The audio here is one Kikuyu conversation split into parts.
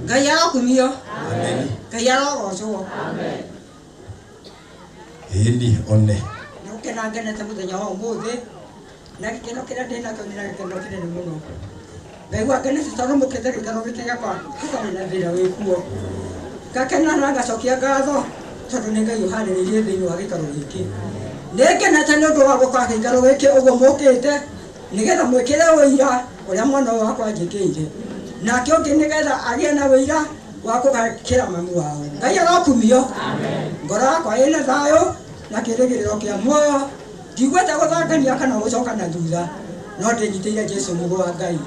Ngai arokumio. Ngai arogocwo. Ĩni one. Nĩ gũkena ngenete mũthenya wa ũmũthĩ na gĩkeno kĩrĩa ndĩ nakĩo nĩ na gĩkeno kĩnene mũno. Ngaigua ngenete tondũ mũkĩte gĩikaro gĩkĩ gĩakwa hatarĩ na thĩna wĩkuo. Ngakena na ngacokia ngatho tondũ nĩ Ngai ũharĩrĩirie thĩinĩ wa gĩikaro gĩkĩ. Nĩ ngenete nĩ ũndũ wa gũka gĩikaro gĩkĩ ũguo mũkĩte nĩgetha mwĩkĩre ũira ũrĩa mwana ũyũ wakwa anjĩkĩire. Nake ũngĩ nĩgetha agĩe na ũira wa kũgakĩra mami wao. Ngai arokumio. Ngoro yakwa ĩna thayũ na kĩrĩgĩrĩro kĩa muoyo. Ndigwenda gũthangania kana gũcoka na thutha, no ndĩnyitĩire Jesu mũrũ wa Ngai.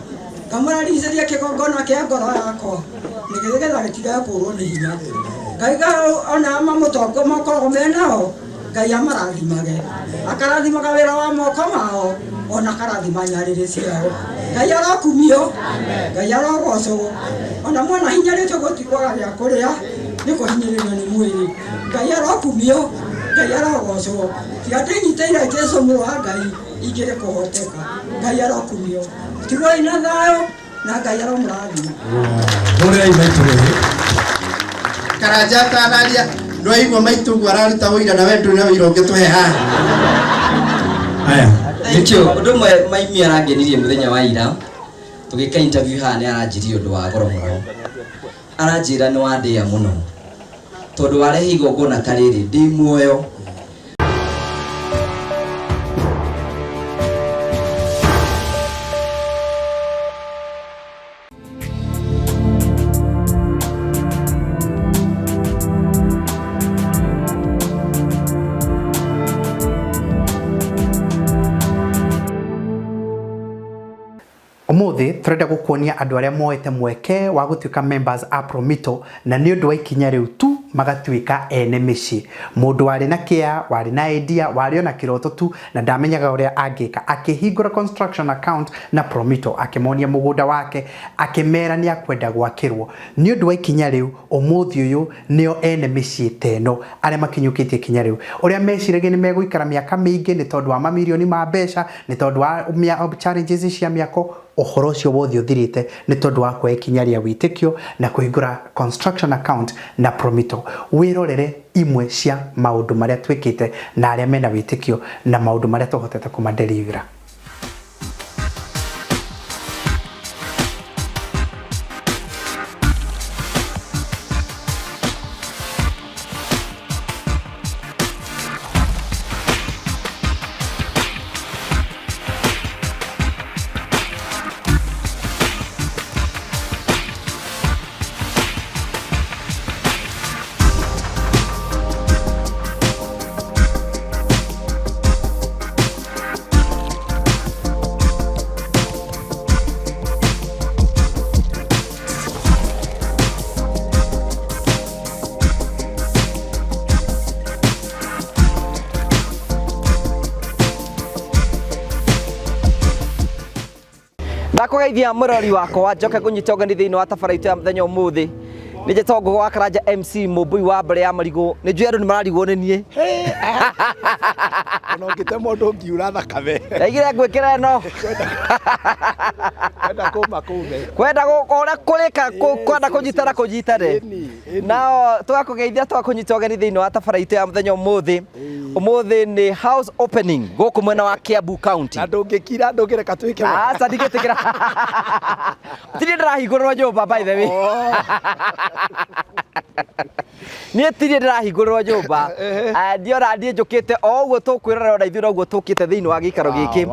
Ngamũraricĩria kĩgongona kĩa ngoro yakwa nĩgetha gĩtigae kũrwo nĩ hinya. Ngai ona mamũtongo makoragwo menao, Ngai amarathimage. Akarathimaga wĩra wa moko mao, ona akarathima nyarĩrĩ ciao. Ngai arokumio, Ngai arogocwo. Ona mwana hinyarĩtio gũtikwaga gĩa kũrĩa, nĩ kũhinyĩrĩrio nĩ mwĩrĩ. Ngai arokumio, Ngai arogocwo. Tiga ndĩnyitĩire Jesu mũrũ wa Ngai, ingĩrĩ kũhoteka. Ngai arokumio. Tigwoi na thayũ, na Ngai aromũrathima. Hũrĩrai maitũ rĩngĩ. Karanja atanaria nĩwaigua maitũ ũguo araruta ũira na we ndũrĩ na ũira ũngĩtũhe haha. Aya. Nĩkĩo ũndũ ũmwe maimi arangenirie mũthenya wa ira tũgĩka interview haha nĩ aranjĩrire ũndũ wa goro mũno. Aranjĩra nĩ wandĩa mũno tondũ warehe igongona ta rĩrĩ ndĩ muoyo. Ũmũthĩ tũrenda gũkuonia andũ arĩa moete mweke wa gũtuĩka members a Promito na nĩ ũndũ wa ikinya rĩu tu magatuĩka ene mĩciĩ. Mũndũ warĩ na kĩa, warĩ na idea, warĩ ona kĩroto tu na ndamenyaga ũrĩa angĩka, akĩhingũra construction account na Promito, akĩmonia mũgũnda wake, akĩmera nĩ akwenda gwakĩrwo. Nĩ ũndũ wa ikinya rĩu, ũmũthĩ ũyũ nĩo ene mĩciĩ ta ĩno arĩa makinyũkĩtie ikinya rĩu. Ũrĩa meciragia nĩ megũikara mĩaka mĩingĩ nĩ tondũ wa mamirioni ma mbeca, nĩ tondũ wa challenges cia mĩako, ũhoro ũcio wothe ũthirĩte nĩ tondũ wa kuoya ikinya rĩa wĩtĩkio na kũhingũra construction account na Promito. Wĩrorere imwe cia maũndũ marĩa twĩkĩte na arĩa mena wĩtĩkio na maũndũ marĩa tũhotete kũmaderivera. Ndakũgeithia mũrori wakwa njoke ngũnyite ũgeni thĩinĩ wa tabara itũ ya mũthenya ũmũthĩ. Nĩ njĩtagwo Ngũgũ wa Karanja MC Mũmbui wa mbere ya marigũ. Nĩ njũĩ andũ nĩ mararigwo nĩ niĩ. Ona ũngĩtemwo ndũngiura thakame. Ndaigire ngwĩkĩra ĩno. Kwenda kũma kũme. Kwenda ũrĩa kũrĩka kwenda kũnyitana kũnyitane. Nao tũgakũgeithia tũgakũnyita ũgeni thĩinĩ wa tabara itũ ya mũthenya ũmũthĩ. Ũmũthĩ nĩ house opening gũkũ mwena wa Kiambu County. Na ndũngĩkira ndũngĩreka twĩke. Aca ndingĩtĩkĩra. Ti niĩ ndĩrahingũrĩrwo nyũmba by the way. Niĩ ti niĩ ndĩrahingũrĩrwo nyũmba. Ndiona niĩ njũkĩte o ũguo tũkwĩrorera ona ithuĩ noguo tũkĩte thĩinĩ wa gĩikaro gĩkĩ.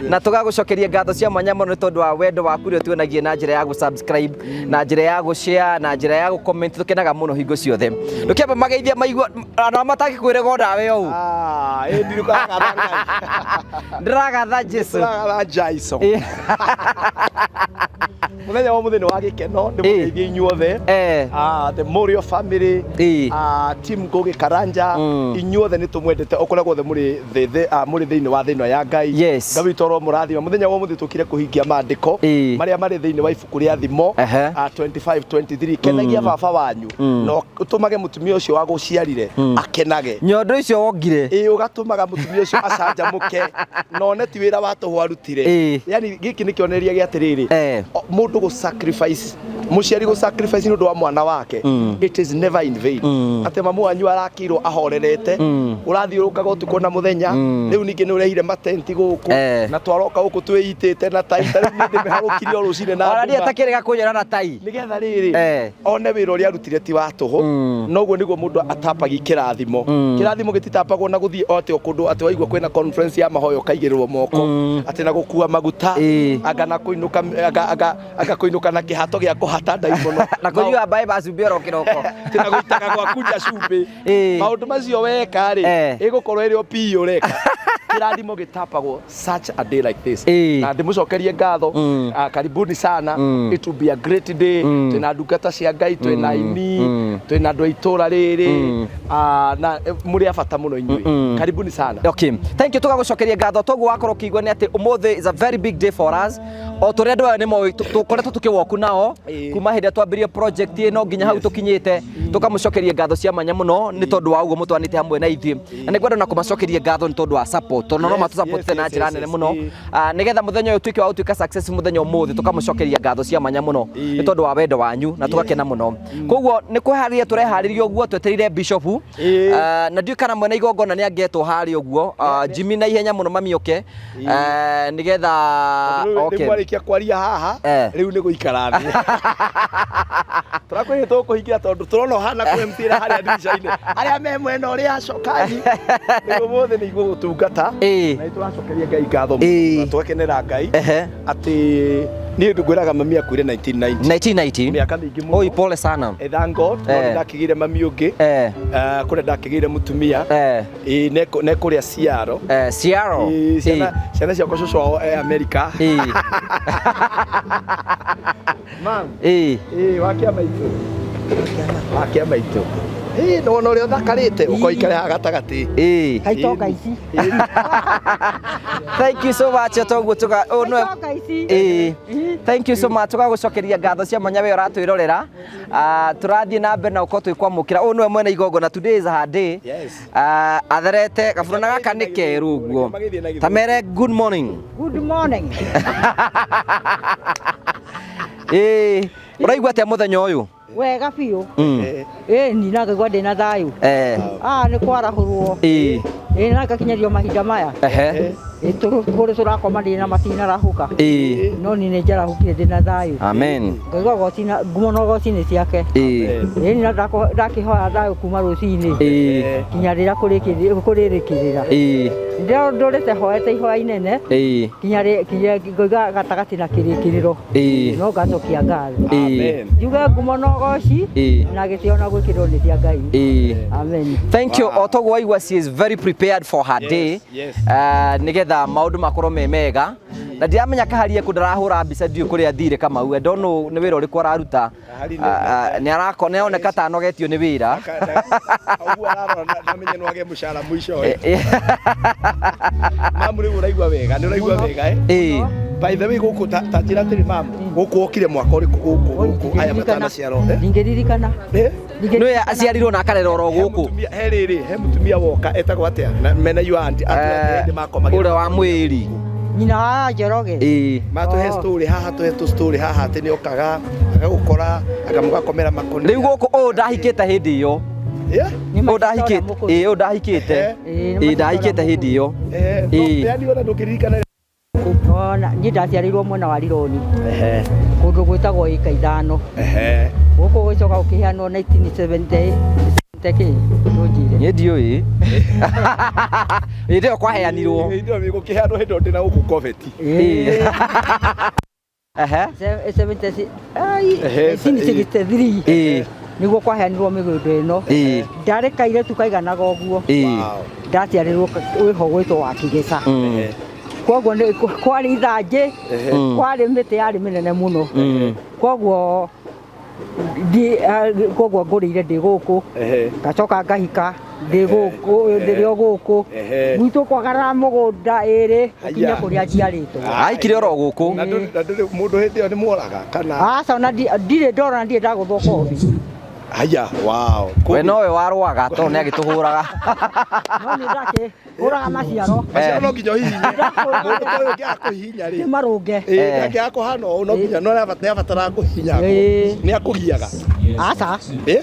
Na tũgagũcokeria ngatho cia mwanya mũno nĩ tondũ wa wendo waku ũrĩa ũtuonagia na njĩra ya gũ-subscribe, na njĩra ya gũ-share, na njĩra ya gũ-comment. Tũkenaga mũno hingo ciothe. Ndũkĩambe mageithia maigua ona matangĩkwĩrĩga o nawe ũũ. Ah, ĩ ndirũkagatha Ngai. Ndĩragatha Jesu. Ndĩragatha Jaiso. Mũthenya wa ũmũthĩ nĩ wa gĩkeno, ndĩmũgeithie inyuothe. Ah, the Morio family, ah, team Ngũgĩ Karanja, inyuothe nĩ tũmwendete o kũrĩa guothe mũrĩ thĩ ah, mũrĩ thĩinĩ wa thĩ ĩno ya Ngai. Yes. Ngai witũ aromũrathima. Mũthenya wa ũmũthĩ tũkire kũhingia maandĩko marĩa marĩ thĩinĩ wa ibuku rĩa Thimo, ah, 25:23. Kenagia baba wanyu na ũtũmage mũtumia ũcio wagũciarire akenage. Nyondo icio wongire. Ĩĩ, ũgatũmaga mũtumia ũcio acanjamũke na one ti wĩra wa tũhũ arutire. Yani gĩkĩ nĩ kĩonereria gĩa atĩrĩrĩ, mũndũ gũ sacrifice Mũciari gũ sacrifice nĩ ũndũ wa mwana wake, it is never in vain. Atĩ mamu wanyu arakirwo ahorerete, ũrathiũrũrũkaga ũtukũ na mũthenya. Rĩu ningĩ nĩ ũrehire matenti gũkũ na twaroka gũkũ twĩitĩte na tai. Ta rĩu niĩ ndĩmĩharũkirie o rũcinĩ na Ona niĩ nduma. atakĩrega kũnyona na tai. Nĩgetha rĩrĩ one wĩra ũrĩa arutire ti wa tũhũ. Noguo nĩguo mũndũ atapagia kĩrathimo. Kĩrathimo gĩtitapagwo na gũthiĩ o atĩ o kũndũ, atĩ waigua kwĩna conference ya mahoya ũkaigĩrĩrwo moko, atĩ na gũkua maguta, anga na kũinũka, anga kũinũka na kĩhato gĩa kũhata ndaimono, na kũnyua mbaĩ ba cumbĩ oro kĩroko. Atĩ na gũitaga gwaku nja cumbĩ. Maũndũ macio weka rĩ, ĩgũkorwo ĩrĩ o PE ũreka. Kĩrathimo gĩtapagwo such a day like this. Na ndĩmũcokerie ngatho. Ah, karibuni sana. It will be a great day. Twĩna ndungata cia Ngai, twĩna aini, twĩna andũ a itũra rĩrĩ. Ah, na mũrĩ a bata mũno inyuĩ. Karibuni sana. Okay, thank you. Tũgagũcokeria ngatho. Toguo wakorwo ũkĩigua nĩ atĩ ũmũthĩ is a very big day for us. O tũrĩa andũ aya nĩ moĩ, tũkoretwo tũkĩwoku nao kuma hĩndĩ ĩrĩa twambirie project ĩno nginya hau tũkinyĩte. Tũkamũcokeria ngatho cia mwanya mũno nĩ tondũ wa ũguo mũtwanĩte hamwe na ithuĩ, na nĩ ngwenda na kũmacokeria ngatho nĩ tondũ wa support, tondũ no matũsupportĩte na njĩra nene mũno. Ah, nĩgetha mũthenya ũyũ ũtuĩke wa gũtuĩka success mũthenya ũmũthĩ. Tũkamũcokeria ngatho cia mwanya mũno nĩ tondũ wa wendo wanyu, na tũgakena mũno. Koguo nĩ kwĩharĩria tũreharĩria ũguo, twetereire bishop. Ah, na ndiũĩ kana mwene igongona nĩ angĩetwo harĩa ũguo. Ah, Jimmy, na ihenya mũno mami oke. Eh, nĩgetha Rĩu okay. mwarĩkia kwaria haha, rĩu nĩ gũikara thĩ. Tũrakwĩrire tũkũhingira tondũ tũrona ũhana kwĩmtĩra harĩa ndirica-inĩ, arĩa me mwena ũrĩa cokani. Rĩu ũmũthĩ nĩ igũgũtungata na nĩ tũracokeria Ngai ngatho mũno na tũgakenera Ngai atĩ niĩ ngwĩraga mami akuire 1990. 1990. Mĩaka mĩingĩ mũno. Oi, pole sana. Thank God no nĩ ndakĩgĩire mami ũngĩ. Kũrĩa ndakĩgĩire mũtumia. Ĩĩ, ne kũrĩa Seattle. Seattle. Ĩĩ, ciana ciakwa cũcũ wao e America. Mam. Ĩĩ, wakia maitũ. Wakia maitũ. Ĩĩ, nĩwona ũrĩa ũthakarĩte, ũkoikare haha gatagatĩ. Kaitonga ici. Thank you so much. Toguo tuga oh, no. Kaitonga ici. Ĩĩ, thank you so much. Tũgagũcokeria ngatho cia mwanya we ũratwĩrorera. Ah, tũrathiĩ na mbere na gũkorwo twĩkwamũkĩra ũyũ nĩwe mwene igongona. Today is her day. Ah, atherete gaburana gaka nĩ kerũ ũguo. Ta mere good morning. Good morning. Ĩĩ, ũraigua atĩa mũthenya ũyũ? Wega biũ. Ĩĩ, ni na ngaigua ndĩna thayũ. Ah, nĩ kwarahũrwo. Ĩĩ, na ngakinyerio mahinda maya. Ĩĩ, kũrĩ tũrakomanire na matinarahũka. No niĩ nĩ njarahũkire ndĩna thayũ. Amen. Ngaigua goci na ngumo na ũgoci nĩ ciake. Ĩĩ, na ndakĩhoya thayũ kuma rũcinĩ nginya rĩrĩa kũrĩrĩkĩrĩra. Ndũrĩte hoete ihoya inene nginya ngoiga gatagatĩ na kĩrĩkĩrĩro, no ngacokia ngatho. Njuge ngumo na ũgoci na gĩtĩo na gwĩkĩrĩrwo nĩ cia Ngai. Amen. Thank you. O toguo waigua, she is very prepared for her day. Nigetha maũndũ makorwo me mega. Na ndiramenya kaharie kũ ndarahũra mbica, ndiũĩ kũrĩa athire. Kamau, I don't know nĩ wĩra ũrĩkũ araruta. Ah, nĩ arako nĩ aroneka ta anogetio nĩ wĩra. Ũguo ararora ndamenye no agĩe mũcara mũico. Mamu, rĩu ũraigua wega? Nĩ ũraigua wega, eh? Ĩĩ. By the way, gũkũ ta njĩra atĩrĩ mamu, gũkũ wokire mwaka ũrĩkũ gũkũ aya matanaciarwo, eh? Ndingĩririkana. Nĩwe aciarirwo na akarerwo oro gũkũ. He rĩrĩ, he mũtumia woka etagwo atĩa? Na mena your auntie atĩ hĩndĩ makomagĩra. Ũrĩa wa mwĩrĩ. Nyina wa Njoroge. Ĩĩ. Matũhe story haha, tũhe tũ story haha atĩ nĩ okaga agagũkora akamũgakomera makũnia. Rĩu gũkũ ũyũ ndahikĩte hĩndĩ ĩyo. Ũyũ ndahikĩte, ĩĩ, ũyũ ndahikĩte. Ĩĩ, ndahikĩte hĩndĩ ĩyo. Ĩĩ. Yani ona ndũngĩririkana? Ona niĩ ndaciarĩirwo mwena wa Rironi, kũndũ gwĩtagwo ĩka 5. Gũkũ gũcoka gũkĩheanwo 1970 kĩ ndũnjĩre. Niĩ ndiũĩ. Hĩndĩ ĩyo kwaheanirwo. Hĩndĩ ĩyo gũkĩheanwo, hĩndĩ ĩyo ndĩna gũkũ Coveti. Ehe. 1963 nĩguo kwaheanirwo mĩgũnda ĩno. Ndarĩ kairĩtu kaiganaga ũguo. Ndaciarĩrwo wĩho gwĩtwo wa Kĩgĩca. Koguo nĩ kwarĩ ithanjĩ, kwarĩ mĩtĩ yarĩ mĩnene mũno. Koguo koguo ngũrĩire ndĩ gũkũ, ngacoka ngahika ndĩ gũkũ, ndĩrĩ o gũkũ gwitũ kwagarara mũgũnda ĩrĩ ũkinye kũrĩa njiarĩtwo. Aikire oro gũkũ. Na ndũrĩ mũndũ hĩndĩ ĩyo nĩ mworaga kana? Aca, ona ndirĩ ndora, ndirĩ ndagũthwo kobi. Haya, wow. We nowe warwaga tondũ nĩ agĩtũhũraga. No nĩ ndakĩ hũraga maciaro. Maciaro no nginya ũhihinye. Mũndũ ta ũyũ ũngĩaga kũhihinya rĩ. Nĩ marũnge. Ĩĩ, angĩaga kũhana ũũ no nginya no nĩ abataraga kũhihinya. Nĩ akũgiaga. Aca. Ĩ?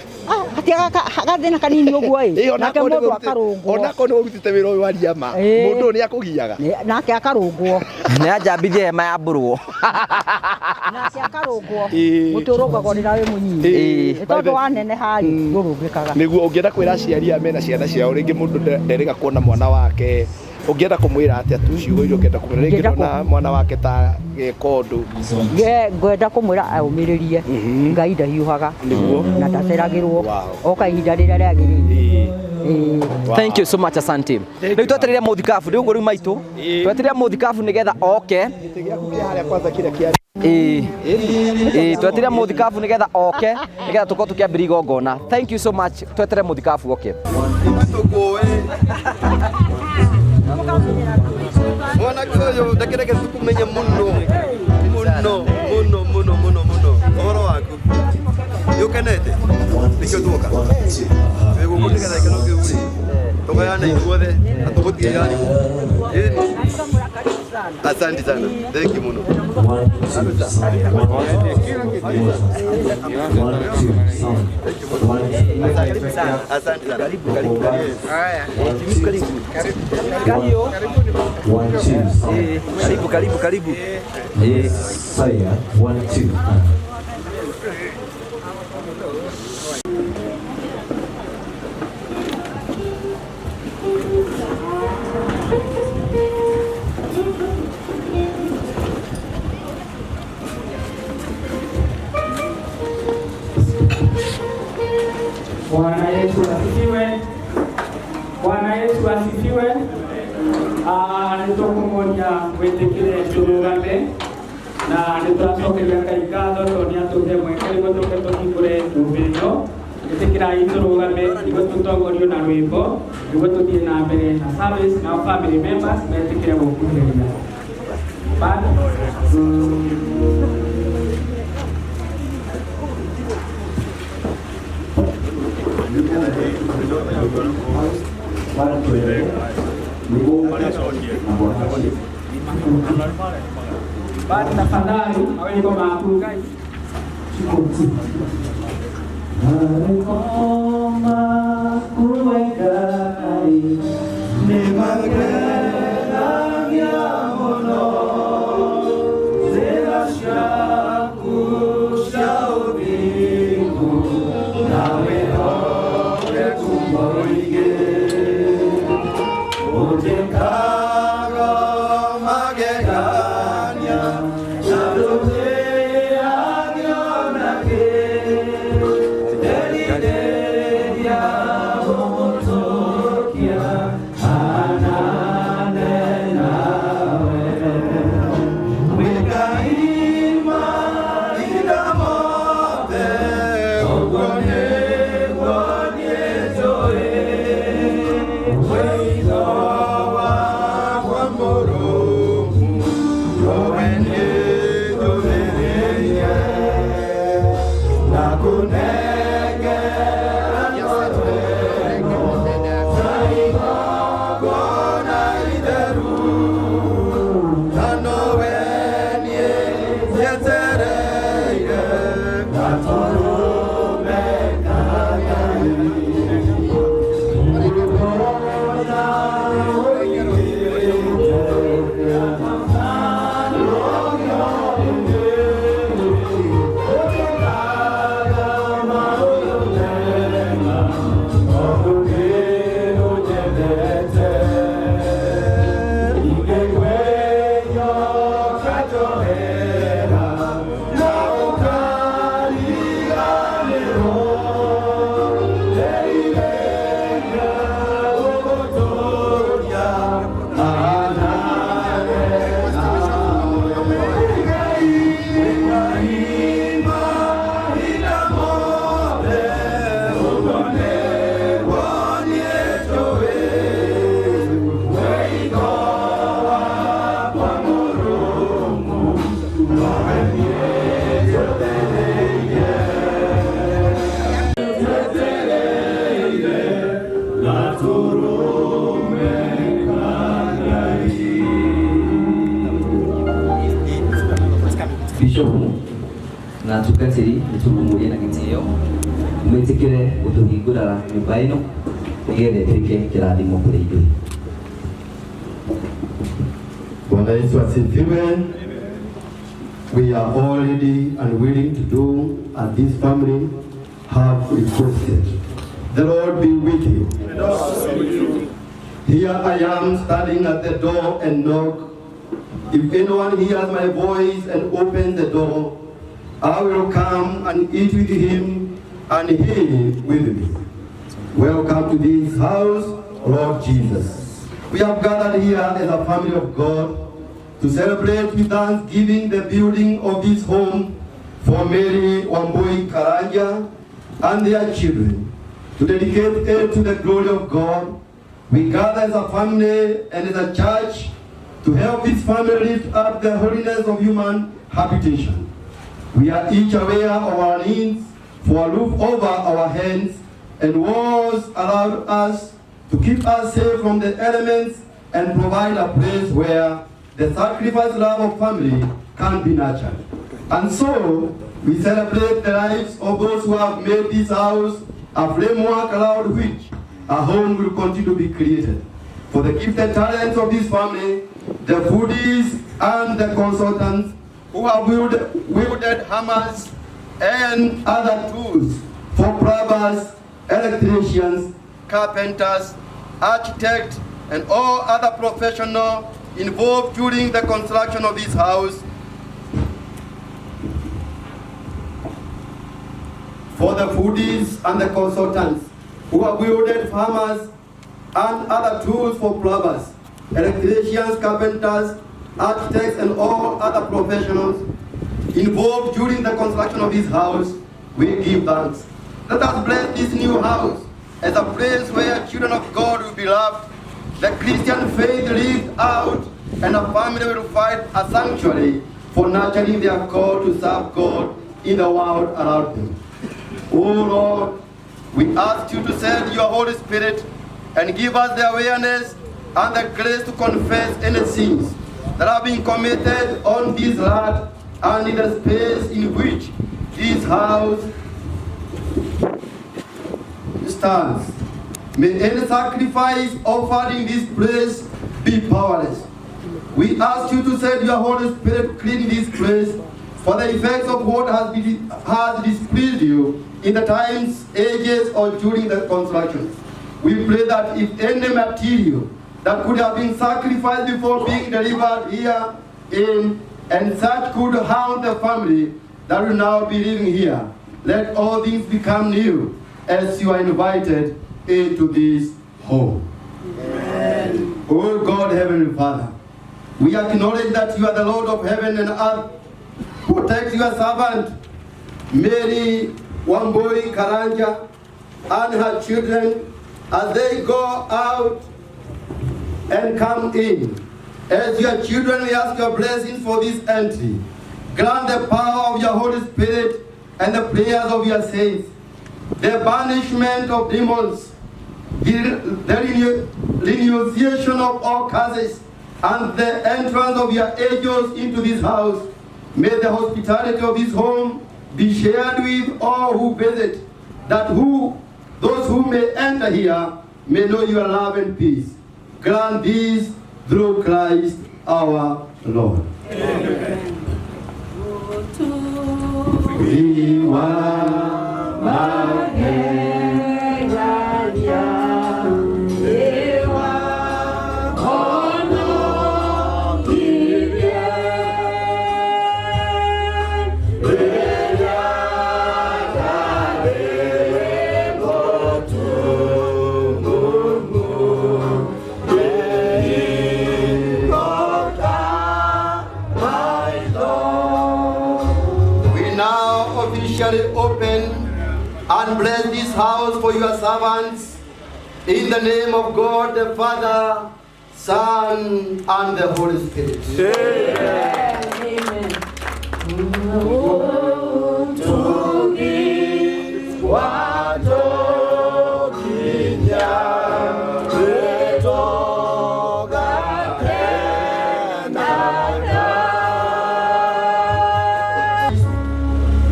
Hatiaga gathĩna kanini ũguo ĩ. Nake mũndũ akarũngwo. Onako nĩ ũrutĩte wĩra ũyũ waria ma. Mũndũ ũyũ nĩ akũgiaga. Nake akarũngwo. Nĩ anjambithie hema ya mbũrwo. Nake akarũngwo. Mũtĩ ũrũngagwo rĩrĩa wĩ mũnyinyi. Nĩ tondũ waneneha rĩ, ndũrũngĩkaga. Nĩguo ũngĩenda kwĩra aciari aya mena ciana ciao rĩngĩ mũndũ nderĩga kuona mwana wake ũngĩenda kũmwĩra atĩa tu ciugo iria ũngĩenda kũmwĩra rĩngĩ ndona mwana wake ta gĩka ũndũ. Ngwenda kũmwĩra aũmĩrĩrie. Ngai ndahiũhaga. Na ndaceragĩrwo. Oka ihinda rĩrĩa rĩagĩrĩire. Thank you so much, asante. Rĩu twetereire mũthikabu rĩu ũguo rĩu maitũ twetereire mũthikabu nĩgetha oke. Gĩtĩ gĩaku kĩa harĩa kwanza kĩrĩa kĩa Ĩĩ, twetereire mũthikabu nĩgetha oke nĩgetha tũkorwo tũkĩambĩrĩria igongona. Thank you so much. Tweterere mũthikabu oke. Mwanake ũyũ ndakĩreke tũkũmenye mũno mũno mũno mũno mũno mũno ũhoro waku nĩ ũkenete nĩkĩo tuoka twĩ gũkũ nĩgetha gĩkeno kĩu rĩ tũgayane ithuothe na tũgũtigĩra ĩni. Asante sana, thank you mũno. Asante sana. Karibu, karibu. Haya. Karibu. Karibu, karibu, karibu. Saya, 1 2. Bwana Yesu asifiwe. Bwana Yesu asifiwe. Nĩtũkũmũria mwĩtĩkĩre tũrũgame na nĩtũracokeria Ngai ngatho tondũ nĩatũhe mweke nĩguo tũke tũhingũre nyũmba ĩno. Ĩtĩkĩrai tũrũgame nĩguo tũtongorio na rwĩmbo nĩguo tũthiĩ na mbere na service nao family members metĩkĩre gũkuhĩrĩria. Band. Band, tafadhali mawingo maku guys. Yeah. Atungatĩri nĩ tũmũrie na gĩtĩo mwĩtĩkĩre gũtũhingũra nyũmba ĩno nĩgetha ĩtuĩke kĩrathimo kũrĩ ithuĩ. Bwana Yesu asifiwe. We are all ready and willing to do as this family have requested. The Lord be with you. And also with you. Here I am standing at the door and knock. If anyone hears my voice and opens the door, I will come and eat with him and he with me. Welcome to this house, Lord Jesus. We have gathered here as a family of God to celebrate with thanksgiving the building of this home for Mary Wambui Karanja and their children, to dedicate it to the glory of God. We gather as a family and as a church to help this family lift up the holiness of human habitation. We are each aware of our needs for a roof over our heads and walls allowed us to keep us safe from the elements and provide a place where the sacrifice love of family can be nurtured. And so, we celebrate the lives of those who have made this house a framework around which a home will continue to be created. For the gifted talents of this family, the foodies and the consultants who have wielded hammers and other tools for plumbers, electricians, carpenters, architects, and all other professionals involved during the construction of this house. For the foodies and the consultants who have wielded hammers and other tools for plumbers, electricians, carpenters, architects, and all other professionals involved during the construction of this house, we give thanks. Let us bless this new house as a place where children of God will be loved, the Christian faith lived out, and a family will find a sanctuary for nurturing their call to serve God in the world around them. O Lord, we ask you to send your Holy Spirit and give us the awareness and the grace to confess any sins that have been committed on this land and in the space in which this house stands. May any sacrifice offered in this place be powerless. We ask you to send your Holy Spirit to clean this place for the effects of what has displeased you in the times, ages, or during the construction. We pray that if any material that could have been sacrificed before being delivered here in, and such could harm the family that will now be living here, let all things become new as you are invited into this home. Amen. O God, Heavenly Father, we acknowledge that you are the Lord of heaven and earth. Protect your servant, Mary Wambui Karanja, and her children as they go out and come in. As your children, we ask your blessing for this entry. Grant the power of your Holy Spirit and the prayers of your saints, the banishment of demons, the renunciation of all curses, and the entrance of your angels into this house. May the hospitality of this home be shared with all who visit, that those who may enter here may know your love and peace. Grant this through Christ our Lord. Amen. Open and bless this house for your servants in the name of God the Father, Son, and the Holy Spirit. Amen.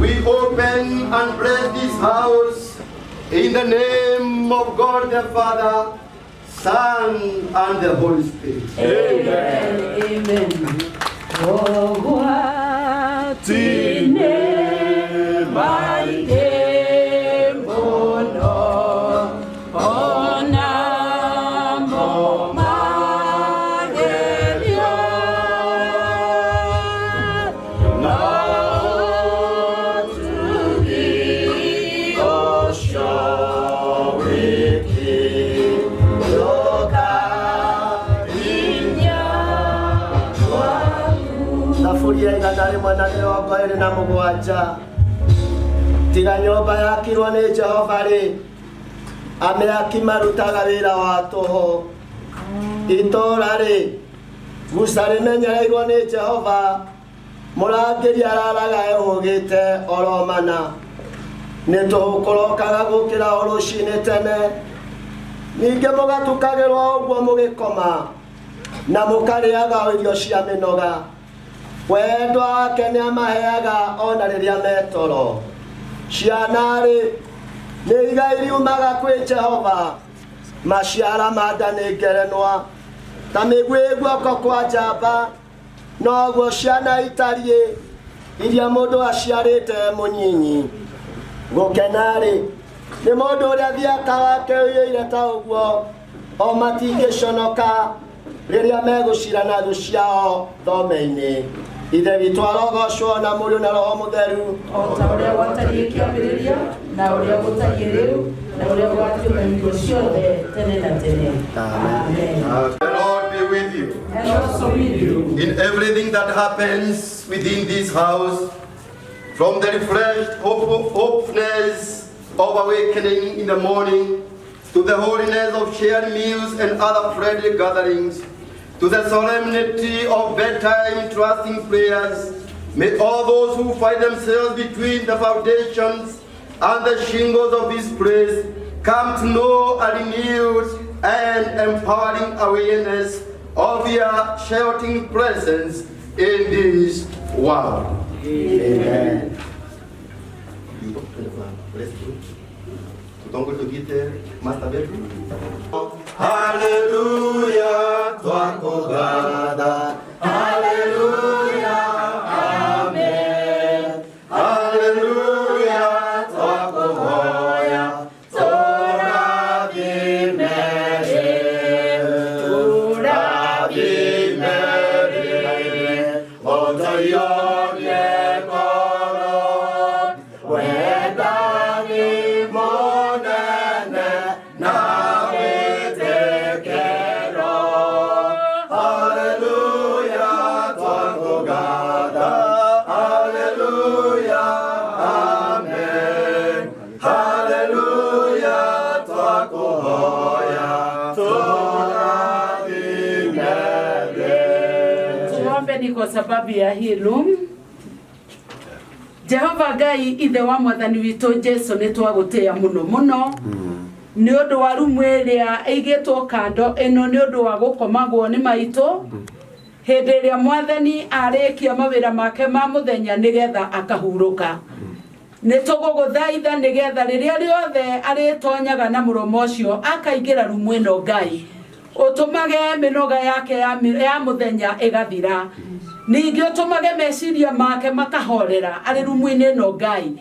We house in the name of God the Father, Son, and the Holy Spirit. Amen. Amen. Thaburia 127 tiga nyũmba yakirwo nĩ Jehova rĩ, amĩaki marutaga wĩra wa tũhũ. Itũũra rĩ, guca rĩmenyereirwo nĩ Jehova, mũrangĩri araraga ehũgĩte oro mana. Nĩ tũhũ kũrokaga gũkĩra o rũcinĩ tene, ningĩ mũgatukagĩrwo ũguo mũgĩkoma, na mũkarĩaga irio cia mĩnoga. Wendo wake nĩamaheaga ona rĩrĩa metoro. Ciana rĩ, nĩ igai riumaga kwĩ Jehova, maciara ma nda nĩ ngerenwa. Ta mĩguĩ guoko kwa njamba, noguo ciana itariĩ iria mũndũ aciarĩte mũnyinyi. Gũkena rĩ, nĩ mũndũ ũrĩa thiaka wake ũiyũire ta ũguo, o matingĩconoka rĩrĩa megũcirana thũ ciao thome-inĩ. Ithe witũ arogocwo na Mũriũ na Roho Mũtheru, o ta ũrĩa gwatariĩ kĩambĩrĩria, na ũrĩa gũtariĩ rĩu, na ũrĩa gũgatuĩka hingo ciothe tene na tene. Amen. The Lord be with you. And also with you. In everything that happens within this house, from the refreshed hopefulness of awakening in the morning, to the holiness of shared meals and other friendly gatherings, to the solemnity of bedtime trusting prayers, may all those who find themselves between the foundations and the shingles of this place come to know a renewed and empowering awareness of your sheltering presence in this world. Amen. Hallelujah, twakugada. Hallelujah, amen. Hallelujah, twakuhoya. Tũrathimere, tũrathimere, ũtũiyũrie ngoro, wendani mũnene na wĩtĩkĩro. Hallelujah, twakũgatha. Hallelujah, amen. Hallelujah, twakũhoya. Tũrathimere. Tuombe ni kwa sababu ya hii room. Jehova Ngai ithe wa mwathani witũ Jesu nĩ twagũtĩĩa mũno mũno nĩ ũndũ wa rumu ĩrĩa ĩigĩtwo kando ĩno nĩ ũndũ wa gũkomagwo nĩ maitũ hĩndĩ ĩrĩa mwathani arĩkia mawĩra make ma mũthenya nĩgetha akahurũka. Nĩ tũgũgũthaitha nĩgetha rĩrĩa rĩothe arĩtonyaga na mũromo ũcio akaingĩra rumu ĩno Ngai ũtũmage mĩnoga yake ya mũthenya ĩgathira, ningĩ ũtũmage meciria make makahorera arĩ rumu-inĩ ĩno Ngai,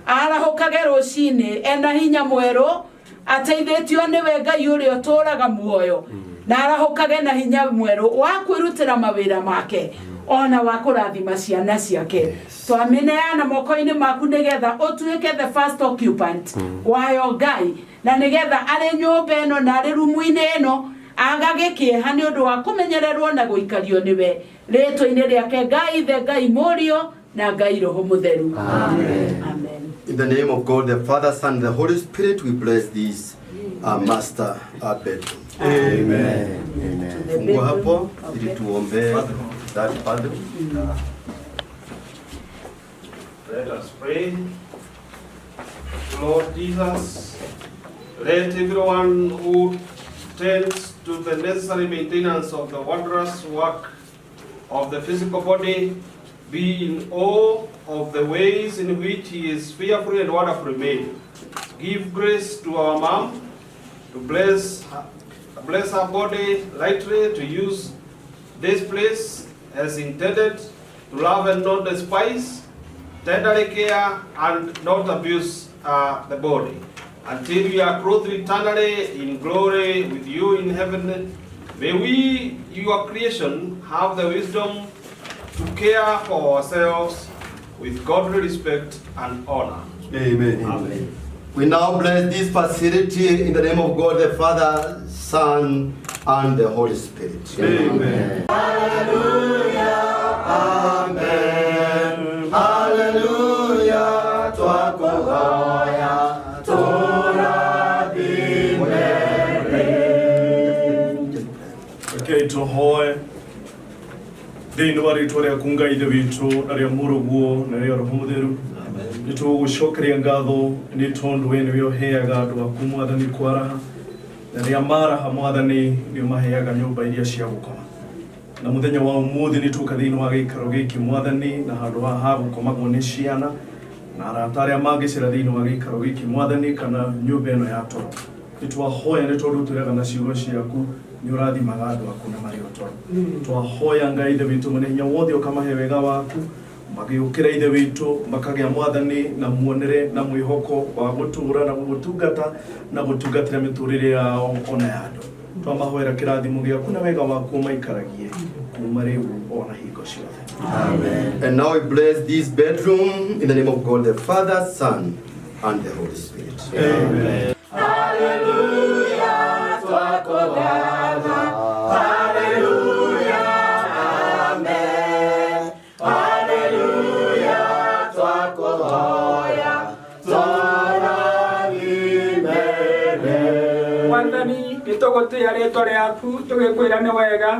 arahũkage rũcinĩ ena hinya mwerũ ateithĩtio nĩwe Ngai ũrĩa ũtũũraga muoyo, na arahũkage na hinya mwerũ wa kwĩrutĩra mawĩra make ona wa kũrathima ciana ciake. Twamĩneana moko-inĩ maku nĩgetha ũtuĩke the first occupant wayo Ngai, na nĩgetha arĩ nyũmba ĩno na arĩ rumu-inĩ ĩno agage kĩeha nĩ ũndũ wa kũmenyererwo na gũikario nĩwe. Rĩtwa-inĩ rĩake Ngai Ithe, Ngai Mũriũ na Ngai Roho Mũtheru. Amen. Amen. In the name of God, the Father, Son, and the Holy Spirit, we bless this master bedroom. Amen. Amen. Fungua hapo ili tuombe that padre. Let us pray. Lord Jesus, let everyone who tends to the necessary maintenance of the wondrous work of the physical body be in awe of the ways in which he is fearfully and wonderfully made. Give grace to our mom to bless her, bless her body lightly, to use this place as intended, to love and not despise, tenderly care and not abuse the body, until we are clothed eternally in glory with you in heaven. May we, your creation, have the wisdom to care for ourselves with godly respect and honor. Amen. Amen. We now bless this facility in the name of God the Father, Son, and the Holy Spirit. Amen. Hallelujah, amen. Hallelujah, twakuhoya tũrathime. Rekei tũhoe thĩinĩ wa rĩtwa rĩaku Ngai Ithe witũ na rĩa Mũrũguo na rĩa Roho Mũtheru, nĩ tũgũgũcokeria ngatho nĩ tondũ we nĩwe ũheaga andũ aku Mwathani kwaraha, na rĩrĩa maraha Mwathani nĩ ũmaheaga nyũmba iria cia gũkoma. Na mũthenya wa ũmũthĩ nĩ tũka thĩinĩ wa gĩikaro gĩkĩ Mwathani, na handũ haha ha gũkomagwo nĩ ciana na arata arĩa mangĩcera thĩinĩ wa gĩikaro gĩkĩ Mwathani, kana nyũmba ĩno ya toro. Nĩ twahoya nĩ tondũ ũtwĩraga na ciugo ciaku nĩ ũrathimaga andũ aku na marĩ o toro. Twahoya Ngai Ithe witũ mwene hinya wothe ũkamahe wega waku, magĩũkĩra Ithe witũ makagĩa Mwathani na muonere na mwĩhoko wa gũtũũra na gũgũtungata na gũtungatĩra mĩtũrĩre yao ona ya andũ. Twamahoera kĩrathimo gĩaku na wega waku ũmaikaragie kuma rĩu ona hingo ciothe. Amen. And now we bless this bedroom in the name of God the Father, Son, and the Holy Spirit. Amen. Hallelujah, twakugatha. Hallelujah, amen. Hallelujah, twakuhoya tũrathime. Mwathani, nĩ tũgũtĩĩa rĩtwa rĩaku tũgĩkwĩra nĩ wega,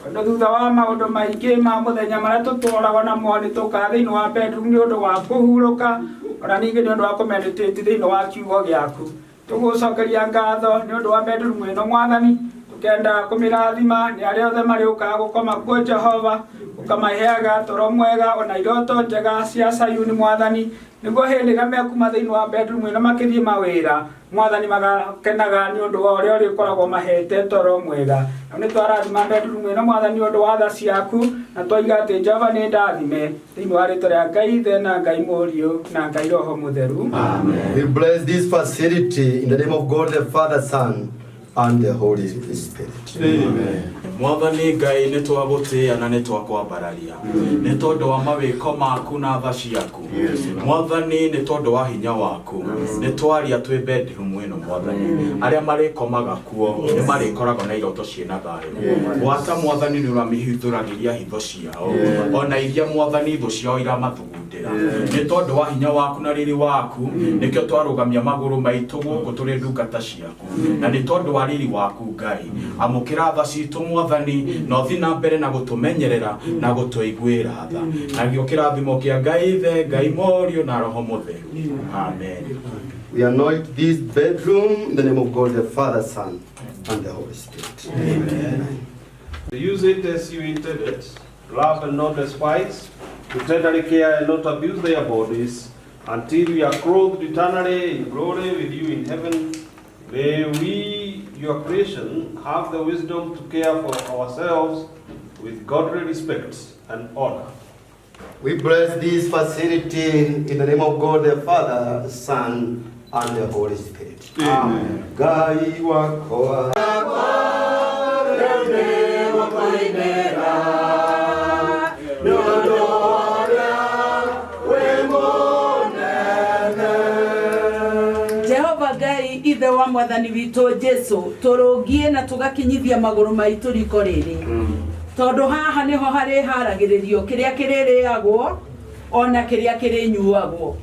tondũ thutha wa maũndũ maingĩ ma mũthenya marĩa tũtũragwo namo nĩ tũkaga thĩinĩ wa bedroom nĩ ũndũ wa kũhurũka, ona ningĩ nĩ ũndũ wa kũmeditate thĩinĩ wa kiugo gĩaku. Tũgũcokeria ngatho nĩ ũndũ wa bedroom ĩno Mwathani, tũkenda kũmĩrathima nĩ arĩa othe marĩũkaga gũkoma kuo Jehova, ũkamaheaga toro mwega ona iroto njega cia Sayuni Mwathani, nĩguo hĩndĩ ĩrĩa mekuma thĩinĩ wa bedroom ĩno makĩthiĩ mawĩra Mwathani magakenaga nĩ ũndũ wa ũrĩa ũrĩkoragwo mahete toro mwega. Na nĩ twarathima bedroom ĩno Mwathani nĩ ũndũ wa tha ciaku, na twaiga atĩ Jehova nĩ ndathime thĩinĩ wa rĩtwa rĩa Ngai Ithe na Ngai Mũriũ na Ngai Roho Mũtheru. Amen. We bless this facility in the name of God the Father, Son, and the Holy Spirit. Amen. Mwathani Ngai, nĩ twagũtĩĩa na nĩ twakwambararia nĩ tondũ wa mawĩko maku na tha ciaku Mwathani, nĩ tondũ wa hinya waku. Nĩ twaria twĩ bedroom ĩno Mwathani, arĩa marĩkomaga kuo nĩ marĩkoragwo na iroto ciĩna thayũ. Gwata Mwathani nĩ ũramĩhithũragĩria hitho ciao ona iria Mwathani thũ ciao iramathugundĩra. Nĩ tondũ wa hinya waku na riri waku nĩkĩo twarũgamia magũrũ maitũ gũkũ tũrĩ ndungata ciaku, na nĩ tondũ wa riri waku Ngai, amũkĩra tha citũ Mwathani, na ũthiĩ na mbere na gũtũmenyerera na gũtũiguĩra tha. Nakĩo kĩrathimo kĩa Ngai Ithe, Ngai Mũriũ na Roho Mũtheru. Amen. We anoint this bedroom in the name of God the Father, Son, and the Holy Spirit. Amen. To use it as you intended, love and not despise, to tenderly care and not abuse their bodies, until we are clothed eternally in glory with you in heaven. May we, your creation, have the wisdom to care for ourselves with godly respect and honor. We bless this facility in the name of God the Father, Son, and the Holy Spirit. Amen. Ngai wakwa. Rĩu nĩgũkũinĩra nĩ ũndũ ũrĩa wĩ mũnene. Jehova Ngai Ithe wa Mwathani witũ Jesu, tũrũngie na tũgakinyithia magũrũ maitũ riko rĩrĩ, tondũ haha nĩho harĩharagĩrĩrio kĩrĩa kĩrĩrĩagwo ona kĩrĩa kĩrĩnyuagwo.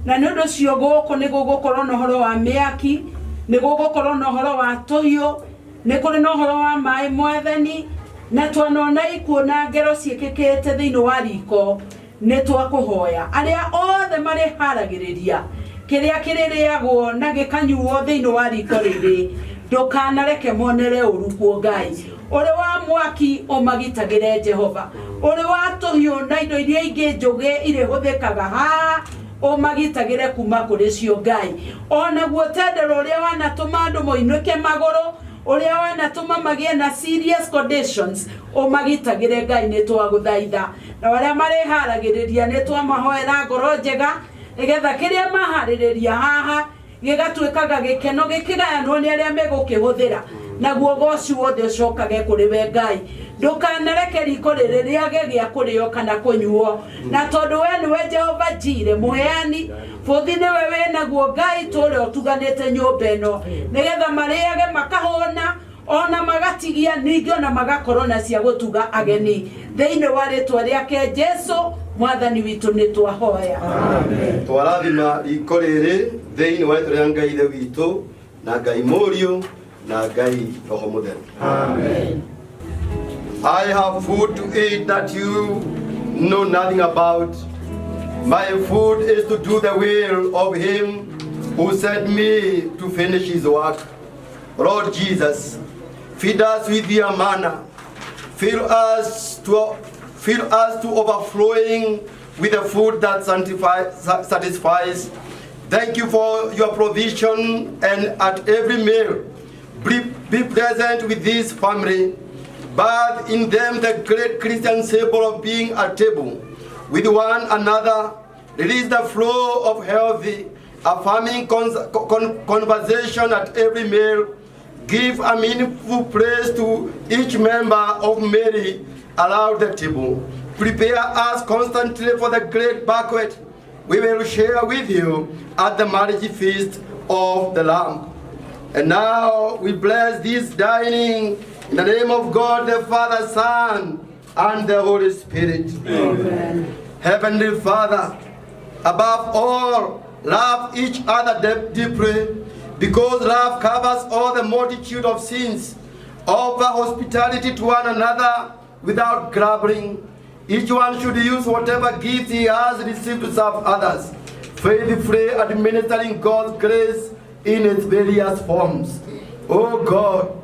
Na nĩ ũndũ ũcio gũkũ nĩ gũgũkorwo na ũhoro wa mĩaki, nĩ gũgũkorwo na ũhoro wa tũhiũ, nĩ kũrĩ na ũhoro wa maĩ Mwathani, na twanona ikuũ na ngero ciĩkĩkĩte thĩinĩ wa riko. Nĩ twakũhoya arĩa othe marĩharagĩrĩria kĩrĩa kĩrĩrĩagwo na gĩkanyuo thĩinĩ wa riko rĩrĩ, ndũkanareke monere ũru kuo Ngai. Ũrĩ wa mwaki ũmagitagĩre Jehova, ũrĩ wa tũhiũ na indo iria ingĩ njũgĩ irĩhũthĩkaga haha, Ũmagitagĩre kuma kũrĩ cio Ngai. Onaguo tendero ũrĩa wanatũma andũ moinũke magũrũ, ũrĩa wanatũma magĩe na serious conditions, ũmagitagĩre Ngai nĩ twagũthaitha. Na arĩa marĩharagĩrĩria nĩ twamahoera ngoro njega nĩgetha kĩrĩa maharĩrĩria haha gĩgatuĩkaga gĩkeno gĩkĩgayanwo nĩ arĩa megũkĩhũthĩra, naguo goci wothe ũcokage kũrĩ we Ngai. Ndũkanareke riko rĩrĩ rĩage gĩa kũrĩo kana kũnyuo, na tondũ we nĩwe Jehova Jire mũheani bũthi nĩwe wĩnaguo Ngai, tũrĩa ũtuganĩte nyũmba ĩno nĩgetha marĩage makahũna ona magatigia ningĩ ona magakorwo na cia gũtuga ageni. Thĩinĩ wa rĩtwa rĩake Jesu mwathani witũ nĩ twahoya. Twarathima riko rĩrĩ thĩinĩ wa rĩtwa rĩa Ngai Ithe witũ na Ngai Mũriũ na Ngai Roho Mũtheru. Amen. I have food to eat that you know nothing about. My food is to do the will of him who sent me to finish his work. Lord Jesus, feed us with your manna. Fill us to overflowing with the food that satisfies. Thank you for your provision, and at every meal, be present with this family. Bathe in them the great Christian symbol of being at table with one another. Release the flow of healthy, affirming conversation at every meal. Give a meaningful place to each member of Mary around the table. Prepare us constantly for the great banquet we will share with you at the marriage feast of the Lamb. And now we bless this dining in the name of God, the Father, Son, and the Holy Spirit. Amen. Heavenly Father, above all, love each other deeply, because love covers all the multitude of sins. Offer hospitality to one another without grumbling. Each one should use whatever gift he has received to serve others, faithfully administering God's grace in its various forms. Oh God,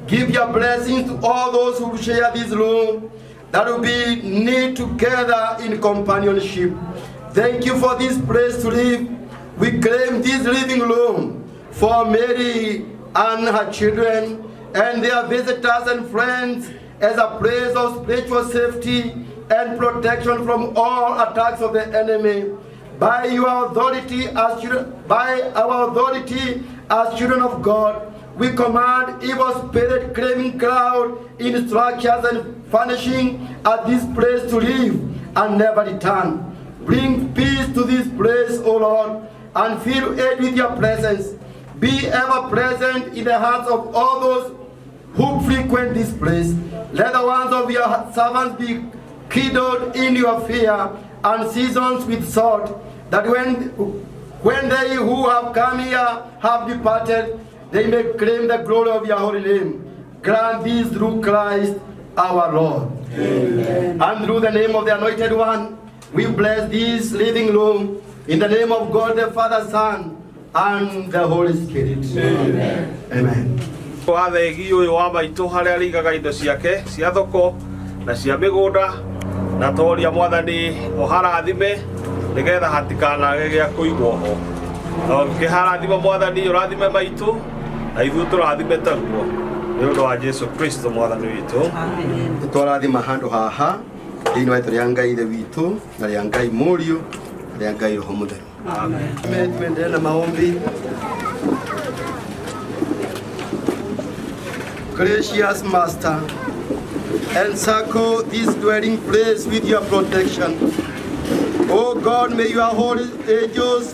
give your blessings to all those who share this room, that will be knit together in companionship. Thank you for this place to live. We claim this living room for Mary and her children and their visitors and friends as a place of spiritual safety and protection from all attacks of the enemy. By your authority as children, by our authority as children of God, we command evil spirit craving crowd in structures and furnishing at this place to live and never return. Bring peace to this place, O Lord, and fill it with your presence. Be ever present in the hearts of all those who frequent this place. Let the ones of your servants be kindled in your fear and seasoned with salt, that when they who have come here have departed, they may claim the glory of your holy name. Grant this through Christ our Lord. Amen. And through the name of the Anointed One, we bless this living room in the name of God the Father, Son, and the Holy Spirit. Amen. Amen. Wa thegi uyu wa maitu haria arigaga indo ciake cia thoko na cia migunda na toria mwathani uharathime nigetha hatikanage gia kuigwo ho no kiharathima mwathani urathime maitu na ithuĩ tũrathime taguo nĩ ũndũ wa Jesu Kristo mwathani witũ. Amen. Twarathima handu haha thĩinĩ wa rĩtwa rĩa Ngai Ithe witũ na rĩa Ngai Mũriũ na rĩa Ngai Roho Mũtheru. Amen. Tuendelee na maombi. Gracious Master, encircle this dwelling place with your protection. Oh God, may your holy angels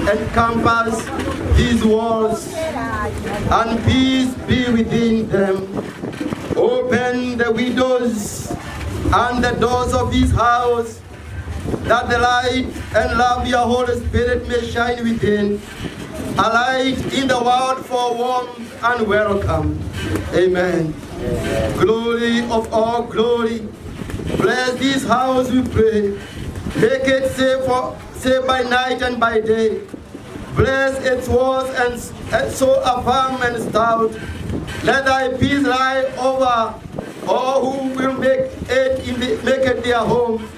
encompass these walls, and peace be within them. Open the windows and the doors of this house, that the light and love of your Holy Spirit may shine within, a light in the world for warmth and welcome. Amen. Amen. Glory of all glory, bless this house, we pray. Make it safe by night and by day. Bless its walls and so affirm and stout. Let thy peace lie over all who will make it their home.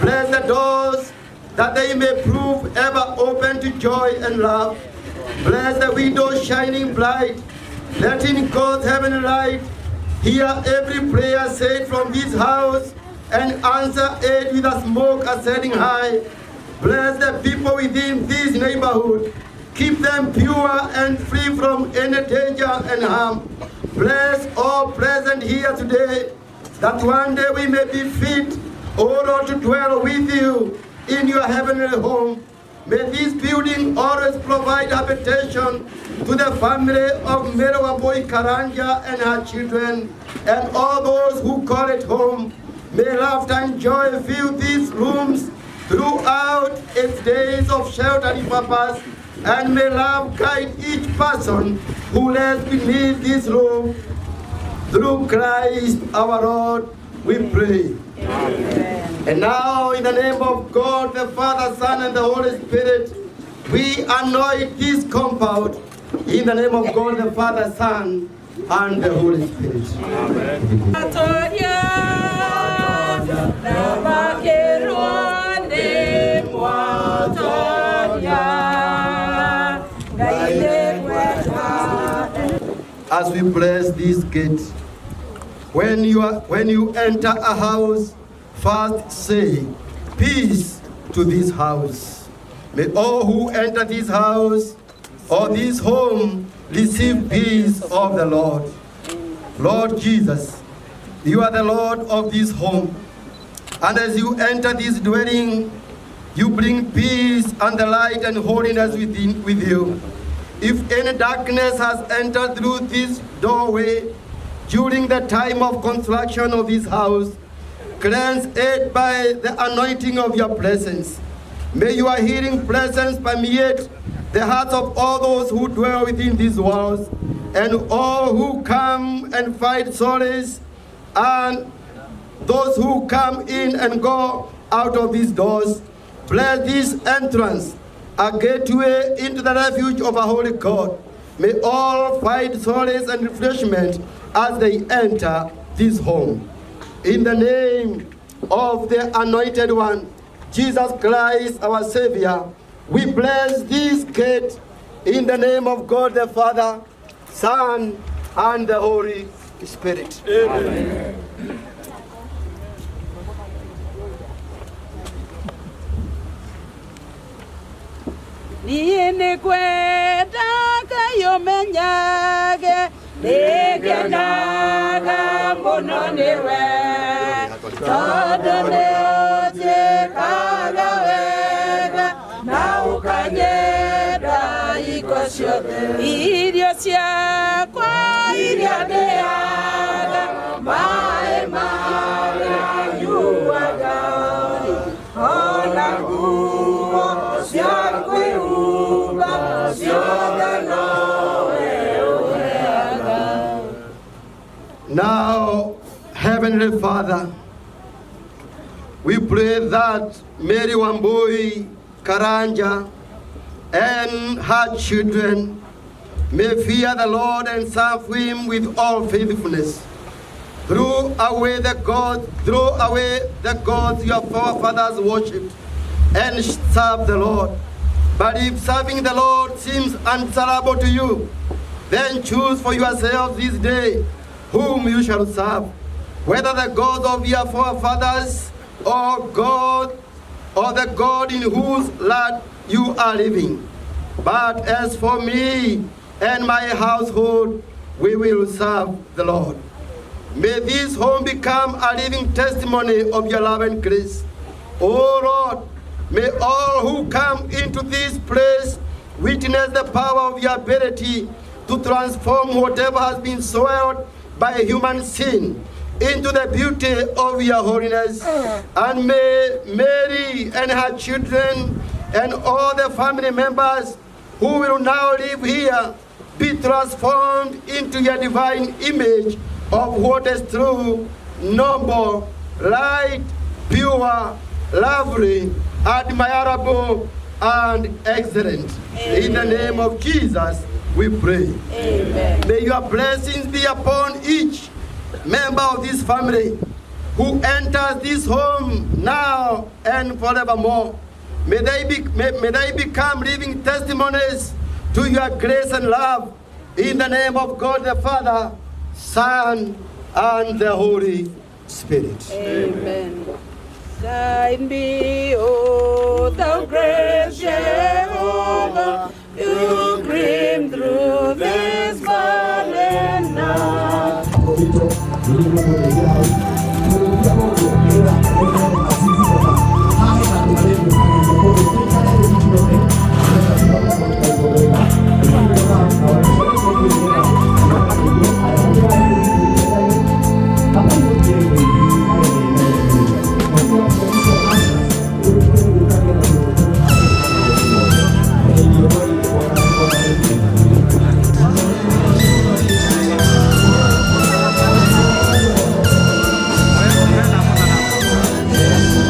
Bless the doors that they may prove ever open to joy and love. Bless the windows shining bright, letting God's heavenly light hear every prayer said from this house and answer it with a smoke ascending high. Bless the people within this neighborhood. Keep them pure and free from any danger and harm. Bless all present here today, that one day we may be fit, O Lord, to dwell with you in your heavenly home. May this building always provide habitation to the family of Mary Wambui Karanja and her children, and all those who call it home. May laughter and joy fill these rooms throughout its days of sheltering purpose, and may love guide each person who lives beneath this roof. Through Christ our Lord, we pray. Amen. And now, in the name of God, the Father, Son, and the Holy Spirit, we anoint this compound in the name of God, the Father, Son, and the Holy Spirit. Amen. As we bless this gate, when you enter a house, first say, "Peace to this house." May all who enter this house or this home receive peace of the Lord. Lord Jesus, you are the Lord of this home. And as you enter this dwelling, you bring peace and the light and holiness with you. If any darkness has entered through this doorway during the time of construction of this house, cleanse it by the anointing of your presence. May your healing presence permeate the hearts of all those who dwell within these walls, and all who come and find solace, and those who come in and go out of these doors. Bless this entrance, a gateway into the refuge of a holy God. May all find solace and refreshment as they enter this home. In the name of the Anointed One, Jesus Christ, our Savior, we bless this gate in the name of God the Father, Son, and the Holy Spirit. Amen. Irio ciakwa iria ndĩaga, maĩ marĩa nyuaga, ona nguo cia kwĩhumba ciothe nowe ũheaga. Now, Heavenly Father, we pray that Mary Wambui Karanja and her children may fear the Lord and serve him with all faithfulness. Throw away the gods your forefathers worshipped, and serve the Lord. But if serving the Lord seems answerable to you, then choose for yourselves this day whom you shall serve, whether the gods of your forefathers or God or the God in whose land you are living. But as for me and my household, we will serve the Lord. May this home become a living testimony of your love and grace. O Lord, may all who come into this place witness the power of your ability to transform whatever has been soiled by human sin into the beauty of your holiness. And may Mary and her children and all the family members who will now live here be transformed into your divine image of what is true, noble, right, pure, lovely, admirable, and excellent. Amen. In the name of Jesus, we pray. Amen. May your blessings be upon each member of this family who enters this home now and forevermore. May they, be, may, may they become living testimonies to your grace and love. In the name of God the Father, Son, and the Holy Spirit. Amen. Thine be all the great Jehovah, who came through this valley now.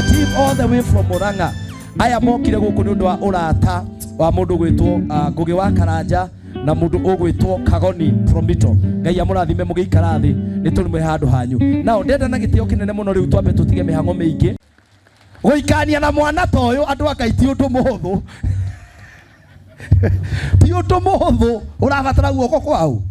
Team all the way from Murang'a aya mokire guku ni undu wa urata wa mundu gwitwo Ngugi wa Karanja na mundu ugwitwo Kagoni Promito. Ngai amurathime mugiikara thi ni turi handu hanyu. Nao ndenda na gitio kinene muno riu twambe tutige mihango miingi guikania na mwana ta uyu andu a Ngai ti undu muhuthu ti undu muhuthu urabatara guoko kwau.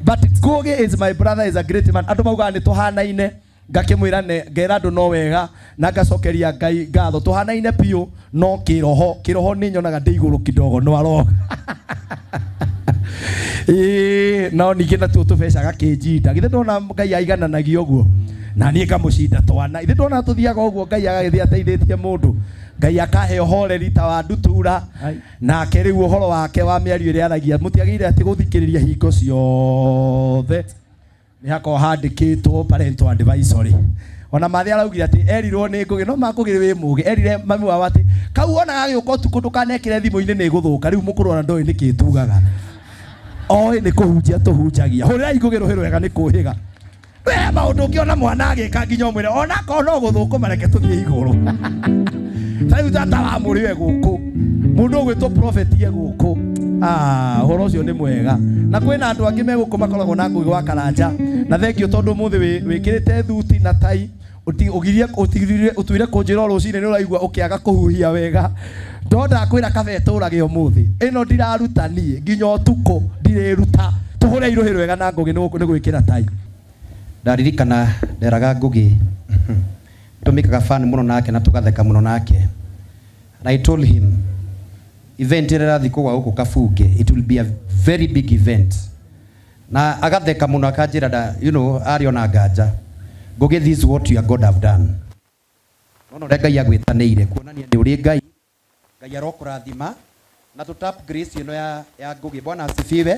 But Ngugi is my brother, is a great man. Andu maugaga ni tuhanaine, ngakimwira ngera andu no wega na ngacokeria Ngai ngatho. Tuhanaine biũ no kiroho kiroho ni nyonaga ndi iguru kidogo no aroga ĩĩ no ningĩ natuo tũbeca gakĩnjinda githĩ ndona Ngai aigananagia ũguo na niĩ ngamũcinda twana ithe ndona tũthiaga ũguo Ngai agagĩthiĩ ateithĩtie mũndũ Ngai akahe ũhoreri ta wa ndutura nake rĩu ũhoro wake wa mĩario ĩrĩa aragia mũtiagĩrĩire atĩ gũthikĩrĩria hingo ciothe nĩ hakoragwo handĩkĩtwo parental advisory. Ona mathi araugire atĩ erirwo nĩ Ngugi no ma Ngugi wĩ mũgĩ erire mami wao atĩ kau ona gagĩũka ũtukũ ndũkanekĩre thimũ-inĩ nĩ gũthũka rĩu mũkũrũ ona ndoĩ nĩkĩ tugaga oĩ nĩ kũhunjia tũhunjagia hũrĩrai Ngugi rũhĩ rwega nĩ kũhĩga we maũndũ ũngĩona mwana agĩka nginya ũmwĩre onakorwo no gũthũkũma reke tũthiĩ igũrũ ta rĩu tata wa mũrĩ we gũkũ mũndũ ũgwĩtwo prophet e gũkũ ũhoro ũcio nĩ mwega na kwĩna andũ angĩ me gũkũ makoragwo na Ngugi wa Karanja na thengio tondũ ũmũthĩ wĩkĩrĩte thuti na tai ũtuire kũnjĩra o rũcinĩ nĩ ũraigua ũkĩaga kũhuhia wega ndo ndakwĩra kabe tũrage ũmũthĩ ĩno ndiraruta niĩ nginya ũtukũ ndirĩruta tũhũre irũhĩ rwega na Ngugi nĩ gwĩkĩra tai. Ndaririkana nderaga Ngugi tũmĩkaga fan mũno nake na tũgatheka mũno nake and I told him event ĩrĩa ĩrathiĩ kũgwa gũkũ Kabunge it will be a very big event na agatheka mũno akanjĩra da you know arĩ ona nganja Ngugi this is what your God have done. Nona ũrĩa Ngai agwĩtanĩire kuonania nĩ ũrĩ Ngai Ngai arokũrathima na tũ tap grace ĩno ya Ngugi. Bwana asifiwe.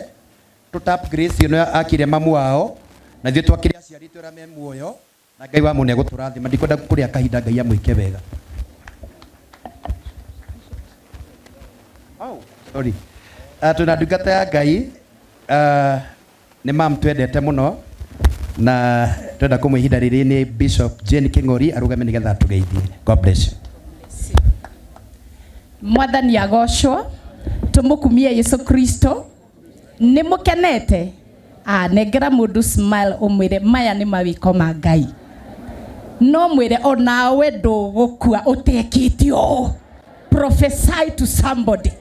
Tũ tap grace ĩno akire mamu wao na ithuĩ twakire aciari aitũ arĩa me muoyo na Ngai wa mũne gũtũrathima ndikwenda kũrĩa kahinda Ngai amwĩke wega. Oh, sorry. Twĩna ndungata ya Ngai nĩ mam twendete mũno na twenda kũmũhe ihinda rĩrĩ nĩ Bishop Jane King'ori arũgame nĩgetha atũgeithie. God bless you. Mwathani agocwo tũmũkumie Yesu Kristo nĩ mũkenete nengera mũndũ smile ũmwĩre maya nĩ mawĩko ma Ngai no mwĩre onawe ndũgũkua ũtekĩte ũũ. Prophesy to somebody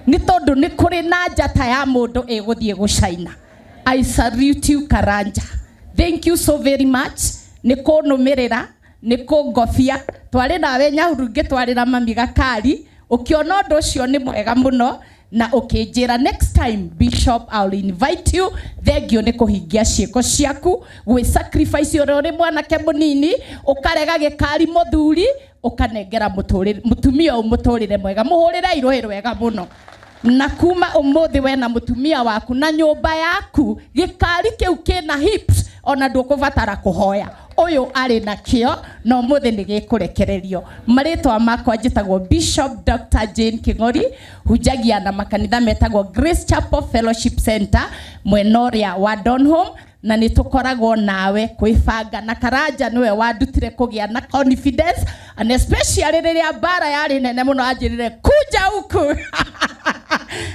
nĩ tondũ nĩ kũrĩ na njata ya mũndũ ĩgũthiĩ gũcaina. I salute you Karanja, thank you so very much nĩ kũnũmĩrĩra nĩ kũngobia twarĩ nawe Nyahururu ngĩtwarĩra mami gakari ũkĩona ũndũ ũcio nĩ mwega mũno na ũkĩnjĩra next time Bishop I'll invite you. Thank you nĩ kũhingia ciĩko ciaku gwĩ sacrifice ũrĩa ũrĩ mwanake mũnini ũkarega gĩkari mũthuri ũkanengera mũtumia ũyũ mũtũrĩre mwega mũhũrĩre irũhĩ rwega mũno na kuma ũmũthĩ we na mũtumia waku na nyũmba yaku gĩkari kĩu kĩna hips ona ndũkũbatara kũhoya ũyũ arĩ nakĩo na ũmũthĩ nĩ gĩkũrekererio. Marĩtwa makwa njĩtagwo Bishop Dr. Jane King'ori hunjagia na makanitha metagwo Grace Chapel Fellowship Center mwena ũrĩa wa Donholm na nĩ tũkoragwo nawe kwĩbanga na Karanja nĩwe wandutire kũgĩa na confidence and especially rĩrĩa mbara yarĩ nene mũno anjĩrire kuja huku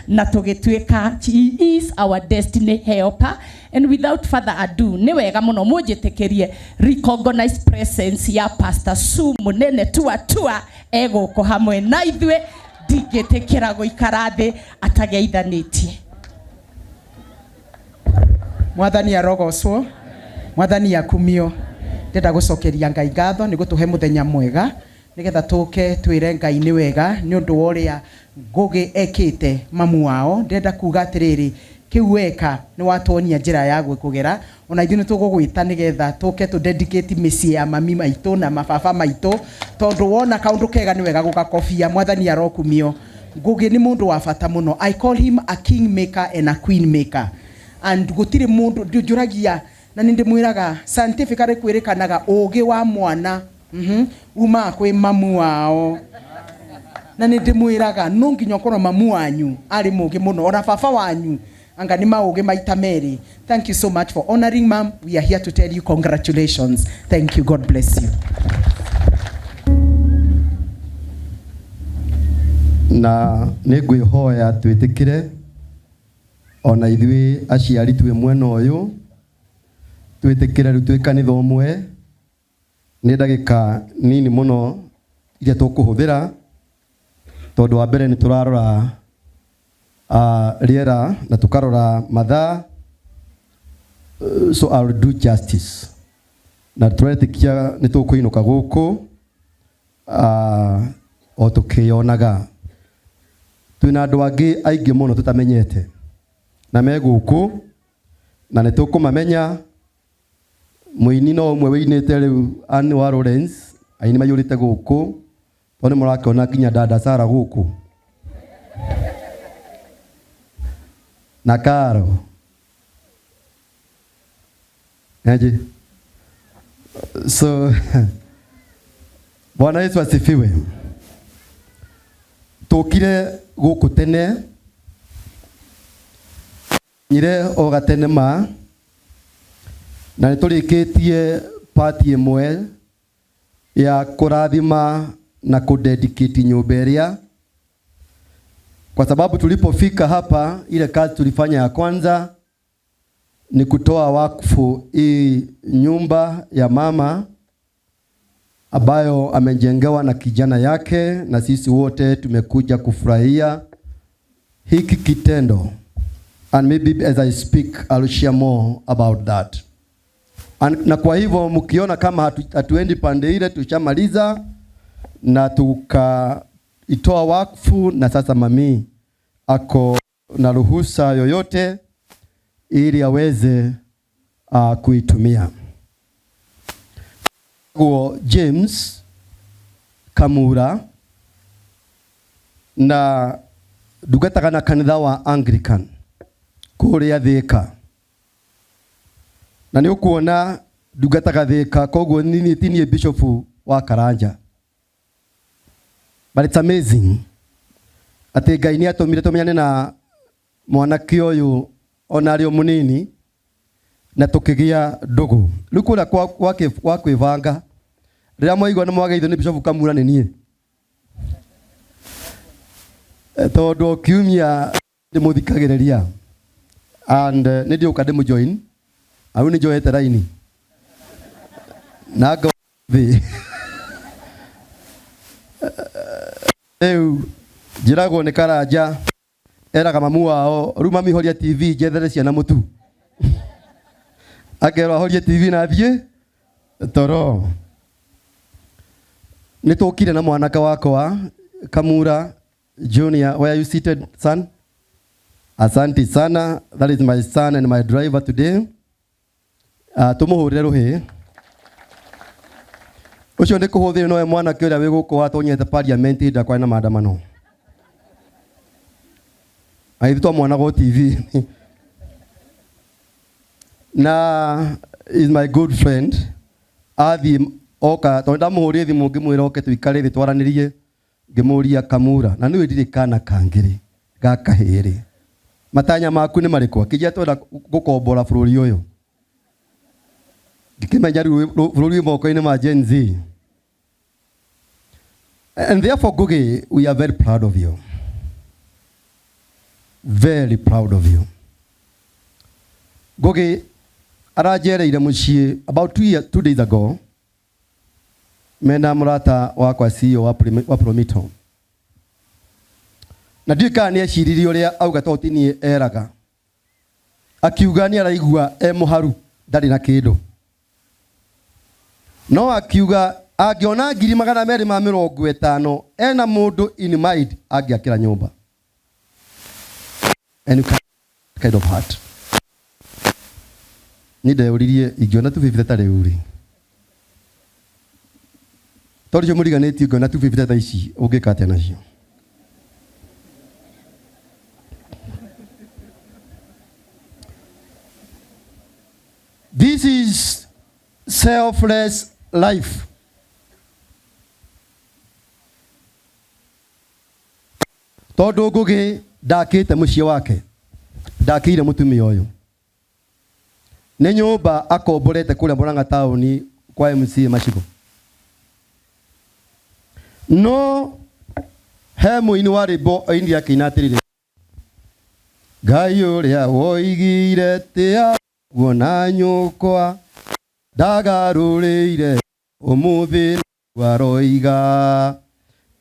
na tũgĩtuĩka he is our destiny helper. And without further ado nĩ wega mũno mũnjĩtĩkĩrie recognize presence ya Pastor Sue Munene Tua Tua Egũkũ hamwe na ithuĩ, ndingĩtĩkĩra gũikara thĩ atageithanĩtie. Mwathani arogocwo, Mwathani akumio. Ndĩrenda gũcokeria Ngai ngatho nĩ gũtũhe mũthenya mwega nĩgetha tũke twĩre Ngai nĩ wega nĩ ũndũ wa ũrĩa Ngũgĩ ekĩte mamu wao. Ndĩrenda kuga atĩrĩrĩ, kĩu weka nĩ watuonia njĩra ya kũgera, ona ithuĩ nĩ tũgũgwĩta nĩgetha tũke tũ dedicate mĩciĩ ya mami maitũ na mababa maitũ, tondũ wona kaũndũ kega nĩ wega gũgakobia. Mwathani arokumio. Ngũgĩ nĩ mũndũ wa bata mũno. I call him a king maker and a queen maker. And gũtirĩ mũndũ ndĩnjũragia na nĩ ndĩmwĩraga scientifically kwĩrĩkanaga ũgĩ wa mwana umaga kwĩ mamu wao, na nĩ ndĩmwĩraga no nginya ũkorwo mamu wanyu arĩ mũgĩ mũno, ona baba wanyu anga nĩ maũgĩ maita merĩ. Thank you so much for honoring mom. We are here to tell you congratulations. Thank you. God bless you. Na nĩ ngwĩhoya twĩtĩkĩre ona ithuĩ aciari twĩ mwena ũyũ, twĩtĩkĩre rĩu twĩ kanitha ũmwe. Nĩ ndagĩka nini mũno iria tũkũhũthĩra, tondũ wa mbere nĩ tũrarora rĩera na tũkarora mathaa, so I'll do justice. Na tũretĩkia nĩ tũkũinũka gũkũ o tũkĩyonaga. Twĩna andũ angĩ aingĩ mũno tũtamenyete na me gũkũ, na nĩ tũkũmamenya. Mũini no ũmwe wĩinĩte rĩu, Anne wa Lawrence, aini maiyũrĩte gũkũ, tondũ nĩ mũrakĩona nginya dada Sara gũkũ na Karo. Aje. So Bwana Yesu asifiwe. Tũkire gũkũ tene, nyire o gatene ma, na nĩ tũrĩkĩtie pati ĩmwe ya kũrathima na kũdedicate nyũmba ĩrĩa, kwa sababu tulipofika hapa ile kazi tulifanya ya kwanza ni kutoa wakfu hii nyumba ya mama ambayo amejengewa na kijana yake, na sisi wote tumekuja kufurahia hiki kitendo. And maybe as I speak I'll share more about that. And, na kwa hivyo mkiona kama hatuendi pande ile, tushamaliza na tukaitoa wakfu, na sasa mami ako na ruhusa yoyote ili aweze kuitumia. Guo James Kamura na ndungataga na kanitha wa Anglican kuria Thika, na nĩ ũkuona ndungataga Thika, koguo nini ti niĩ bishop wa Karanja, but it's amazing atĩ Ngai nĩ atũmire tũmenyane na mwanake ũyũ ona arĩ o mũnini na tũkĩgĩa ndũgũ. Rĩu kũrĩa kwa kwĩbanga, rĩrĩa mwaigua nĩ mwageithio nĩ Bishop Kamura nĩ niĩ, tondũ o kiumia ndĩmũthikagĩrĩria and nĩ ndiũka ndĩmũjoin, au nĩ njoete raini na thĩ. Rĩu njĩragwo nĩ Karanja, eraga mamu wao, rĩu mami horia TV njethere ciana mũtu, akerwo ahorie TV na athiĩ toro. Nĩ tũkire na mwanake wakwa Kamura Junior. Where are you seated, son? Asante sana. That is my son and my driver today. Tumuhurire ruhi. Ucio nĩ kũhũthĩra nowe mwanake ũrĩa wĩ gũkũ watonyete parliament hĩndĩ ĩrĩa kwarĩ na maandamano. Agĩthiĩ twamwonaga TV. Na is my good friend. Athiĩ oka, tondũ ndamũhũrire thimũ ngĩmwĩra oke tũikare thĩ twaranĩrie, ngĩmũria Kamura, na nĩwe ndirĩ kana kangĩrĩ ga kahĩĩ-rĩ, matanya maku nĩ marĩkũ? Akĩnjĩra twenda gũkombora bũrũri ũyũ. Ngĩkĩmenya rĩu bũrũri wĩ moko-inĩ ma Gen Z. And therefore, Ngugi, we are very proud of you. Very proud of you. Ngugi aranjereire mũciĩ about 2 days ago. Mena mũrata wakwa CEO wa Promito. Na ndiũĩ kana nĩ eciririe ũrĩa auga tondũ ti niĩ eraga. Akiuga nĩ araigua e mũharu ndarĩ na kĩndũ. No akiuga angĩona 250,000 ena mũndũ in mind angĩakĩra nyũmba. And you can kind of heart. Niĩ ndeyũririe ingĩona 250 ta rĩu rĩ. Tondũ icio mũriganĩtie ũngĩona 250 ta ici ũngĩka atĩa nacio? This is selfless life. Tondũ Ngũgĩ ndakĩte mũciĩ wake, ndakĩire mũtumia ũyũ. Nĩ nyũmba akomborete kũrĩa Murang'a taũni kwa MCA Macigo. No he mũini wa rwĩmbo oinire akĩina atĩrĩrĩ, Ngai ũrĩa woigire tĩa guona nyũkwa ndagarũrĩire ũmũthĩ aroiga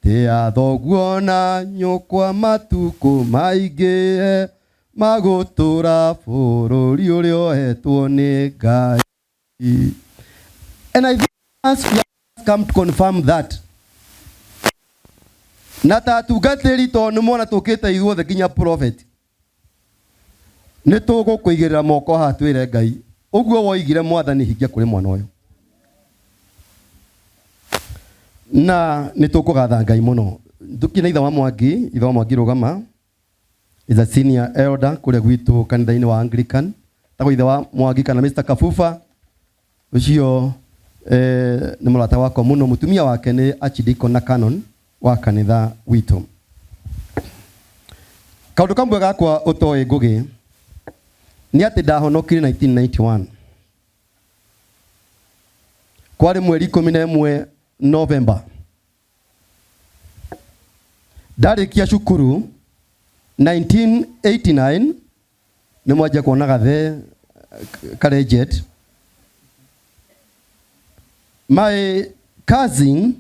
tĩa thoguo na nyũkwa matukũ maingĩ magũtũra bũrũri ũrĩa ũhetwo nĩ Ngai. And I think us we have come to confirm that. Na ta atungatĩri tondũ nĩ mona tũkĩte ithuothe nginya prophet. Nĩ tũgũkũigĩrĩra moko haha twĩre Ngai ũguo woigire mwathani hingia kũrĩ mwana ũyũ. Na nĩ tũkũgatha Ngai mũno. Tũkĩ na ithe wa Mwangi, ithe wa Mwangi rũgama is a senior elder kũrĩa gwitũ kanitha-inĩ wa Anglican. Tagwo ithe wa Mwangi kana Mr. Kabuba ũcio nĩ mũrata wakwa mũno. Mũtumia wake nĩ archdeacon na canon wa kanitha witũ. Kaũndũ kamwe gakwa ũtoĩ Ngũgĩ nĩ atĩ ndahonokire 1991. Kwarĩ mweri 11 November. Ndarĩkia cukuru 1989 nĩ mwanjia kuona gathe karejet. My cousin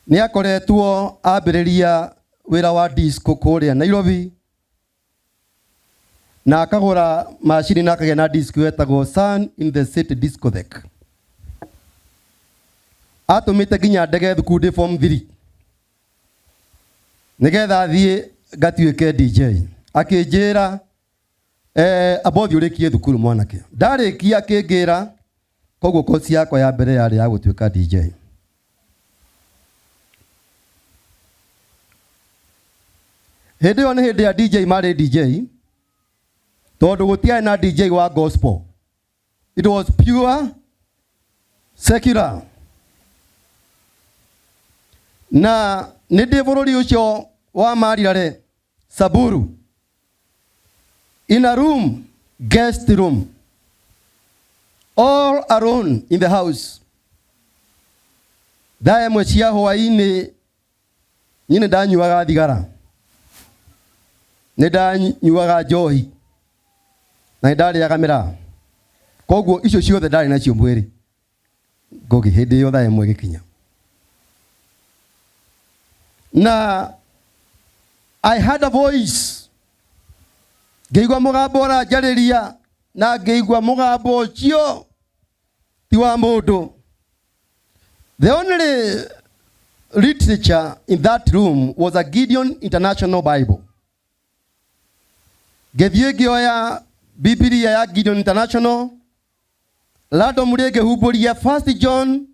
nĩ akoretwo ambĩrĩria wĩra wa disco kũrĩa Nairobi na akagũra macini na akagĩa na disco yetagwo Sun in the City Discotheque. Atũmĩte nginya ndege thukuru ndĩ form 3 nĩgetha thiĩ ngatuĩke DJ. Akĩnjĩra amba ũthiĩ ũrĩkie thukuru mwanake. Ndarĩkia akĩngĩra, koguo kosi yakwa ya mbere yarĩ ya gũtuĩka DJ. Hĩndĩ ĩyo nĩ hĩndĩ ya DJ marĩ DJ, tondũ gũtiarĩ na DJ wa gospel. It was pure secular. Na nĩ ndĩ bũrũri ũcio wa Marirare, Samburu, in a room, guest room, all alone in the house. Thaa ĩmwe cia hwaĩ-inĩ niĩ nĩ ndanyuaga thigara, nĩ ndanyuaga njohi na nĩ ndarĩaga mĩraa, koguo icio ciothe ndarĩ nacio mwĩrĩ. Ngũgĩ hĩndĩ ĩyo thaa ĩmwe ĩgĩkinya, na I had a voice, ngĩigua mũgambo ũranjarĩria, na ngĩigua mũgambo ũcio ti wa mũndũ. The only literature in that room was a Gideon International Bible. Ngĩthiĩ ngĩoya Bibilia ya Gideon International, randomly ngĩhumbũria 1 John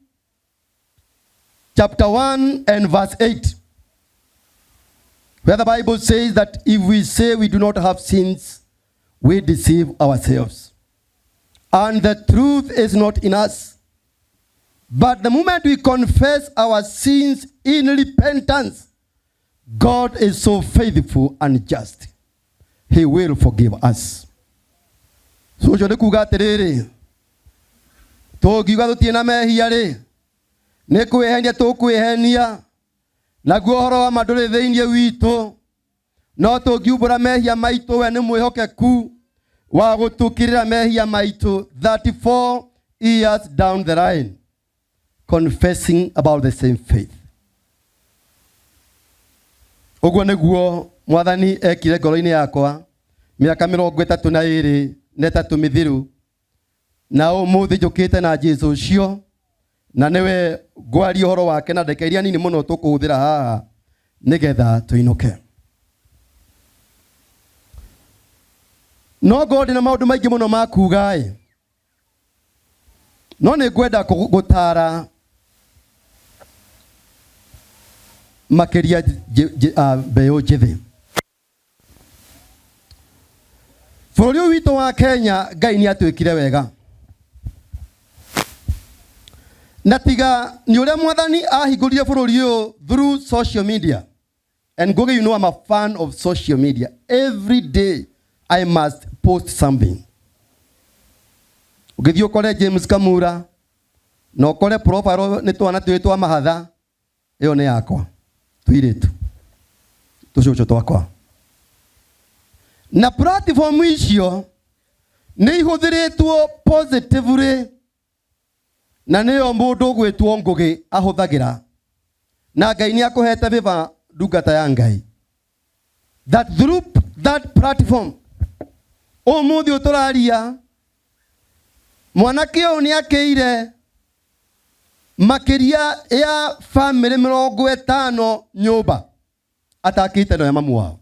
chapter 1 and verse 8, where the Bible says that if we say we do not have sins, we deceive ourselves, and the truth is not in us. But the moment we confess our sins in repentance, God is so faithful and just. He will forgive us. So ũcio nĩ kuga atĩrĩrĩ, tũngiuga tũtirĩ na mehia rĩ, nĩ kwĩhenia tũkwĩhenia, naguo ũhoro wa ma ndũrĩ thĩinĩ witũ. No tũngiumbũra mehia maitũ, we nĩ mwĩhokeku wa gũtũkĩrĩra mehia maitũ. 34 years down the line. confessing about the same faith. Ũguo nĩguo Mwathani ekire ngoro-inĩ yakwa mĩaka 32 na 3 mĩthiru, na ũmũthĩ njũkĩte na Jesu ũcio, na nĩwe ngwaria ũhoro wake na ndagĩka iria nini mũno tũkũhũthĩra haha nĩgetha tũinũke. No ngorwo ndĩna maũndũ maingĩ mũno ma kuga-ĩ, no nĩ ngwenda gũtara makĩria mbeũ njĩthĩ. Bũrũri ũyũ witũ wa Kenya, Ngai nĩ atwĩkire wega, na tiga nĩ ũrĩa Mwathani ahingũrire bũrũri ũyũ through social media. And Ngugi, you know I'm a fan of social media. Every day I must post something. Ũngĩthiĩ ũkore James Kamura na ũkore profile nĩ twana twĩ twa mahatha, ĩyo nĩ yakwa, tũirĩtu tũcũcũ twakwa. Na platform icio nĩ ihũthĩrĩtwo positively, na nĩyo mũndũ ũgwĩtwo Ngũgĩ ahũthagĩra, na Ngai nĩ akũhete favor, ndungata ya Ngai, that through that platform ũmũthĩ ũyũ tũraria, mwanake ũyũ nĩ akĩire makĩria ya bamĩrĩ 50 nyũmba atakĩte no ya mamu wao,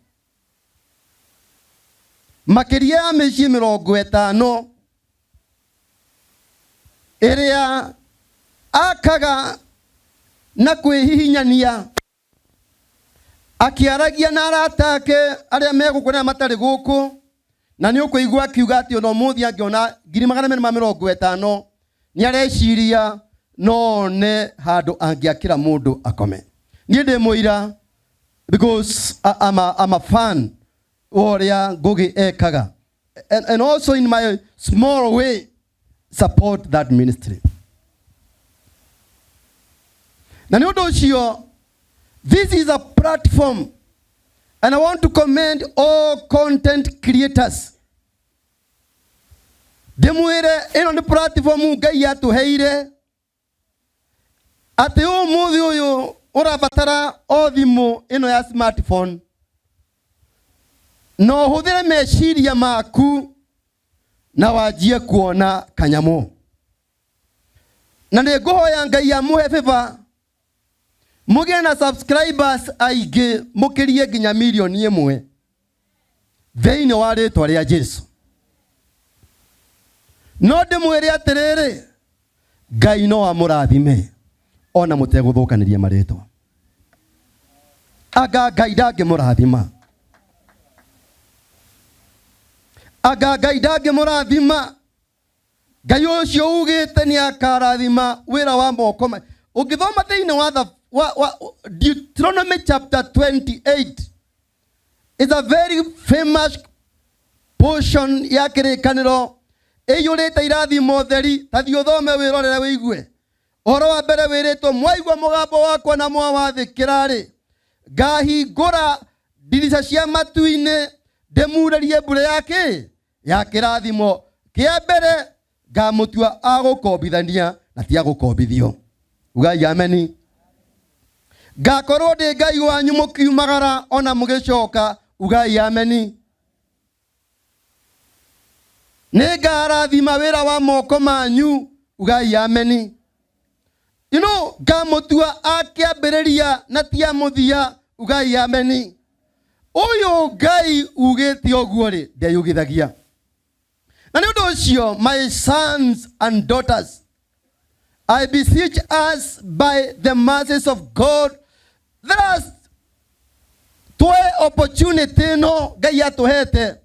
makĩria ya mĩciĩ 50 ĩrĩa akaga na kwĩhihinyania akĩaragia na arata ake arĩa me gũkũ na matarĩ gũkũ, na nĩ ũkũigua akiuga atĩ ona ũmũthĩ angĩona 250,000 nĩ areciria no one handũ angĩakĩra mũndũ akome. Niĩ ndĩ mũira because I'm a fan wa ũrĩa Ngugi ekaga, and also in my small way support that ministry. Na nĩ ũndũ ũcio, this is a platform, and I want to commend all content creators. Ndĩmwĩre ĩno nĩ platform Ngai atũheire, atĩ ũmũthĩ ũyũ ũrabatara o thimũ ĩno ya smartphone na ũhũthĩre meciria maku na wanjie kuona kanyamũ. Na nĩ ngũhoya Ngai amũhe favor, mũgĩe na subscribers aingĩ, mũkĩrie nginya 1 million thĩinĩ wa rĩtwa rĩa Jesu. No ndĩmwĩre atĩrĩrĩ, Ngai no amũrathime ona mũtegũthũkanĩria marĩtwa. Anga Ngai ndangĩmũrathima, anga Ngai ndangĩmũrathima. Ngai ũcio ugĩte nĩ akarathima wĩra wa moko ma ũngĩthoma thĩinĩ wa, the, wa Deuteronomy chapter 28 is a very famous portion ya kĩrĩkanĩro ĩiyũrĩte irathimo theri. Ta thiĩ ũthome wĩrorere wĩigue. Ũhoro wa mbere wĩrĩtwo, mwaigua mũgambo wakwa na mwawathĩkĩra-rĩ, ngahingũra ndirica cia matu-inĩ, ndĩmurĩrie mbura ya kĩ ya kĩrathimo. Kĩa mbere, ngamũtua agũkombithania na ti agũkombithio. Ugai ameni. Ngakorwo ndĩ Ngai wanyu mũkiumagara ona mũgĩcoka. Ugai ameni. Nĩ ngarathima wĩra wa moko manyu. Ugai ameni. Ngamũtua akĩambĩrĩria na ti a mũthia. Ugai ameni. Ũyũ Ngai ugĩte ũguo rĩ, ndeyugithagia. Na nĩ ũndũ ũcio, my sons and daughters, I beseech us by the mercies of God, let us tuoe opportunity ĩno Ngai atũhete.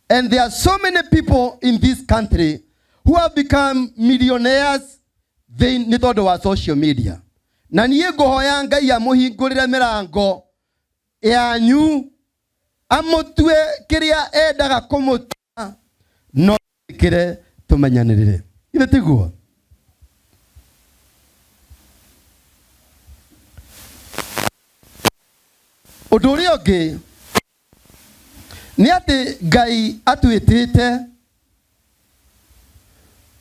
And there are so many people in this country who have become millionaires nĩ tondũ wa social media. Na niĩ ngũhoya Ngai amũhingũrĩre mĩrango yanyu, amũtue kĩrĩa endaga kũmũtua, no kĩre tũmenyanĩrĩre. Ithe tiguo? Ũndũ ũrĩa ũngĩ nĩ atĩ Ngai atwĩtĩte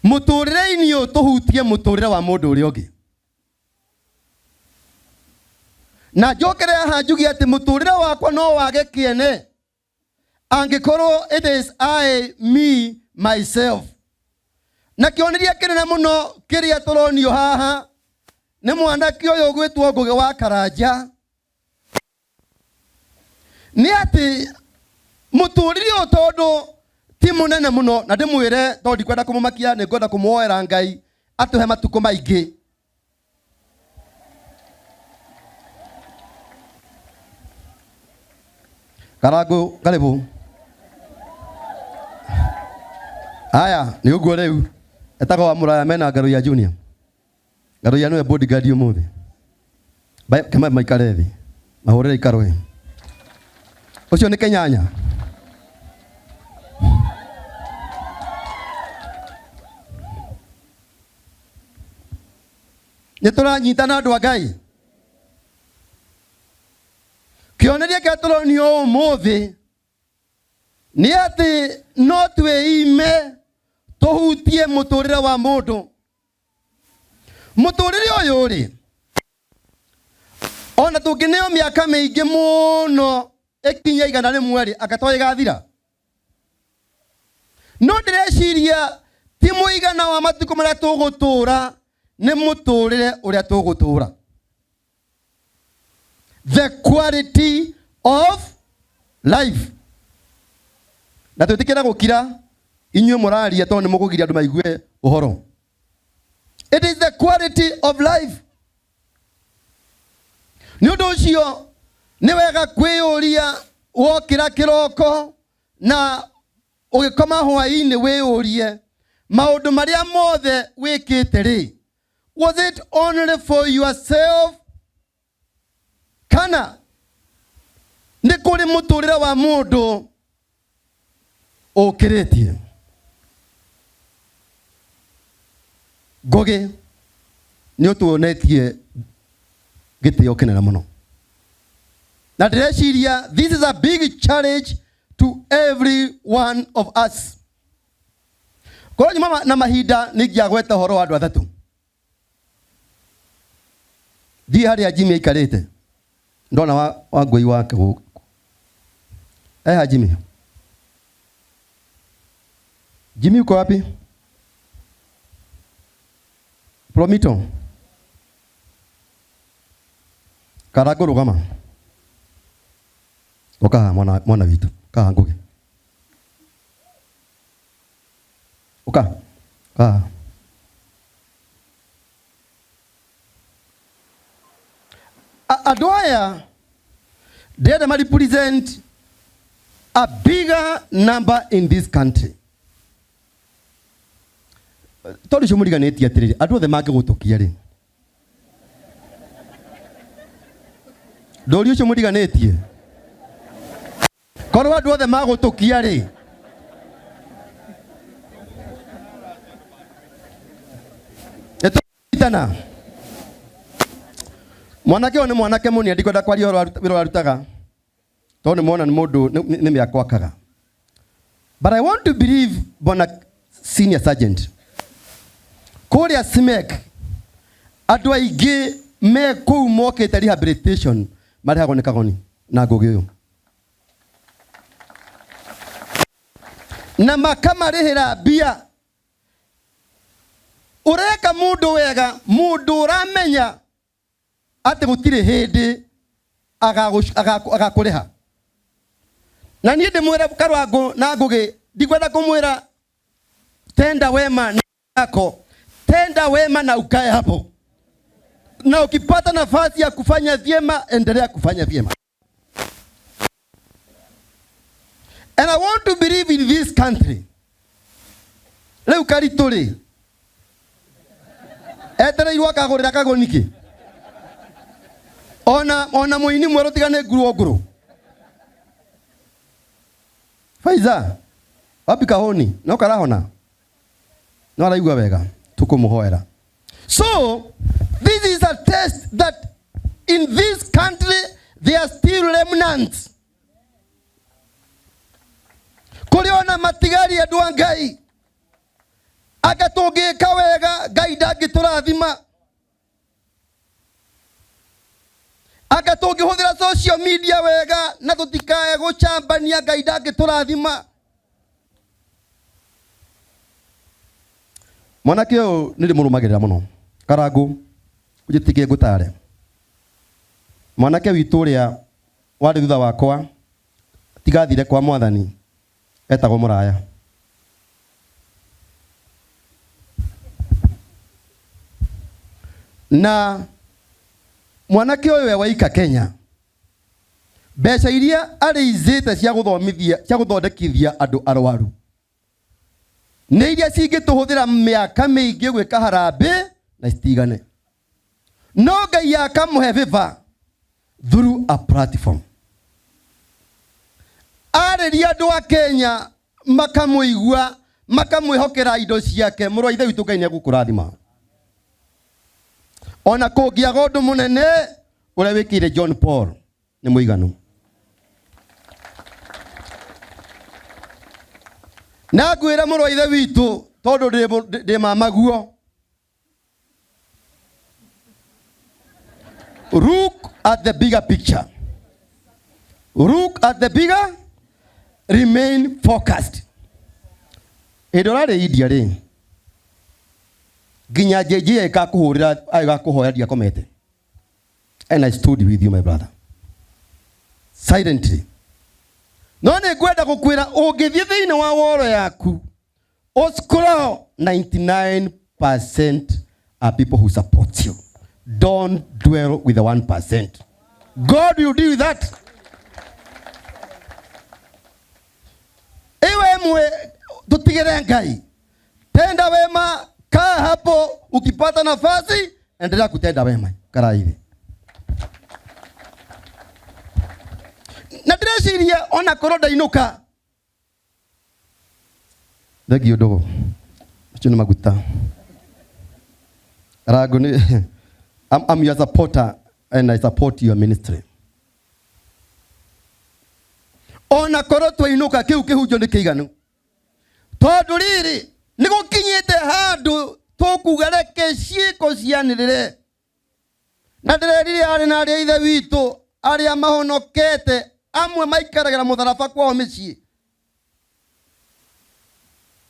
Mũtũrĩre-inĩ ũyũ tũhutie mũtũrĩre wa mũndũ ũrĩa ũngĩ. Na njokere haha njuge atĩ mũtũrĩre wakwa no wage kĩene angĩkorwo it is I, me, myself. Na kĩonereria kĩnene mũno kĩrĩa tũronio haha nĩ mwanake ũyũ ũgwĩtwo Ngũgĩ wa Karanja. Nĩ atĩ mũtũrĩre ũyũ tondũ ti mũnene mũno, na ndĩmwĩre tondũ ndikwenda kũmũmakia, nĩ ngwenda kũmũhoera Ngai atũhe matukũ maingĩ. Karangũ, karibu. Haya, nĩ ũguo rĩu. Etagwo wa Mũraya mena Ngaruiya Junior. Ngaruiya nĩwe bodyguard ũmũthĩ. Kema maikare thĩ. Mahũrĩre ikarũĩ. Ũcio nĩ Kenyanya. Nĩ tũranyitana andũ a Ngai. Kĩonereria kĩrĩa tũronio ũmũthĩ nĩ atĩ no twĩime tũhutie mũtũrĩre wa mũndũ. Mũtũrĩre ũyũ rĩ, ona tũngĩneo mĩaka mĩingĩ mũno ĩkinye igana rĩmwe rĩ, anga to ĩgathira. No ndĩreciria ti mũigana wa matukũ marĩa tũgũtũra, nĩ mũtũrĩre ũrĩa tũgũtũra. The quality of life. Na twĩtĩkĩra gũkira inyuĩ mũraria tondũ nĩ mũkũgiria andũ maigue ũhoro. It is the quality of life. Nĩ ũndũ ũcio nĩ wega kwĩyũria wokĩra kĩroko na ũgĩkoma hwaĩ-inĩ, wĩyũrie maũndũ marĩa mothe wĩkĩte rĩ, was it only for yourself kana nĩ kũrĩ mũtũrĩre wa mũndũ ũkĩrĩtie? Ngũgĩ nĩ ũtuonetie gĩtĩo kĩnene mũno, na ndĩreciria this is a big challenge to every one of us. Korwo nyuma na mahinda nĩ ingĩagweta ũhoro wa andũ atatũ. Thiĩ harĩa Jimmy aikarĩte, ndona wa ngũi wake gũkũ. Eha Jimmy. Jimmy uko wapi? Promito. Karangũ rũgama. Ũka haha mwana witũ. Ũka haha Ngũgĩ. Ũka. Ũka haha. Andũ aya ndĩrenda ma represent a bigger number in this country. Tondũ ũcio mũriganĩtie atĩrĩrĩ, andũ othe mangĩgũtũkia rĩ, ndũri ũcio mũriganĩtie, korwo andũ othe magũtũkia rĩ, nĩtũnyitana. Mwanake ũyũ nĩ mwanake mũnini, ndikwenda kwaria ũhoro wa wĩra ũrĩa arutaga, tondũ nĩ mwona nĩ mũndũ nĩ mĩako akaga. But I want to believe bwana senior sergeant, kũrĩa SMEC andũ aingĩ me kũu mokĩte rehabilitation marĩhagwo nĩ Kagoni na Ngũgĩ ũyũ, na makamarĩhĩra mbia. Ũreka mũndũ wega, mũndũ ũramenya atĩ gũtirĩ hĩndĩ agakũrĩha. Na niĩ ndĩmwĩre Karwangũ na Ngũgĩ, ndikwenda kũmwĩra tenda wema yako, tenda wema na ukae hapo, na ukipata nafasi ya kufanya vyema, endelea kufanya vyema. And I want to believe in this country. Rĩu karitũ rĩ, etereirwo akagũrĩra kagoni kĩ? Ona mũini mwerũ tiga nĩ nguruo ngũrũ. Faiza, wapi kahoni? No karahona? No araigua wega? Tukũmũhoera. So, this is a test that in this country there are still remnants. Kũrĩ ona matigari andũ a Ngai. Anga tũngĩka wega Ngai ndangĩtũrathima. Anga tũngĩhũthĩra social media wega na tũtikae gũcambania Ngai ndangĩtũrathima. Mwanake ũyũ nĩ ndĩmũrũmagĩrĩra mũno. Karangũ, ũnjĩtĩkie ngũtare. Mwanake witũ ũrĩa warĩ thutha wakwa tigathire kwa mwathani etagwo Mũraya. Na mwanake ũyũ we waika Kenya mbeca iria arĩizĩte cia gũthomithia cia gũthondekithia andũ arwaru nĩ iria cingĩtũhũthĩra mĩaka mĩingĩ gwĩka harambĩ na citigane. No Ngai akamũhe favor through a platform. Arĩria andũ a Kenya makamũigua makamwĩhokera indo ciake. Mũrũ wa ithe witũ Ngai nĩ egũkũrathima. Ona kũngĩaga ũndũ mũnene ũrĩa wĩkĩire John Paul nĩ mũiganu. Na ngwĩra mũrũ wa ithe witũ tondũ ndĩ mamaguo. Look at the bigger picture. Look at the bigger, remain focused. Hĩndĩ ũrarĩ India rĩ, nginya JJ ĩgakũhũrĩra agakũhoya ndiakomete. And I stood with you my brother. Silently. No nĩ ngwenda gũkwĩra ũngĩthiĩ thĩinĩ wa woro yaku, ũscroll 99% are people who support you. Don't dwell with the 1%. God will deal with that. Iwe mwe tutigire Ngai. Tenda wema, kaa hapo, ukipata nafasi endelea kutenda wema. Karaithi. Na ndĩreciria ona korwo ndainũka. Thengio ndogo. Acio nĩ maguta. Rango nĩ I'm your supporter and I support your ministry. Ona korwo twainũka kĩu kĩhunjio nĩ kĩiganu. Tondũ rĩrĩ nĩ gũkinyĩte handũ tũkuga reke ciĩko cianĩrĩre. Na ndĩrerire arĩ na arĩa ithe witũ arĩa mahonokete amwe maikaragĩra mũtharaba kwao mĩciĩ.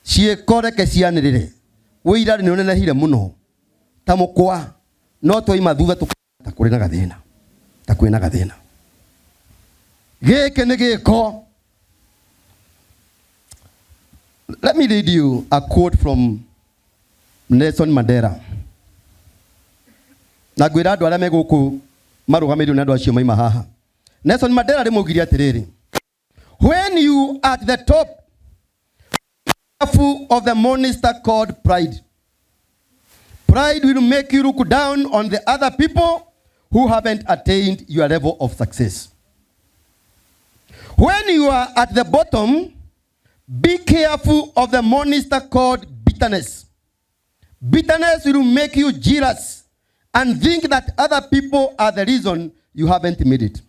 Ciĩko reke cianĩrĩre. Ũira nĩ ũnenehire mũno ta mũkwa no twaima thutha ta kũrĩ na gathĩna. Ta kwĩna gathĩna. Gĩkĩ nĩ gĩko. Let me read you a quote from Nelson Mandela. Na ngwĩra andũ arĩa me gũkũ marũgamĩrĩirwo nĩ andũ acio maima haha. Nelson Mandela rĩmaugire atĩrĩrĩ, when you are at the top of the monster called pride. Pride will make you look down on the other people who haven't attained your level of success. When you are at the bottom, be careful of the monster called bitterness. Bitterness will make you jealous and think that other people are the reason you haven't made it.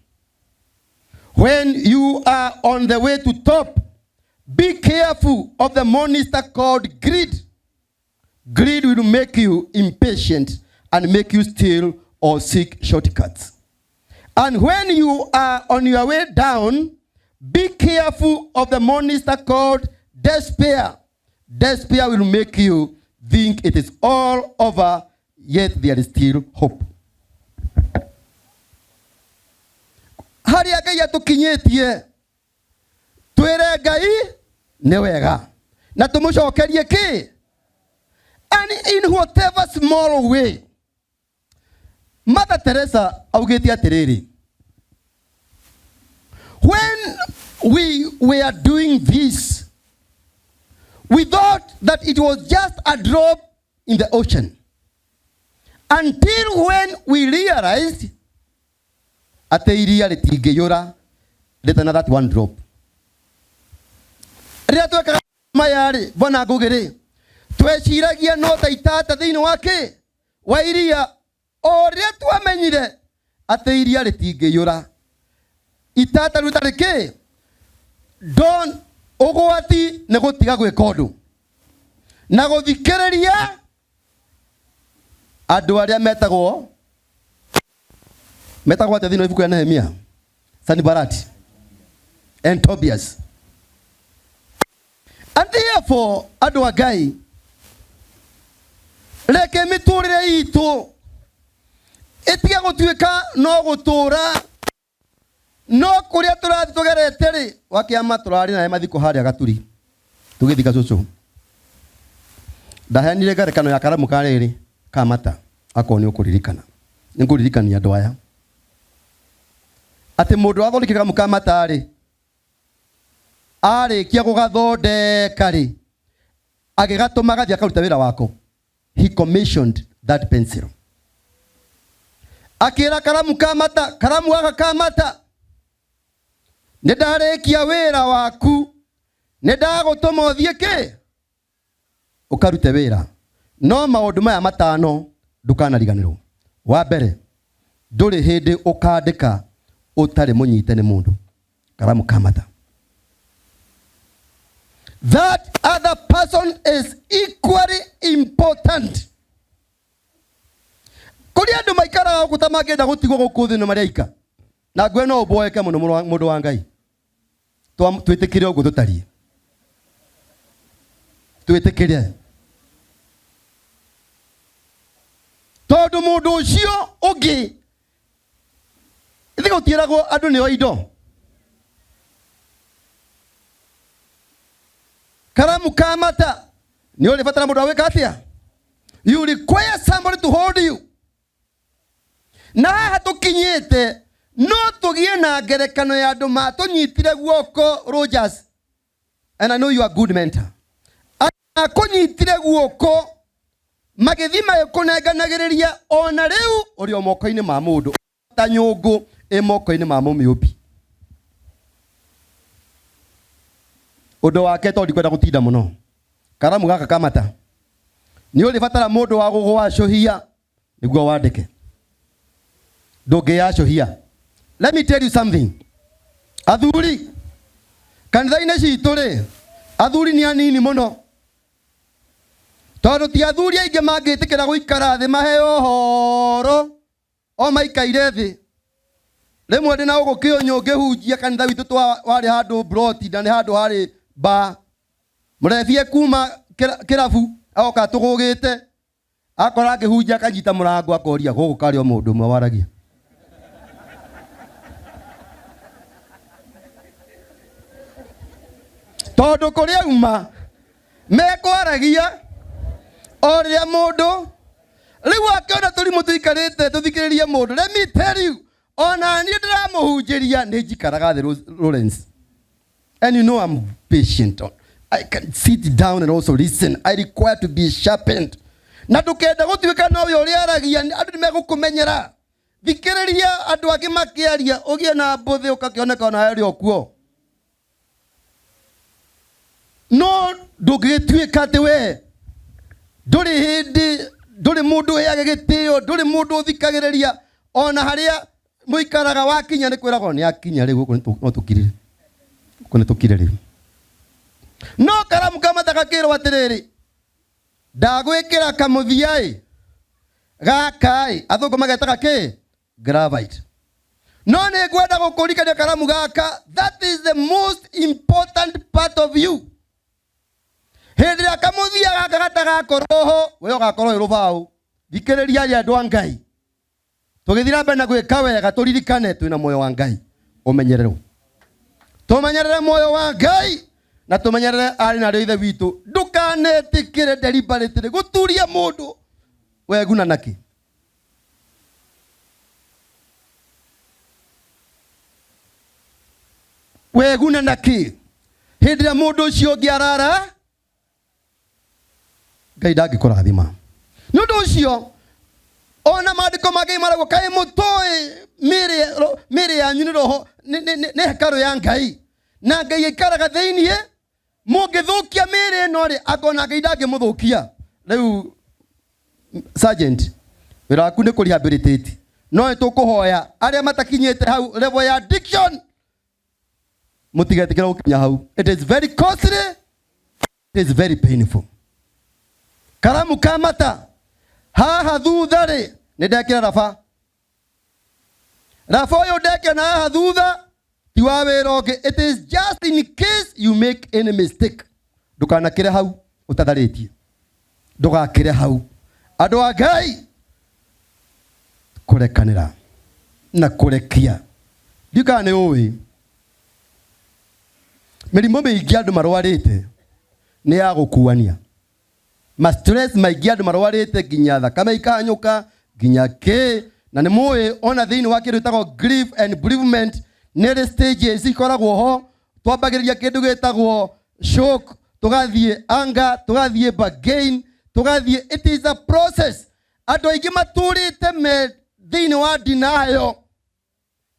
When you are on the way to top, be careful of the monster called greed. Greed will make you impatient and make you steal or seek shortcuts. And when you are on your way down, be careful of the monster called despair. Despair will make you think it is all over, yet there is still hope. Harĩa Ngai atũkinyĩtie, twĩre Ngai nĩ wega na tũmũcokerie kĩ? And in whatever small way. Mother Teresa augĩte atĩrĩrĩ, when we were doing this, we thought that it was just a drop in the ocean. Until when we realized atĩ iria rĩtingĩiyũra rĩtana that one drop. Rĩrĩa twekaga maya rĩ, Bwana Ngũgĩ rĩ, tweciragia no ta itata thĩinĩ wa kĩ? Wa iria. O rĩrĩa twamenyire atĩ iria rĩtingĩiyũra itata rĩu rĩtarĩ kĩ? Don ũgwati nĩ gũtiga gwĩka ũndũ. Na gũthikĩrĩria andũ arĩa metagwo metagwo atĩa thĩinĩ wa ibuku rĩa Nehemia? Sanballat and Tobias. And therefore andũ a Ngai reke mĩtũrĩre itũ ĩtige gũtuĩka no gũtũra no kũrĩa tũrathiĩ tũgerete rĩ wa kĩama tũrarĩ naye mathiko harĩa gaturi tũgĩthika cũcũ ndaheanire ngerekano ya karamu ka rĩrĩ ka mata akorwo nĩ ũkũririkana nĩ ngũririkania andũ aya atĩ mũndũ wathondekire karamu ka mata rĩ arĩkia gũgathondeka rĩ agĩgatũma gathiĩ akaruta wĩra wako he commissioned that pencil akĩra karamu ka mata karamu gaka ka mata nĩ ndarĩkia wĩra waku nĩ ndagũtũma ũthiĩ kĩ ũkarute wĩra no maũndũ maya matano ndũkanariganĩrwo wa mbere ndũrĩ hĩndĩ ũkandĩka ũtarĩ mũnyite nĩ mũndũ karamu ka mata that other person is equally important kũrĩ andũ maikaraga gũkũ ta mangĩenda gũtigwo gũkũ thĩ no marĩ aika na ngwe no ũboeke mũno mũndũ wa Ngai twĩtĩkĩre ũguo tũtariĩ twĩtĩkĩre tondũ mũndũ ũcio ũngĩ ithe gũtiĩragwo andũ nĩo indo karamu ka mata nĩ ũrĩbatara mũndũ wa gwĩka atĩa you require somebody to hold you na haha tũkinyĩte no tũgĩe na ngerekano ya andũ matũnyitire guoko Rogers and I know you are good mentor akũnyitire guoko magĩthiĩ magĩkũnenganagĩrĩria ona rĩu ũrĩ o moko-inĩ ma mũndũ ta nyũngũ ĩ moko-inĩ ma mũmĩũmbi ũndũ wake tondũ ndikwenda gũtinda mũno karamu gaka kamata nĩ ũrĩbatara mũndũ wa gũgwacũhia nĩguo wandĩke ndũngĩyacũhia let me tell you something athuri kanitha-inĩ citũ rĩ athuri nĩ anini mũno tondũ ti athuri aingĩ mangĩtĩkĩra gũikara thĩ maheo ũhoro o maikaire thĩ rĩmwe ndĩ na ũgũ kĩũnyũ ngĩhunjia kanitha witũ warĩ handũ broti na nĩ handũ harĩ ba mũrebie kuma kĩrabu agoka tũgũgĩte akora ngĩhunjia akanyita mũrango akoria gũkũ karĩ o mũndũ ũmwe waragia tondũ kũrĩa auma mekwaragia o rĩrĩa mũndũ rĩu akĩona tũrimũ tũikarĩte tũthikĩrĩrie mũndũ let me tell you ona niĩ ndĩramũhunjĩria nĩ njikaraga thĩ Lawrence and you know I'm patient I can sit down and also listen I require to be sharpened na ndũkenda gũtuĩka nowe ũrĩa aragia andũ nĩ megũkũmenyera thikĩrĩria andũ angĩ makĩaria ũgĩe na mbũthĩ ũgakĩoneka ona harĩ o kuo no ndũngĩgĩtuĩka atĩ we ndũrĩ hĩndĩ ndũrĩ mũndũ ũheage gĩtĩo ndũrĩ mũndũ ũthikagĩrĩria ona harĩa mũikaraga wakinya nĩ kwĩragwo nĩ akinya rĩu gũkũ no tũkirire gũkũ nĩ tũkire rĩu no karamu kamata gakĩrwo atĩrĩrĩ ndagwĩkĩra kamũthia-ĩ gaka-ĩ athũngũ magetaga kĩ graphite no nĩ ngwenda gũkũrikania karamu gaka that is the most important part of you hĩndĩ ĩrĩa kamũthia gaka gatagakorwo ho we ũgakorwo wĩ rũbaũ thikĩrĩria andũ a Ngai tũgĩthiĩ na mbere na gwĩka wega tũririkane twĩna muoyo wa Ngai ũmenyererwo tũmenyerere muoyo wa Ngai na tũmenyerere arĩ na arĩ ithe witũ ndũkanetĩkĩre deliberately gũturia mũndũ weguna nakĩ weguna nakĩ hĩndĩ ĩrĩa mũndũ ũcio ũngĩ arara Ngai ndangĩkũrathima nĩ ũndũ ũcio ona maandĩko ma Ngai maragwo kaĩ mũtũĩ mĩĩrĩ yanyu nĩ roho nĩ hekarũ ya Ngai na Ngai aikaraga thĩiniĩ mũngĩthũkia mĩĩrĩ ĩno rĩ akona Ngai ndangĩmũthũkia rĩu sergeant wĩra waku nĩ kũ rehabilitate no nĩ tũkũhoya arĩa matakinyĩte hau level ya addiction mũtigetĩkĩra gũkinya hau it is very costly it is very painful Karamu ka mata haha thutha rĩ, nĩ ndekĩra raba. Raba ũyũ ndekĩra na haha thutha ti wa wĩra ũngĩ. It is just in case you make any mistake. Ndũkanakĩre hau ũtatharĩtie. Ndũgakĩre hau. Andũ a Ngai, kũrekanĩra na kũrekia. Ndiũĩ kana nĩ ũĩ mĩrimũ mĩingĩ andũ marwarĩte nĩ ya gũkuania. Ma stress maingĩ andũ marwarĩte nginya thakame ikanyũka nginya kĩ, na nĩ mũĩ ona thĩinĩ wa kĩndũ gĩtagwo grief and bereavement nĩ rĩ stages ikoragwo ho. Twambagĩrĩria kĩndũ gĩtagwo shock, tũgathiĩ anger, tũgathiĩ bargain, tũgathiĩ, it is a process. Andũ aingĩ matũrĩte me thĩinĩ wa denial.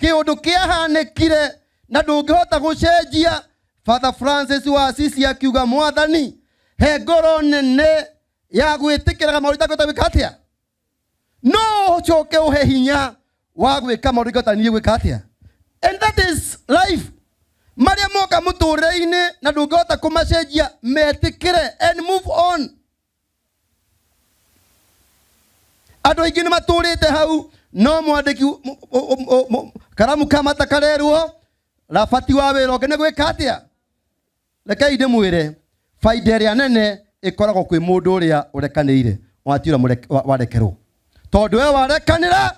Kĩũndũ kĩahanĩkire na ndũngĩhota gũcenjia. Father Francis wa Assisi akiuga, Mwathani, he ngoro nene ya gwĩtĩkĩraga maũndũ itangĩhota gwĩka atĩa, no ũcoke ũhe hinya wa gwĩka maũndũ ingĩhota niĩ gwĩka atĩa. And that is life. Marĩa moka mũtũrĩre-inĩ na ndũngĩhota kũmacenjia, metĩkĩre and move on. Andũ aingĩ nĩ matũrĩte hau, no mwandĩki karamu ka mata karerwo rabati wa wĩra ũngĩ nĩ gwĩka atĩa. Rekei ndĩmwĩre, baida ĩrĩa nene ĩkoragwo kwĩ mũndũ ũrĩa ũrekanĩire, ona ti ũrĩa warekerwo. Tondũ we warekanĩra,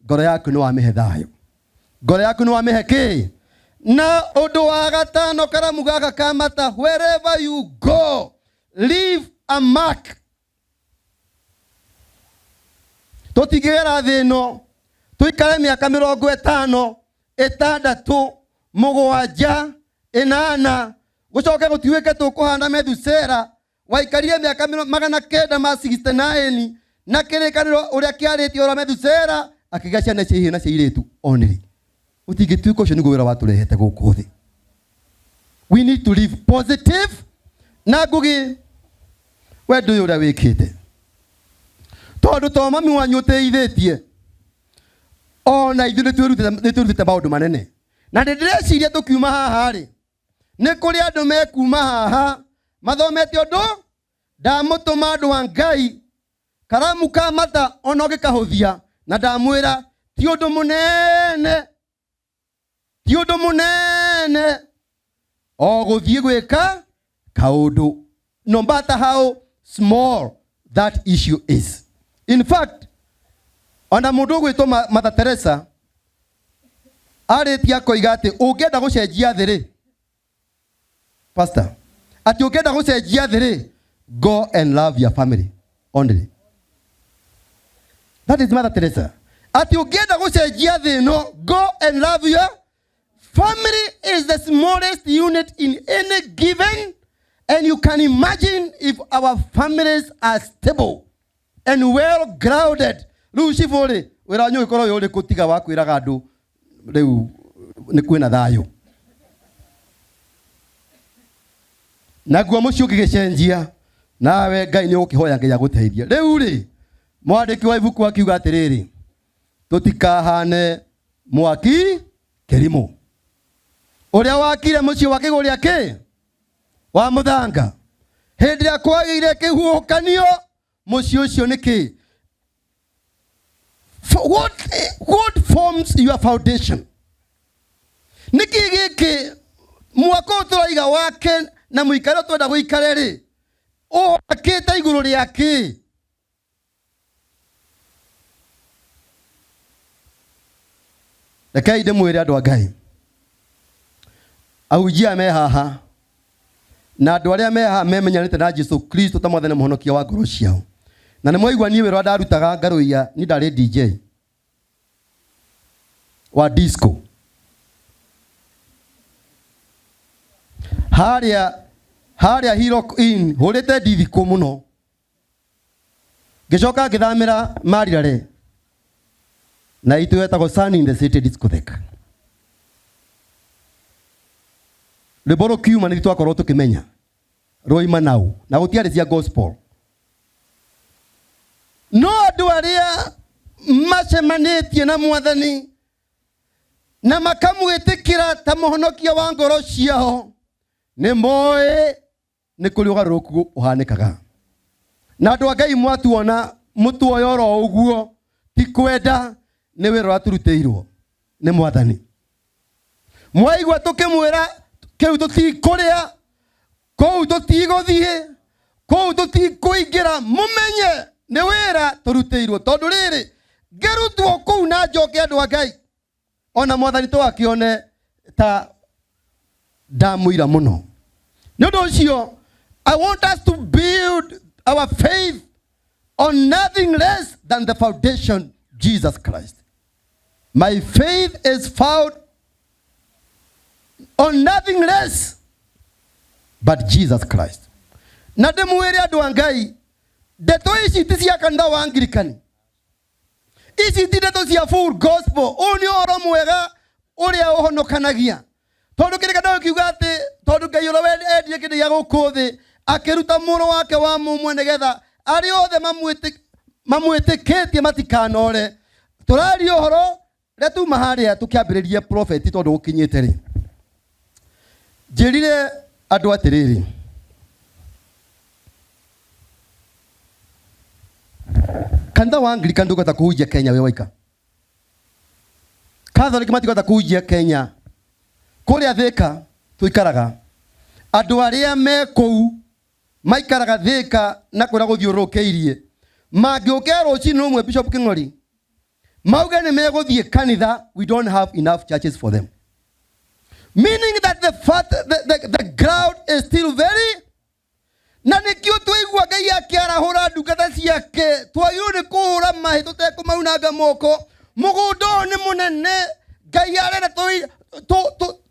ngoro yaku nĩ wamĩhe thayũ, ngoro yaku nĩ wamĩhe kĩ. Na ũndũ wa gatano, karamu gaka ka mata, wherever you go, leave a mark. Tũtingĩgera thĩ ĩno tũikare mĩaka mĩrongo ĩtano, ĩtandatũ, mũgwanja, ĩnana, gũcoke gũtuĩke tũkũhana Methusela waikarire mĩaka magana kenda ma 69 na kĩrĩkanĩro ũrĩa kĩarĩtie ũrĩa Methusela akĩgĩa ciana cia ihĩĩ na cia airĩtu only. Ũtingĩtuĩka ũcio nĩguo wĩra watũrehete gũkũ thĩ. We need to live positive. Na Ngugi, we ndũĩ ũrĩa wĩkĩte, tondũ to mami wanyu ũteithĩtie, ona ithuĩ nĩtwĩrutĩte maũndũ manene. Na nĩ ndĩreciria tũkiuma haha rĩ, nĩ kũrĩ andũ mekuma haha mathomete ũndũ ndamũtũma andũ a Ngai karamu ka mata ona ũngĩkahũthia, na ndamwĩra ti ũndũ mũnene, ti ũndũ mũnene o gũthiĩ gwĩka kaũndũ, no matter how small that issue is. In fact, ona mũndũ ũgwĩtwo Mother Teresa arĩtie akoiga atĩ ũngĩenda gũcenjia thĩ rĩ, pastor, atĩ ũngĩenda gũcenjia thĩ rĩ, go and love your family only. That is Mother Teresa. Atĩ ũngĩenda gũcenjia thĩ ĩno, go and love your family is the smallest unit in any given, and you can imagine if our families are stable and well grounded. Rĩu cibũ rĩ, wĩra wanyu ũgĩkorwo wĩ ũrĩkũ tiga wa kwĩraga andũ rĩu nĩ kwĩna thayũ? Naguo mũciĩ ũngĩgĩcenjia, nawe Ngai nĩ ũgũkĩhoya Ngai agũteithie. Rĩu rĩ, mwandĩki wa ibuku akiuga atĩrĩrĩ, tũtikahane mwaki kĩrimũ ũrĩa wakire mũciĩ wa kĩgũrĩa kĩ wa mũthanga. Hĩndĩ ĩrĩa kwagĩire kĩhuhũkanio, mũciĩ ũcio nĩ kĩ? What forms your foundation? Nĩkĩ gĩkĩ mwako ũyũ tũraiga wake na mũikarĩre twenda gũikare rĩ, ũwakĩte igũrũ rĩa kĩ? Rekei ndĩmwĩre andũ a Ngai, ahunjia me haha na andũ arĩa me haha memenyanĩte na Jesu Kristo ta mwathani na mũhonokia wa ngoro ciao, na nĩ mwaigua niĩ wĩra ũrĩa ndarutaga ngarũiya, niĩ ndarĩ DJ wa disco harĩa Hillock Inn, hũrĩte ndithikũ mũno, ngĩcoka ngĩthamĩra Marirare na itũ yetagwo Sun in the City Discotheque. Rwĩmbo rũkiuma nĩ twakorwo tũkĩmenya rwaima nau, na gũtiarĩ cia gospel. No andũ arĩa macemanĩtie na mwathani na makamwĩtĩkĩra ta mũhonokia wa ngoro ciao nĩ moĩ nĩ kũrĩ ũgarũrũku ũhanĩkaga. Na andũ a Ngai mwatuona mũtuoya oro ũguo, ti kwenda, nĩ wĩra ũrĩa tũrutĩirwo nĩ Mwathani. Mwaigua tũkĩmwĩra kĩu tũtikũrĩa, kũu tũtigũthiĩ, kũu tũtikũingĩra, mũmenye nĩ wĩra tũrutĩirwo. Tondũ rĩrĩ, ngĩrutwo kũu na njoke andũ a Ngai, ona Mwathani tũgakĩone ta ndamũira mũno. Nĩ ũndũ ũcio, I want us to build our faith on nothing less than the foundation, Jesus Christ. My faith is found on nothing less but Jesus Christ. Na ndĩmwĩre andũ a Ngai, ndeto ici ti cia kanitha wa Anglikani, ici ti ndeto cia full gospel. Ũyũ nĩ ũhoro mwega ũrĩa ũhonokanagia, tondũ kĩrĩkanĩro kiuga atĩ tondũ Ngai ũrĩa endire kĩndũ gĩa gũkũ thĩ akĩruta mũrũ wake wa mũmwe nĩgetha arĩa othe mamwĩtĩkĩtie matikanore. Tũraria ũhoro rĩa tuma harĩa tũkĩambĩrĩria prophet, tondũ gũkinyĩte rĩ, njĩrire andũ atĩrĩrĩ, kanitha wa Anglican ndũngĩhota kũhunjia Kenya wĩ waika, Catholic matingĩhota kũhunjia Kenya. Kũrĩa Thĩka tũikaraga, andũ arĩa me kũu maikaraga Thĩka na kũrĩa gũthiũrũrũkĩirie, mangĩũkĩra rũcinĩ rũmwe Bishop King'ori mauge nĩ megũthiĩ kanitha, we don't have enough churches for them, meaning that the, fact, the ground is still very. Na nĩkĩo twaigua Ngai akĩarahũra ndungata ciake, twagĩrĩirwo nĩ kũhũra mahĩ tũtekũmaunanga moko. Mũgũnda ũyũ nĩ mũnene, Ngai arenda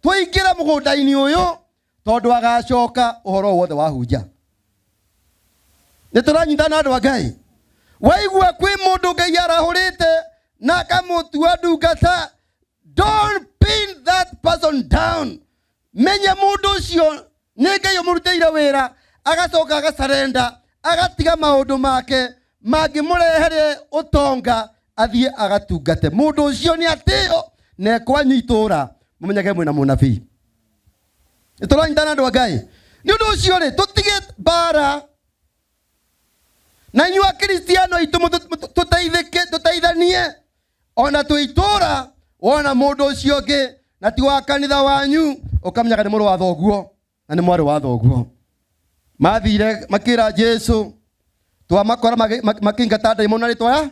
tũingĩre mũgũnda-inĩ ũyũ, tondũ agacoka ũhoro wothe wahunja. Nĩ tũranyitana andũ a Ngai? Waigua kwĩ mũndũ Ngai arahũrĩte na akamũtua ndungata, don't pin that person down. Menya mũndũ ũcio nĩ Ngai ũmũrutĩire wĩra, agacoka agacarenda, agatiga maũndũ make mangĩmũrehere ũtonga, athiĩ agatungate. Mũndũ ũcio nĩ atĩo na ekwanyu itũra, mũmenyage mwĩna mũnabii. Nĩ tũranyitana andũ a Ngai? Nĩ ũndũ ũcio rĩ, tũtige mbara na inyuĩ Akristiano aitũ, tũteithĩke, tũteithanie ona twĩ itũra. Wona mũndũ ũcio ũngĩ na ti wa kanitha wanyu, ũkamenyaga nĩ mũrũ wa thoguo na nĩ mwarĩ wa thoguo. Mathire makĩra Jesu, twamakora makĩingata ndaimono na rĩtwa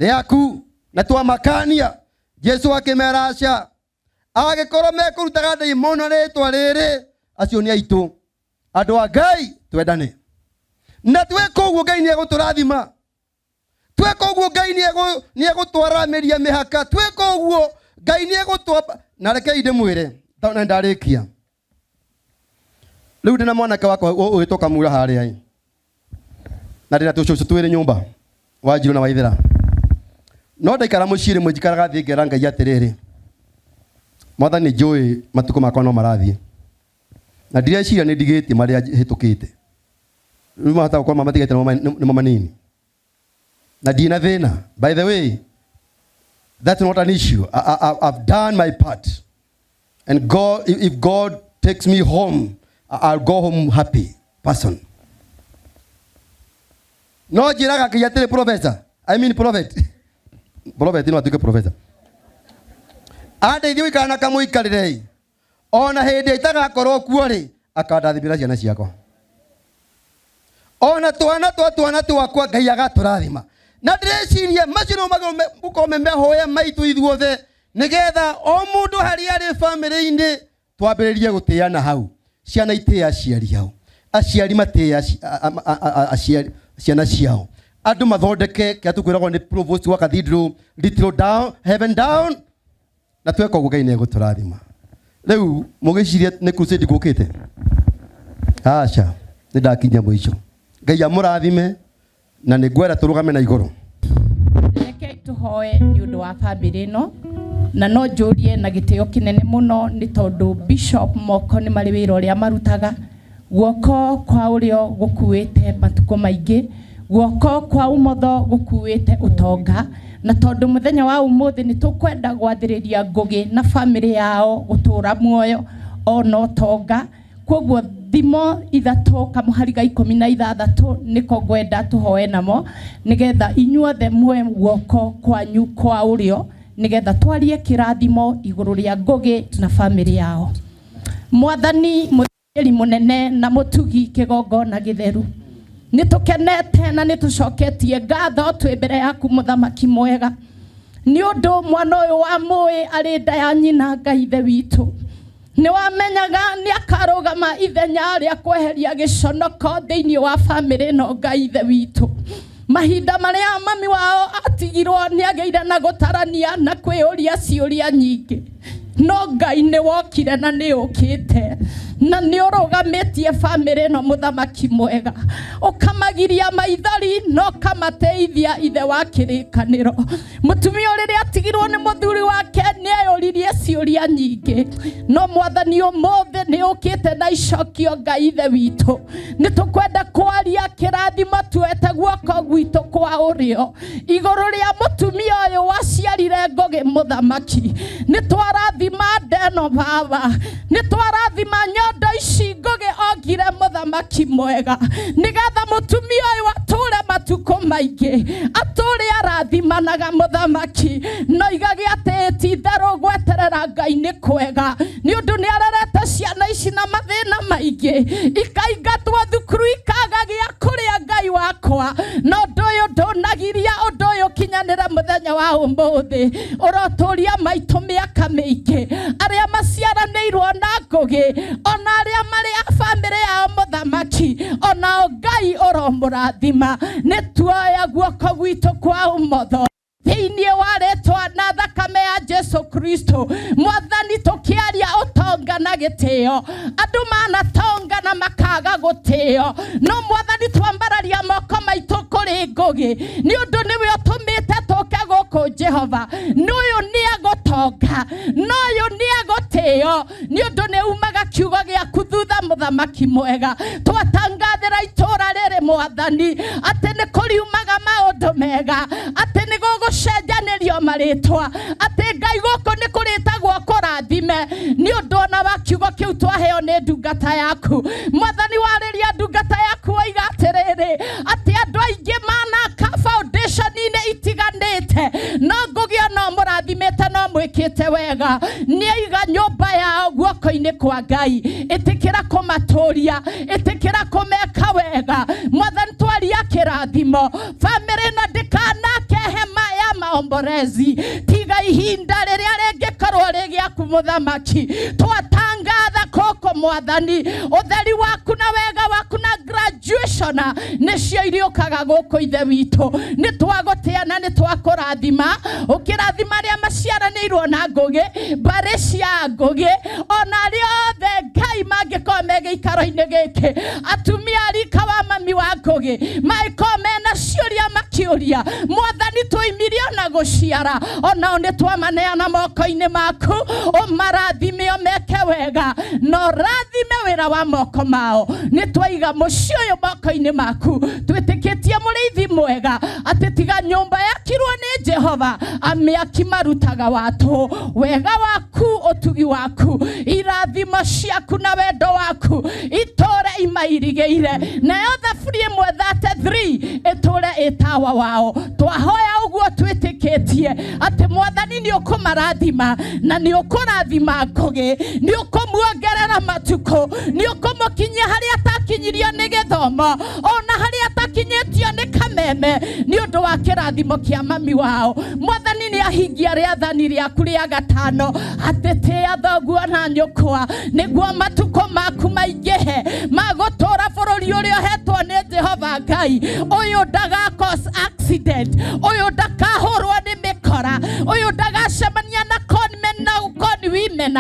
rĩaku na twamakania. Jesu akĩmera, aca, angĩkorwo mekũrutaga ndaimono rĩtwa rĩrĩ, acio nĩ aitũ. Andũ a Ngai, twendane, na tweka ũguo Ngai nĩ egũtũrathima. Tweka ũguo Ngai nĩ egũtwaramĩria mĩhaka. Tweka ũguo Ngai nĩ egũtwa. Na rekei ndĩmwĩre, na ndarĩkia rĩu, ndĩna mwanake wakwa ũgĩtwo Kamura harĩa ĩ, na ndĩna tũcũcũ twĩrĩ nyũmba, Wanjirũ na Waithĩra. No ndaikara mũciĩ rĩmwe njikaraga thĩ ngera Ngai atĩrĩrĩ, Mwathani, njũĩ matukũ makwa no marathiĩ, na ndireciria nĩ ndigĩtie marĩa hĩtũkĩte. Rĩu mahota gũkorwo matigĩte nĩmo manini na ndirĩ na thĩna. By the way, that's not an issue. I've done my part, and God, if God takes me home, I'll go home happy person. No njĩraga Ngai atĩrĩ, professor, I mean prophet, prophet no atuĩke professor, andeithie gũikara na kamũikarĩre ona hĩndĩ itagakorwo kuo rĩ, akandathimĩra ciana ciakwa, ona twana twa twana twakwa Ngai agatũrathima. Na ndĩreciria macio nĩmo magĩrĩirwo gũkorwo me mahoya maitũ ithuothe, nĩgetha o mũndũ harĩa arĩ bamĩrĩ-inĩ twambĩrĩrie gũtĩana hau. Ciana itĩe aciari ao, aciari matĩe aciari ciana ciao, andũ mathondeke kĩrĩa tũkwĩragwo nĩ provost wa cathedral, little down heaven down. Na tweka ũguo Ngai nĩ egũtũrathima. Rĩu mũgĩcirie nĩ crusade ngũkĩte? Aca, nĩ ndakinya mũico. Ngai amũrathime, na nĩ ngwenda tũrũgame na igũrũ. Reke tũhoe nĩ ũndũ wa bamĩrĩ ĩno, na no njũrie na gĩtĩo kĩnene mũno, nĩ tondũ Bishop moko nĩ marĩ wĩra ũrĩa marutaga. Guoko kwa ũrĩo gũkuĩte matukũ maingĩ, guoko kwa ũmotho gũkuĩte ũtonga. Na tondũ mũthenya wa ũmũthĩ nĩ tũkwenda gwathĩrĩria Ngũgĩ na bamĩrĩ yao gũtũra muoyo ona ũtonga, koguo Thimo 3 kamũhari ga 16 nĩko ngwenda tũhoe namo nĩgetha inyuothe muoe guoko kwanyu kwa ũrĩo nĩgetha twarie kĩrathimo igũrũ rĩa Ngũgĩ na bamĩrĩ yao. Mwathani mũthĩnjĩri mũnene na mũtugi kĩgongona gĩtheru, nĩ tũkenete na nĩ tũcoketie ngatho twĩ mbere yaku mũthamaki mwega, nĩ ũndũ mwana ũyũ wa mũĩ arĩ nda ya nyina Ngai ithe witũ nĩ wamenyaga nĩ akarũgama ithenya rĩa kweheria gĩconoko thĩinĩ wa bamĩrĩ ĩno Ngai ithe witũ. Mahinda marĩa mami wao atigirwo nĩ agĩire na gũtarania na kwĩyũria ciũria nyingĩ, no Ngai nĩ wokire na nĩ ũkĩte na nĩ ũrũgamĩtie bamĩrĩ ĩno mũthamaki mwega, ũkamagiria maithori na ũkamateithia ithe wa kĩrĩkanĩro. Mũtumia rĩrĩa atigirwo nĩ mũthuri wake nĩ eyũririe ciũria nyingĩ, no mwathani ũmũthĩ nĩ ũkĩte na icokio Ngai ithe witũ. Nĩ tũkwenda kwaria kĩrathimo tuoete guoko gwitũ kwa ũrĩo igũrũ rĩa mũtumia ũyũ waciarire Ngũgĩ mũthamaki. Nĩ twarathima ndeno baba, nĩ twarathima nyondo ici Ngũgĩ ongire mũthamaki mwega, nĩgetha mũtumia ũyũ atũre matukũ maingĩ, atũre arathimanaga mũthamaki. No igage atĩ ti itherũ gweterera Ngai nĩ kwega, nĩ ũndũ nĩ arerete ciana ici na mathĩna maingĩ, ikaingatwo thukuru ikaga gĩa kũrĩa Ngai wakwa. No ũndũ ũyũ ndũnagiria ũndũ ũyũ ũkinyanĩre mũthenya wa ũmũthĩ, ũrotũria maitũ mĩaka mĩingĩ, arĩa maciaranĩirwo na Ngũgĩ ona arĩa marĩ a bamĩrĩ yao mũthamaki, onao Ngai ũromũrathima. Nĩ tuoya guoko gwitũ kwa ũmotho thĩinĩ wa rĩtwa na thakame ya Jesu Kristo. Mwathani, tũkĩaria ũtonga na gĩtĩo, andũ manatonga na makaga gũtĩo, no mwathani twambararia moko maitũ kũrĩ Ngũgĩ, nĩ ũndũ nĩwe ũtũmĩte tũke gũkũ Jehova. Nĩ ũyũ nĩ egũtonga, no ũyũ nĩ egũtĩo, nĩ ũndũ nĩ umaga kiugo gĩaku thutha mũthamaki mwega. Twatangathĩra itũra rĩrĩ mwathani atĩ nĩ kũriumaga maũndũ mega, atĩ nĩ gũgũcenjanĩrio marĩtwa, atĩ Ngai gũkũ nĩ kũrĩtagwo kũrathime, nĩ ũndũ ona wa kiugo kĩu twaheo nĩ ndungata yaku. Mwathani, warĩria ndungata yaku waiga atĩrĩrĩ, atĩ andũ aingĩ manaka foundation-inĩ itiganĩte, no Ngũgĩ ona mũrathimĩte no mwĩkĩte wega. Nĩ aiga nyũmba yao guoko-inĩ kwa Ngai, ĩtĩkĩra kũmatũria, ĩtĩkĩra kũmeka wega. Mwathani, twaria kĩrathimo bamĩrĩ ĩno ndĩkanake hema ya maomborezi, tiga ihinda rĩrĩa rĩngĩkorwo rĩ gĩaku mũthamaki. Twatangatha kũkũ mwathani ũtheri waku na wega waku na graduation nĩcio iriũkaga gũkũ ithe witũ. Nĩ twagũtĩa na nĩ twakũrathima, ũkĩrathima arĩa maciaranĩirwo na Ngũgĩ, mbarĩ cia Ngũgĩ, ona arĩa othe Ngai mangĩkorwo me gĩikaro-inĩ gĩkĩ, atumia a rika wa mami wa Ngũgĩ mangĩkorwo mena ciũria makĩũria, mwathani tũimirie ona gũciara, onao nĩ twamaneana moko-inĩ maku, ũmarathime ũmeke wega na ũrathime wĩra wa moko mao. Nĩ twaiga mũciĩ ũyũ moko-inĩ maku, twĩtĩkĩtie mũrĩithi mwega atĩ tiga nyũmba yakirwo nĩ Jehova, amĩaki marutaga watũ. Wega waku, ũtugi waku, irathimo ciaku na wendo waku itũre imairigĩire, nayo thaburi 133 ĩtũre ĩtawa wao. Twahoya ũguo twĩtĩkĩtie atĩ mwathani nĩ ũkũmarathima na nĩ ũkũrathima Ngũgĩ, nĩ ũkũmuongerera matukũ, nĩ ũkũmũkinyia harĩa atakinyirio nĩ gĩthomo, ona harĩa atakinyĩtio nĩ kameme, nĩ ũndũ wa kĩrathimo kĩa mami wao. Mwathani nĩ ahingia rĩathani rĩaku rĩa gatano atĩ tĩĩa thoguo na nyũkwa, nĩguo matukũ maku maingĩhe ma gũtũũra bũrũri ũrĩa ũhetwo nĩ Jehova Ngai. Ũyũ ndaga cause accident, ũyũ ndakahũrwo nĩ mĩkora, ũyũ ndagacemania na conmen na con women,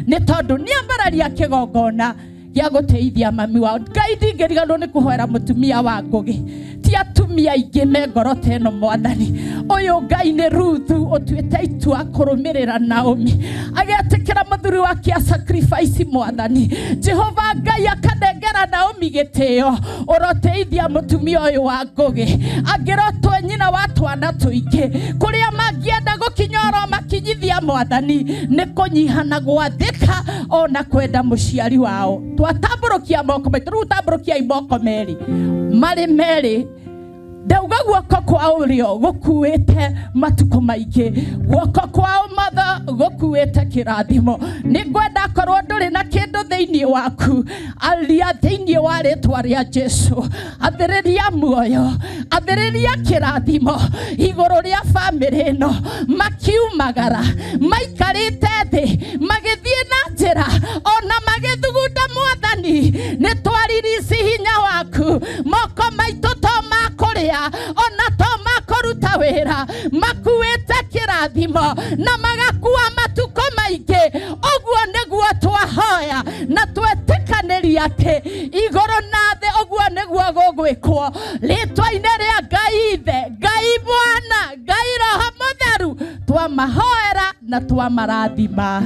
nĩ tondũ nĩ ambararia kĩgongona gĩa gũteithia mami wao. Ngai, ndingĩriganĩrwo nĩ kũhoera mũtumia wa Ngũgĩ, ti atumia aingĩ me ngoro ta ĩno mwathani. Ũyũ Ngai nĩ Ruthu ũtuĩte itua kũrũmĩrĩra Naomi, agetĩkĩra mũthuri wake a sacrifice. Mwathani Jehova Ngai akanengera Naomi gĩtĩo, ũroteithia mũtumia ũyũ wa Ngũgĩ, angĩrotwe nyina wa twana tũingĩ, kũrĩa mangĩenda gũkinya oro makinyithia. Kĩa mwathani nĩ kũnyiha na gwathĩka ona kwenda mũciari wao. Twatambũrũkia moko maitũ rĩu, tambũrũkiai moko merĩ marĩ merĩ. Ndauga guoko kwa ũrĩo gũkuĩte matukũ maingĩ, guoko kwa ũmotho gũkuĩte kĩrathimo. Nĩ ngwenda korwo ndũrĩ na kĩndũ thĩinĩ waku, aria thĩinĩ wa rĩtwa rĩa Jesu, athĩrĩria muoyo, athĩrĩria kĩrathimo igũrũ rĩa bamĩrĩ ĩno. Makiumagara maikarĩte thĩ, magĩthiĩ na njĩra ona magĩthugunda, mwathani nĩ twaririsi hinya waku. Moko maitũ to makũrĩa ona to makũruta wĩra, makuĩte kĩrathimo na magakua matukũ maingĩ. Ũguo nĩguo twahoya na twetĩkanĩria atĩ igũrũ na thĩ ũguo nĩguo gũgwĩkwo, rĩtwa-inĩ rĩa Ngai Ithe, Ngai Mwana, Ngai Roho Mũtheru, twamahoera na twamarathima.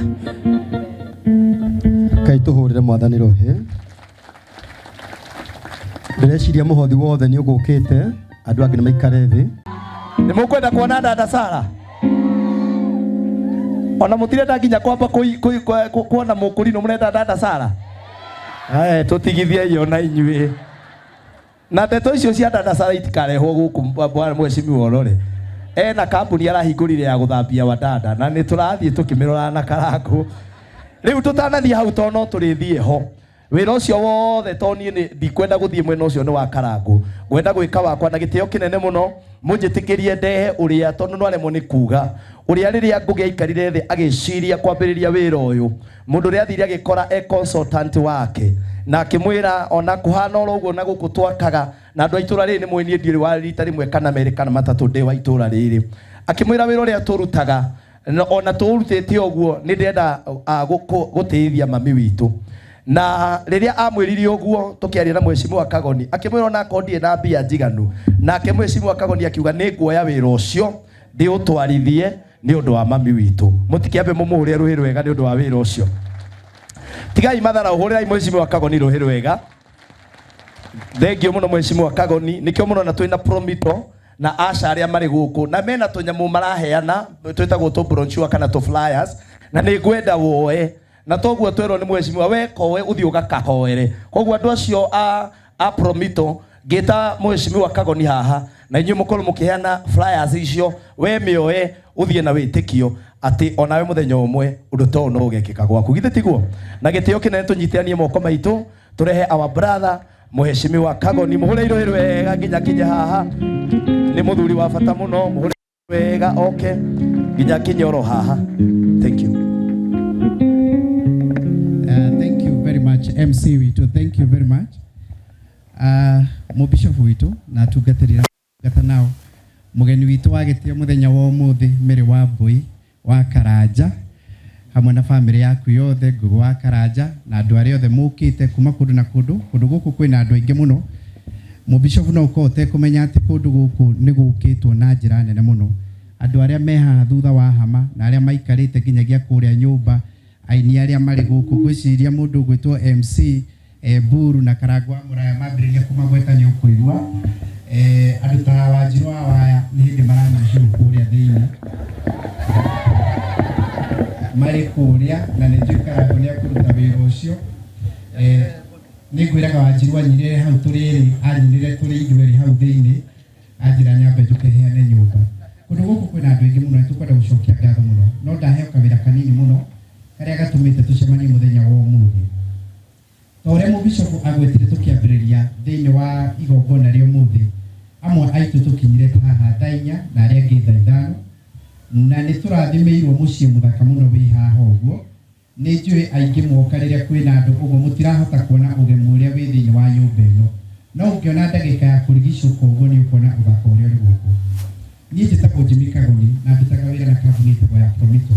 Ngai tũhũrĩre mwathani rũhĩ. Ndĩreciria mũhothi wothe nĩ ũgũkĩte, andũ angĩ nĩ maikare thĩ. Nĩ mũkwenda kuona dada Sara? Ona mũtirenda nginya kwamba kuona mũkũrinũ, mũrenda dada Sara? Ae, tũtigithie ona inyuĩ na ndeto icio cia dada Sara itikarehwo gũkũ. Bwana mheshimiwa ũrore ena kambuni arahingũrire ya gũthambia wadada, na nĩ tũrathiĩ tũkĩmĩroraga na karangũ. Rĩu tũtanathiĩ hau, tondũ no tũrĩthiĩ ho wĩra ũcio wothe, to niĩ nĩ ndikwenda gũthiĩ mwena ũcio nĩ wa karangũ, ngwenda gwĩka wakwa na gĩtĩo kĩnene mũno. Mũnjĩtĩkĩrie ndehe ũrĩa, tondũ no aremwo nĩ kuga ũrĩa rĩrĩa Ngũgĩ aikarire thĩ agĩciria kwambĩrĩria wĩra ũyũ, mũndũ ũrĩa athire agĩkora e consultant wake na akĩmwĩra ona kũhana oro ũguo na gũkũ twakaga na andũ a itũra rĩrĩ nĩ mũĩ niĩ ndiũrĩ wa rita rĩmwe kana merĩ kana matatũ ndĩ wa itũra rĩrĩ, akĩmwĩra wĩra ũrĩa tũrutaga na ona tũrutĩte ũguo nĩ ndĩrenda gũtĩithia mami witũ. Na rĩrĩa amwĩrire ũguo, tũkĩaria na mheshimiwa Kagoni, akĩmwĩra ona akorwo ndirĩ na mbia njiganu, nake mheshimiwa Kagoni akiuga nĩ nguoya wĩra ũcio ndĩũtwarithie nĩ ũndũ wa mami witũ. Mũtikĩambe mũmũhũrĩre rũhĩ rwega nĩ ũndũ wa wĩra ũcio. Tigai mathara, ũhũrĩrai mheshimiwa Kagoni rũhĩ rwega. Thengio mũno mheshimiwa Kagoni. Nĩkĩo mũrona twĩna Promito na aca arĩa marĩ gũkũ na mena tũnyamũ maraheana twĩtagwo tũ brochure kana tũ flyers, na nĩ ngwenda woe na toguo twerwo nĩ mheshimiwa we koe ũthiĩ ũgakahoere. Koguo andũ acio a Promito, ngĩta mheshimiwa Kagoni haha na inyuĩ mũkorwo mũkĩheana flyers icio, we mĩoe ũthiĩ na wĩtĩkio atĩ onawe mũthenya ũmwe ũndũ ta ũyũ no ũgekĩka gwaku, githĩ tiguo? Na gĩtĩo kĩnene tũnyitithanie moko maitũ tũrehe our brother mheshimiwa Kagoni. Mũhũre irũhĩ rwega nginya kinye haha, nĩ mũthuri wa bata mũno. Mũhũre wega oke nginya kinye oro haha. Thank you. Thank you very much, MC witũ, thank you very much. Mũbishop witũ na atungatĩri gata nao, mũgeni witũ wa gĩtĩo mũthenya wa ũmũthĩ, Mary wa Mbui wa Karanja, hamwe na bamĩrĩ yaku yothe, Ngũgũ wa Karanja, na andũ arĩa othe mũkĩte kuma kũndũ na kũndũ. Kũndũ gũkũ kwĩna andũ aingĩ mũno. Mũbishop, no ũkorwo ũtekũmenya atĩ kũndũ gũkũ nĩ gũkĩtwo na njĩra nene mũno. Andũ arĩa me haha thutha wa hama na arĩa maikarĩte nginyagia kũrĩa nyũmba, aini arĩa marĩ gũkũ, ngwĩciria mũndũ ũgwĩtwo MC Buru na Karangũ wa Mũraya mambĩrĩria kũmagweta nĩ ũkũigua andũ ta Wanjirũ wa Waya nĩ hĩndĩ maranyua cũrũ kũrĩa thĩinĩ, marĩ kũrĩa, na nĩ njũĩ Karangũ nĩ akũruta wĩra ũcio. Nĩ ngwĩraga Wanjirũ anyinĩre hau tũrĩ erĩ, anyinĩre tũrĩ ithuerĩ hau thĩinĩ, anjĩra nyambe njũke heane nyũmba. Kũndũ gũkũ kwĩna andũ aingĩ mũno, nĩ tũkwenda gũcokia ngatho mũno, no ndaheo kawĩra kanini mũno karĩa gatũmĩte tũcemanie mũthenya wa ũmũthĩ. Ta ũrĩa mũbishopu agwetire tũkĩambĩrĩria thĩinĩ wa igongona rĩa ũmũthĩ, amwe aitũ tũkinyire haha thaa 4 na arĩa angĩ thaa 5, na nĩ tũrathimĩirwo mũciĩ mũthaka mũno wĩ haha. Ũguo nĩ njũĩ aingĩ mwoka rĩrĩa kwĩna andũ ũguo mũtirahota kuona ũgemu ũrĩa wĩ thĩinĩ wa nyũmba ĩno, no ũngĩona ndagĩka ya kũrigicũka ũguo nĩ ũkuona ũthaka ũrĩa ũrĩ gũkũ. Niĩ njĩtagwo Jimmy Kagoni na ndutaga wĩra na kambuni ĩtagwo ya Promito.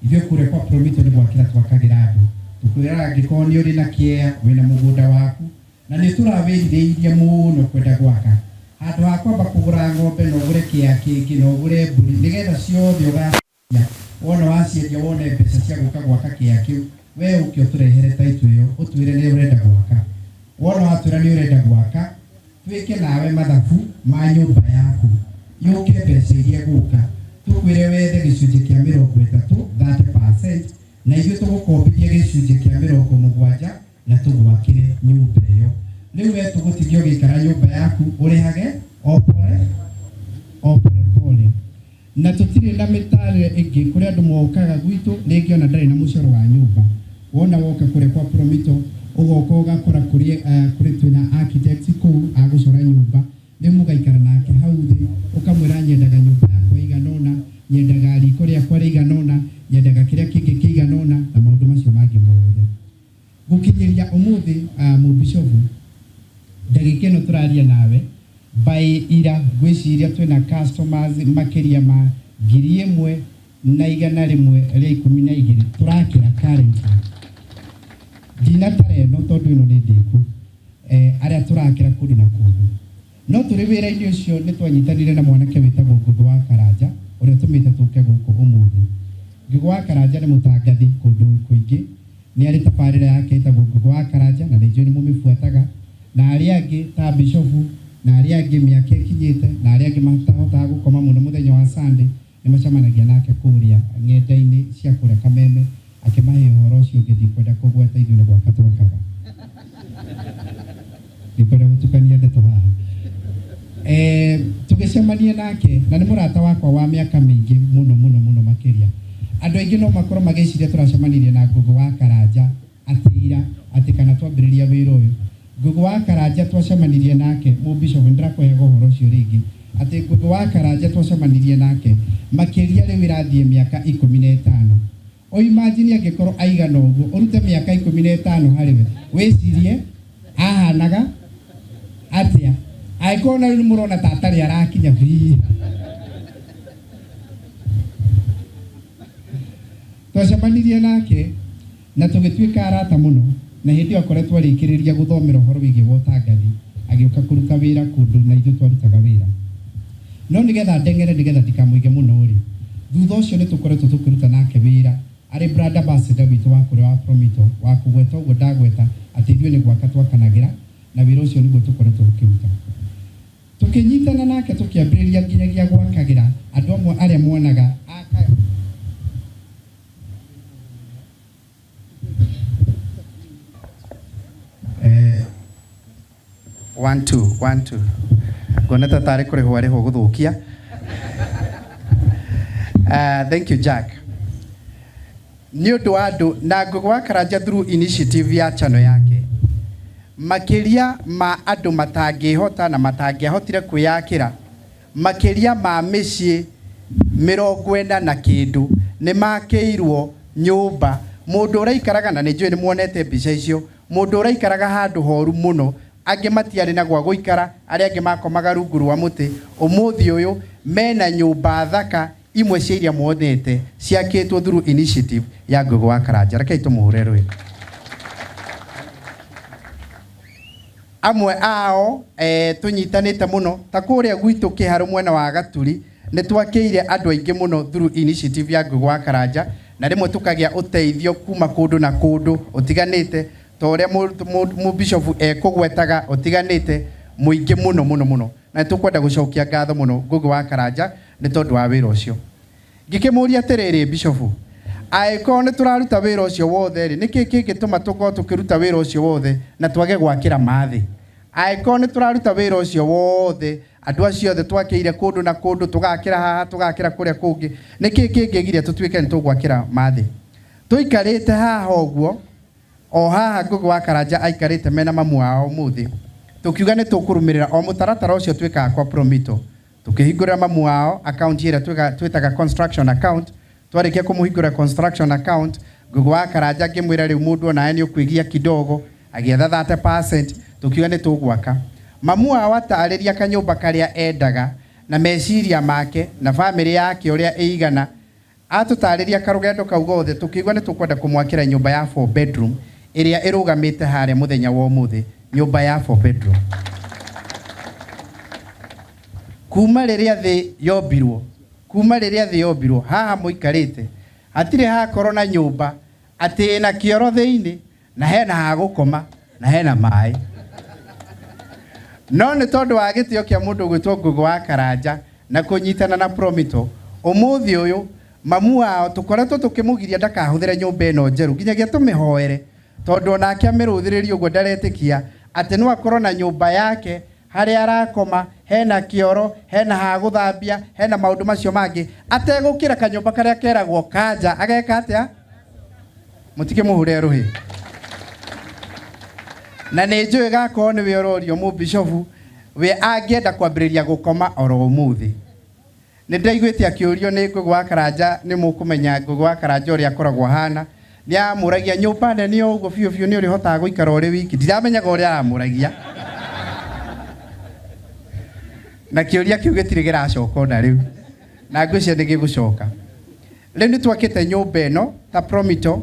Ithuĩ kũrĩa kwa Promito nĩ gwakĩra twakagĩra andũ. Tũkwĩraga angĩkorwo nĩ ũrĩ na kĩea, wĩna mũgũnda waku na nĩ tũrawĩrirĩirie mũno kwenda gwaka, handũ ha kwamba kũgũra ng'ombe na ũgũre kĩea kĩngĩ na ũgũre mbũri nĩgetha ciothe ũgaciendia, wona waciendia wone mbeca cia gũka gwaka kĩea kĩu, we ũke ũtũrehere taitũ ĩyo ũtwĩre nĩ ũrenda gwaka. Wona watwĩra nĩ ũrenda gwaka, twĩke nawe mathabu ma nyũmba yaku yũke mbeca iria gũka. Tũkwĩre wethe gĩcunjĩ kĩa 30, 30%, na ithuĩ tũgũkombithia gĩcunjĩ kĩa 70 na tũgwakĩre nyũmba ĩyo. Rĩu we tũgũtigia ũgĩikara nyũmba yaku ũrĩhage o pole o pole pole. Na tũtirĩ na mĩtarĩre ĩngĩ kũrĩ andũ mokaga gwitũ rĩngĩ ona ndarĩ na mũcoro wa nyũmba. Wona woka kũrĩa kwa Promito ũgoka ũgakora kũrĩ kũrĩ twĩna architect kũu agũcora nyũmba. Rĩu mũgaikara nake hau thĩ ũkamwĩra nyendaga nyũmba yakwa ĩigana ũna, nyendaga riko rĩakwa rĩigana ũna, nyendaga kĩrĩa kĩngĩ kĩigana ũna, na maũndũ macio mangĩ mothe. Gũkinyĩria ũmũthĩ mũbishobu, ndagĩka ĩno tũraria nawe by ira ngwĩciria twĩna customers makĩria ma 1112 tũrakĩra currently. Ndinatara ĩno tondũ ĩno nĩ ndĩku, arĩa tũrakĩra kũndũ na kũndũ. No tũrĩ wĩra-inĩ ũcio nĩ twanyitanire na mwanake wĩtagwo Ngũgĩ wa Karanja ũrĩa ũtũmĩte tũke gũkũ ũmũthĩ. Ngũgĩ wa Karanja nĩ mũtangathi kũndũ kũingĩ, nĩ arĩ tabarĩra yake ĩtagwo Ngũgĩ wa Karanja na nĩ njũĩ nĩ mũmĩbuataga, na arĩa angĩ ta bishofu na arĩa angĩ mĩaka ĩkinyĩte na arĩa angĩ matahotaga gũkoma mũno mũthenya wa Sunday nĩ macemanagia nake kũrĩa ng'enda-inĩ cia kũrĩa Kameme akĩmahe ũhoro ũcio ũngĩ ndikwenda kũgweta ithuĩ nĩ gwaka twakaga. Ndikwenda gũtukania ndeto haha. Tũgĩcemania nake na nĩ mũrata wakwa wa mĩaka mĩingĩ mũno mũno mũno makĩria. Andũ aingĩ no makorwo magĩciria tũracemanirie na Ngũgĩ wa Karanja atĩ ira atĩ kana twambĩrĩria wĩra ũyũ. Ngũgĩ wa Karanja twacemanirie nake, mũbishofu nĩndĩrakũheaga ũhoro ũcio rĩngĩ, atĩ Ngũgĩ wa Karanja twacemanirie nake makĩria rĩu ĩrathiĩ mĩaka 15. O imagine angĩkorwo aigana ũguo ũrute mĩaka 15 harĩ we, wĩcirie ahanaga atĩa? Angĩkorwo na rĩu nĩmũrona ta atarĩ arakinya biũ. Twacemanirie nake na tũgĩtuĩka arata mũno, na hĩndĩ ĩyo akoretwo arĩkĩrĩria gũthomera ũhoro wĩgiĩ wa ũtangathi, agĩũka kũruta wĩra kũndũ na ithuĩ twarutaga wĩra. No nĩgetha ndeng'ere nĩgetha ndikamũige mũno rĩ, thutha ũcio nĩ tũkoretwo tũkĩruta nake wĩra arĩ brand ambassador witũ wa kũrĩa wa Promito, wa kũgweta ũguo ndagweta atĩ ithuĩ nĩ gwaka twakanagĩra, na wĩra ũcio nĩguo tũkoretwo tũkĩruta. Tũkĩnyitana nake tũkĩambĩrĩria nginyagia gwakagĩra andũ amwe arĩa mwonaga 1 2 1 2 ngona ta tarĩ kũrĩhwo arĩhwo gũthũkia. Thank you Jack. Nĩ ũndũ wa andũ na Ngũgĩ wa Karanja through initiative ya channel yake, makĩria ma andũ matangĩhota na matangĩahotire kwĩyakĩra, makĩria ma mĩciĩ 40 na kĩndũ nĩ makĩirwo nyũmba. Mũndũ ũraikaraga, na nĩ njũĩ nĩ muonete mbica icio, mũndũ ũraikaraga handũ horu mũno, angĩ matiarĩ na gwa gũikara, arĩa angĩ makomaga rungu rwa mũtĩ, ũmũthĩ ũyũ mena nyũmba thaka imwe cia iria muonete ciakĩtwo through initiative ya Ngũgĩ wa Karanja. Rekei tũmũhũre rwĩmbo. Amwe ao tũnyitanĩte mũno ta kũrĩa gwitũ Kĩharũ mwena wa Gaturi nĩ twakĩire andũ aingĩ mũno through initiative ya Ngũgĩ wa Karanja, na rĩmwe tũkagĩa ũteithio kuma kũndũ na kũndũ ũtiganĩte ta ũrĩa mũbishofu ekũgwetaga ũtiganĩte mũingĩ mũno mũno mũno, na nĩtũkwenda gũcokia ngatho mũno Ngũgĩ wa Karanja nĩ tondũ wa wĩra ũcio. Ngĩkĩmũria atĩrĩrĩ bishofu, angĩkorwo nĩ tũraruta wĩra ũcio wothe rĩ, nĩkĩ kĩngĩtũma tũkorwo tũkĩruta wĩra ũcio wothe na twage gwakĩra mathĩ? Angĩkorwo nĩ tũraruta wĩra ũcio wothe, andũ acio othe twakĩire kũndũ na kũndũ, tũgakĩra haha tũgakĩra kũrĩa kũngĩ, nĩkĩ kĩngĩgiria tũtuĩke nĩ tũgwakĩra mathĩ? Tũikarĩte haha ũguo, o haha Ngũgĩ wa Karanja aikarĩte mena mamu wao ũmũthĩ, tũkiuga nĩ tũkũrũmĩrĩra o mũtaratara ũcio twĩkaga kwa Promito. Tũkĩhingũrĩra mamu wao account ĩrĩa twĩtaga construction account. Twarĩkia kũmũhingũra construction account, Ngũgĩ wa Karanja ngĩmwĩra rĩu mũndũ onawe nĩ ũkwĩgia kidogo, agĩetha 30%, tũkiuga nĩ tũgwaka. Mamu wao atarĩria kanyũmba karĩa endaga na meciria make na bamĩrĩ yake ũrĩa ĩigana, atũtarĩria karũgendo kau gothe, tũkiuga nĩ tũkwenda kũmwakĩra nyũmba ya 4 bedroom ĩrĩa ĩrũgamĩte harĩa mũthenya wa ũmũthĩ, nyũmba ya 4 bedroom. Kuma rĩrĩa thĩ yombirwo, kuma rĩrĩa thĩ yombirwo haha mũikarĩte hatirĩ hakorwo na nyũmba atĩ ĩna kĩoro thĩinĩ na hena ha gũkoma na hena maĩ. No nĩ tondũ wa gĩtĩo kĩa mũndũ ũgwĩtwo Ngũgĩ wa Karanja na kũnyitana na Promito, Ũmũthĩ ũyũ mamu wao tũkoretwo tũkĩmũgiria ndakahũthĩre nyũmba ĩno njerũ nginyagia tũmĩhoere tondũ onake amĩrũthĩrĩrie ũguo ndaretĩkia atĩ no akorwo na nyũmba yake harĩa arakoma hena kĩoro hena ha gũthambia hena maũndũ macio mangĩ ategũkĩra kanyũmba karĩa keragwo kanja ageka atĩa mũtikĩmũhũre rũhĩ na nĩ njũĩ gakorwo nĩwe ũrorio mũbishofu we angĩenda kwambĩrĩria gũkoma oro ũmũthĩ. Nĩ ndaiguĩte akĩũrio nĩ Ngũgĩ wa Karanja nĩ mũkũmenya Ngũgĩ wa Karanja ũrĩa akoragwo ahana nĩ amũragia nyũmba nene o ũguo biũ biũ nĩ ũrĩhotaga gũikara ũrĩ wiki ndiramenyaga ũrĩa aramũragia na kĩũria kĩu gĩtirĩ kĩracoka ona rĩu na ngwĩciria nĩ gĩgũcoka. Rĩu nĩ twakĩte nyũmba ĩno ta Promito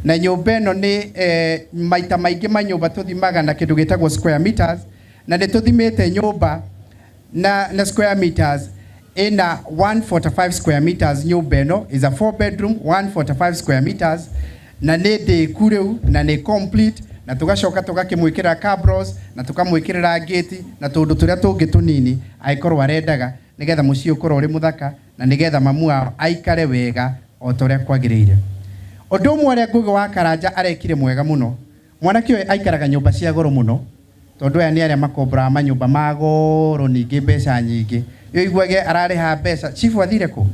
na nyũmba ĩno nĩ maita maingĩ ma nyũmba tũthimaga na kĩndũ gĩtagwo square meters na nĩ tũthimĩte nyũmba na square meters ina 145 square meters. Nyũmba ĩno is a 4 bedroom 145 square meters na nĩ ndĩku rĩu na nĩ complete na tũgacoka tũgakĩmwĩkĩra cabros na tũkamwĩkĩrĩra gate na tũndũ tũrĩa tũngĩ tũnini angĩkorwo arendaga nĩgetha mũciĩ ũkorwo ũrĩ mũthaka na nĩgetha mamu wao aikare wega o ta ũrĩa kwagĩrĩire. Ũndũ ũmwe ũrĩa Ngũgĩ wa Karanja arekire mwega mũno, mwanake ũyũ aikaraga nyũmba cia goro mũno tondũ aya nĩ arĩa makomboraga manyũmba ma goro ningĩ mbeca nyingĩ. Ũiguage ararĩha mbeca chief athire kũ?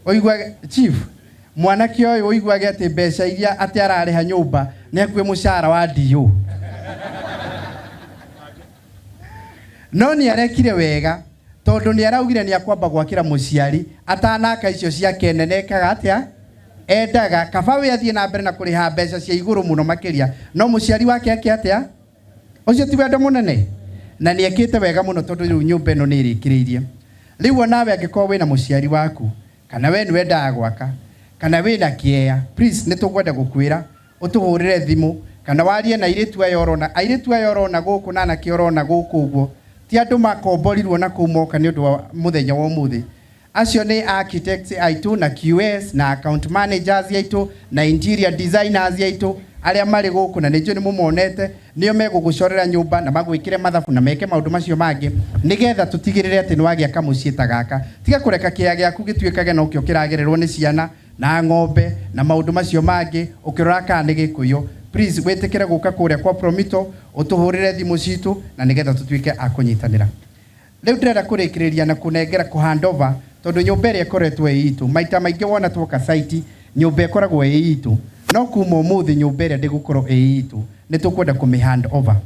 Ũiguage chief mwanake ũyũ ũiguage atĩ mbeca iria atĩ ararĩha nyũmba nĩ akuĩ mũcara wa DO. No nĩ arekire wega tondũ nĩ araugire nĩ akwamba gwakĩra mũciari atanaka icio ciake nene ekaga atĩa endaga kaba we athiĩ na mbere na kũrĩha mbeca cia igũrũ mũno makĩria no mũciari wake ake atĩa ũcio ti wendo mũnene na nĩ ekĩte wega mũno tondũ rĩu nyũmba ĩno nĩ ĩrĩkĩrĩirie. Rĩu onawe angĩkorwo wĩna mũciari waku kana we nĩ wendaga gwaka kana wĩna kĩea please nĩ tũkwenda gũkwĩra ũtũhũrĩre thimũ kana warie na airĩtu aya ũrona airĩtu aya ũrona gũkũ na anake ũrona gũkũ ũguo ti andũ makomborirwo na kũu moka nĩ ũndũ wa mũthenya wa ũmũthĩ. Acio nĩ architects aitũ na QS na account managers aitũ na interior designers aitũ arĩa marĩ gũkũ na nĩ njũĩ nĩ mũmonete nĩo megũgũcorera nyũmba na magwĩkĩre mathabu na meke maũndũ macio mangĩ nĩgetha tũtigĩrĩre atĩ nĩ wagĩa kamũciĩ ta gaka. Tiga kũreka kĩea gĩaku gĩtuĩkage nokĩo kĩragererwo nĩ ciana na ng'ombe na maũndũ macio mangĩ ũkĩrora kana nĩ gĩkũyũ. Please wĩtĩkĩre gũka kũrĩa kwa Promito ũtũhũrĩre thimũ citũ na nĩgetha tũtuĩke a kũnyitanĩra. Rĩu ndĩrenda kũrĩkĩrĩria na kũnengera kũ hand over tondũ nyũmba ĩrĩa ĩkoretwo ĩ itũ maita maingĩ wona twoka site nyũmba ĩkoragwo ĩ itũ no kuma ũmũthĩ nyũmba ĩrĩa ndĩgũkorwo ĩ itũ nĩ tũkwenda kũmĩ hand over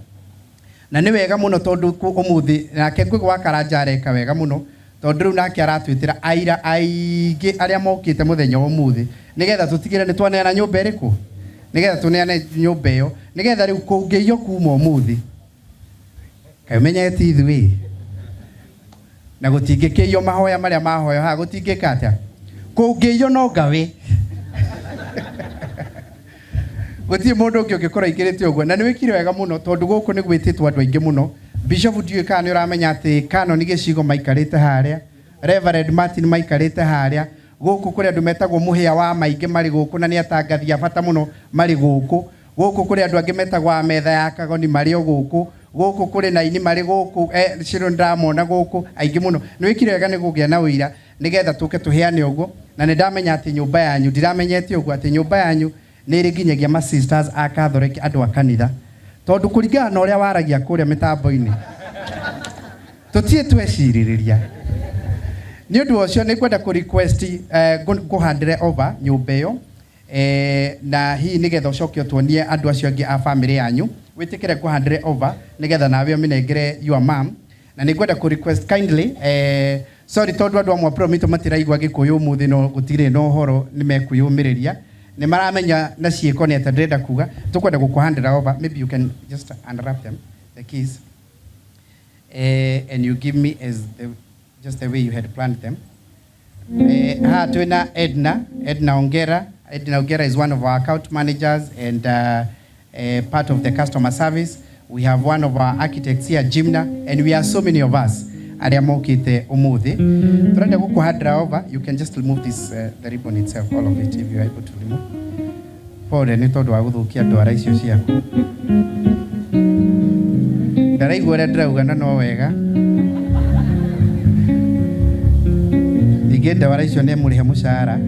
na nĩ wega mũno tondũ ũmũthĩ nake Ngũgĩ wa Karanja areka wega mũno tondũ rĩu nake aratwĩtĩra aira aingĩ arĩa mokĩte mũthenya wa ũmũthĩ nĩgetha tũtigĩre nĩ twaneana nyũmba ĩrĩkũ nĩgetha tũneane nyũmba ĩyo nĩgetha rĩu kũngĩiywo kuma ũmũthĩ kaĩ ũmenyete ithuĩ na gũtingĩkĩiywo mahoya marĩa mahoyo haha gũtingĩka atĩa kũngĩiywo no ngawe gũtirĩ mũndũ ũngĩ ũngĩkorwo aingĩrĩte ũguo na nĩ wĩkire wega mũno tondũ gũkũ nĩ gwĩtĩtwo andũ aingĩ mũno. Bishop ndiũĩ kana nĩ ũramenya atĩ Canon gĩcigo maikarĩte harĩa, Reverend Martin maikarĩte harĩa, gũkũ kũrĩ andũ metagwo mũhĩa wa maingĩ marĩ gũkũ na nĩ atangathi a bata mũno marĩ gũkũ, gũkũ kũrĩ andũ angĩ metagwo a metha ya kagoni marĩ o gũkũ, gũkũ kũrĩ na aini marĩ gũkũ, Shiro ndamona gũkũ aingĩ mũno. Nĩ wĩkire wega nĩ kũgĩa na ũira nĩgetha tũke tũheane ũguo na nĩ ndamenya atĩ nyũmba yanyu ndiramenyete ũguo atĩ nyũmba yanyu nĩ ĩrĩ nginyagia ma sisters a Catholic andũ a kanitha tondũ kũringana na ũrĩa waragia kũrĩa mĩtambo-inĩ tũtirĩ twecirĩrĩria. Nĩ ũndũ ũcio nĩ ngwenda kũ request ngũhandĩre over nyũmba ĩyo na hihi nĩgetha ũcoke ũtuonie andũ acio angĩ a family yanyu wĩtĩkĩre ngũhandĩre over nĩgetha nawe ũmĩnengere your mom na nĩ ngwenda kũ request kindly sorry tondũ andũ amwe a Promito matiraigua Gĩkũyũ ũmũthĩ no gũtirĩ na ũhoro nĩ mekwĩyũmĩrĩria nĩ maramenya na ciĩko nĩ atĩa ndĩrenda kuga tũkwenda gũkũhandĩra over maybe you can just unwrap them the keys and you give me as the, just the way you had planned them. Ha twina Edna Ongera. Edna Ongera is one of our account managers and part of the customer service. We have one of our architects here, Jimna, and we are so many of us. Arĩa mokĩte ũmũthĩ. Tũrenda gũkũhandĩra over. You can just remove this the ribbon itself, all of it, if you are able to remove. Pole nĩ tondũ wa gũthũkia ndwara icio ciaku. Ndaraigua ũrĩa ndĩrauga na no wega. Ningĩ ndawara icio nĩ mũrĩhe mũcara.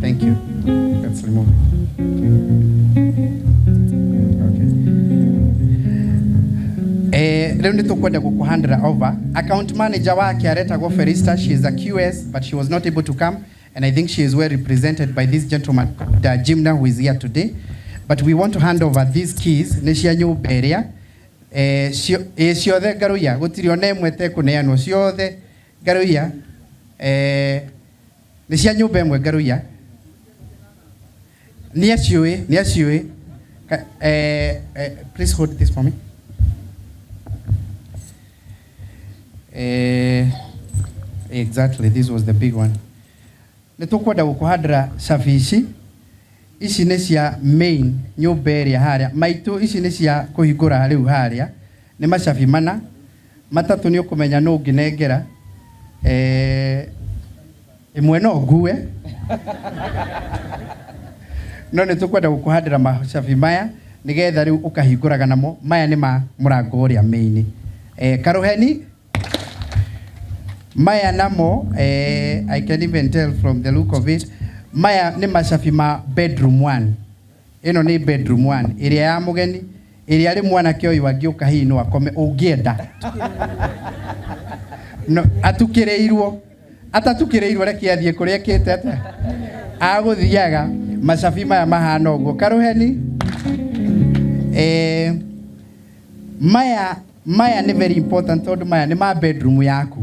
Thank you. Let's remove it. Rĩu nĩ tũkwenda gũkũhandĩra over. Account manager wake aretagwo Felista. She is a QS, but she was not able to come, and I think she is well represented by this gentleman, the Jimna, who is here today. But we want to hand over these keys nĩ cia nyũmba ĩrĩa ciothe ngaruia gũtirĩ ona ĩmwe tekũneanwo ciothe ngaruia nĩ cia nyũmba ĩmwe ngaruia nĩ aciũĩ nĩ aciũĩ. Please hold this for me. Exactly, this was the big one. Nĩ tũkwenda gũkũhandĩra cabi ici. Ici nĩ cia main nyũmba ĩrĩa harĩa maitũ, ici nĩ cia kũhingũra rĩu harĩa nĩ macabi mana matatũ nĩ ũkũmenya nũ ũngĩnengera. Ĩmwe no ngue no nĩ tũkwenda gũkũhandĩra macabi maya nĩgetha rĩu ũkahingũraga namo. Maya nĩ ma mũrango ũrĩa main. Karuheni maya namo, I can even tell from the look of it, maya nĩ macabi ma bedroom 1. Ĩno nĩ bedroom 1 ĩrĩa ya mũgeni, ĩrĩa rĩ mwanake ũyũ angĩũka hihi no akome ũngĩenda. No atukĩrĩirwo, atatukĩrĩirwo reke athiĩ kũrĩa ekĩte atĩa agũthiaga. Macabi maya mahana ũguo. Karuheni maya nĩ very important tondũ maya nĩ ma bedroom yaku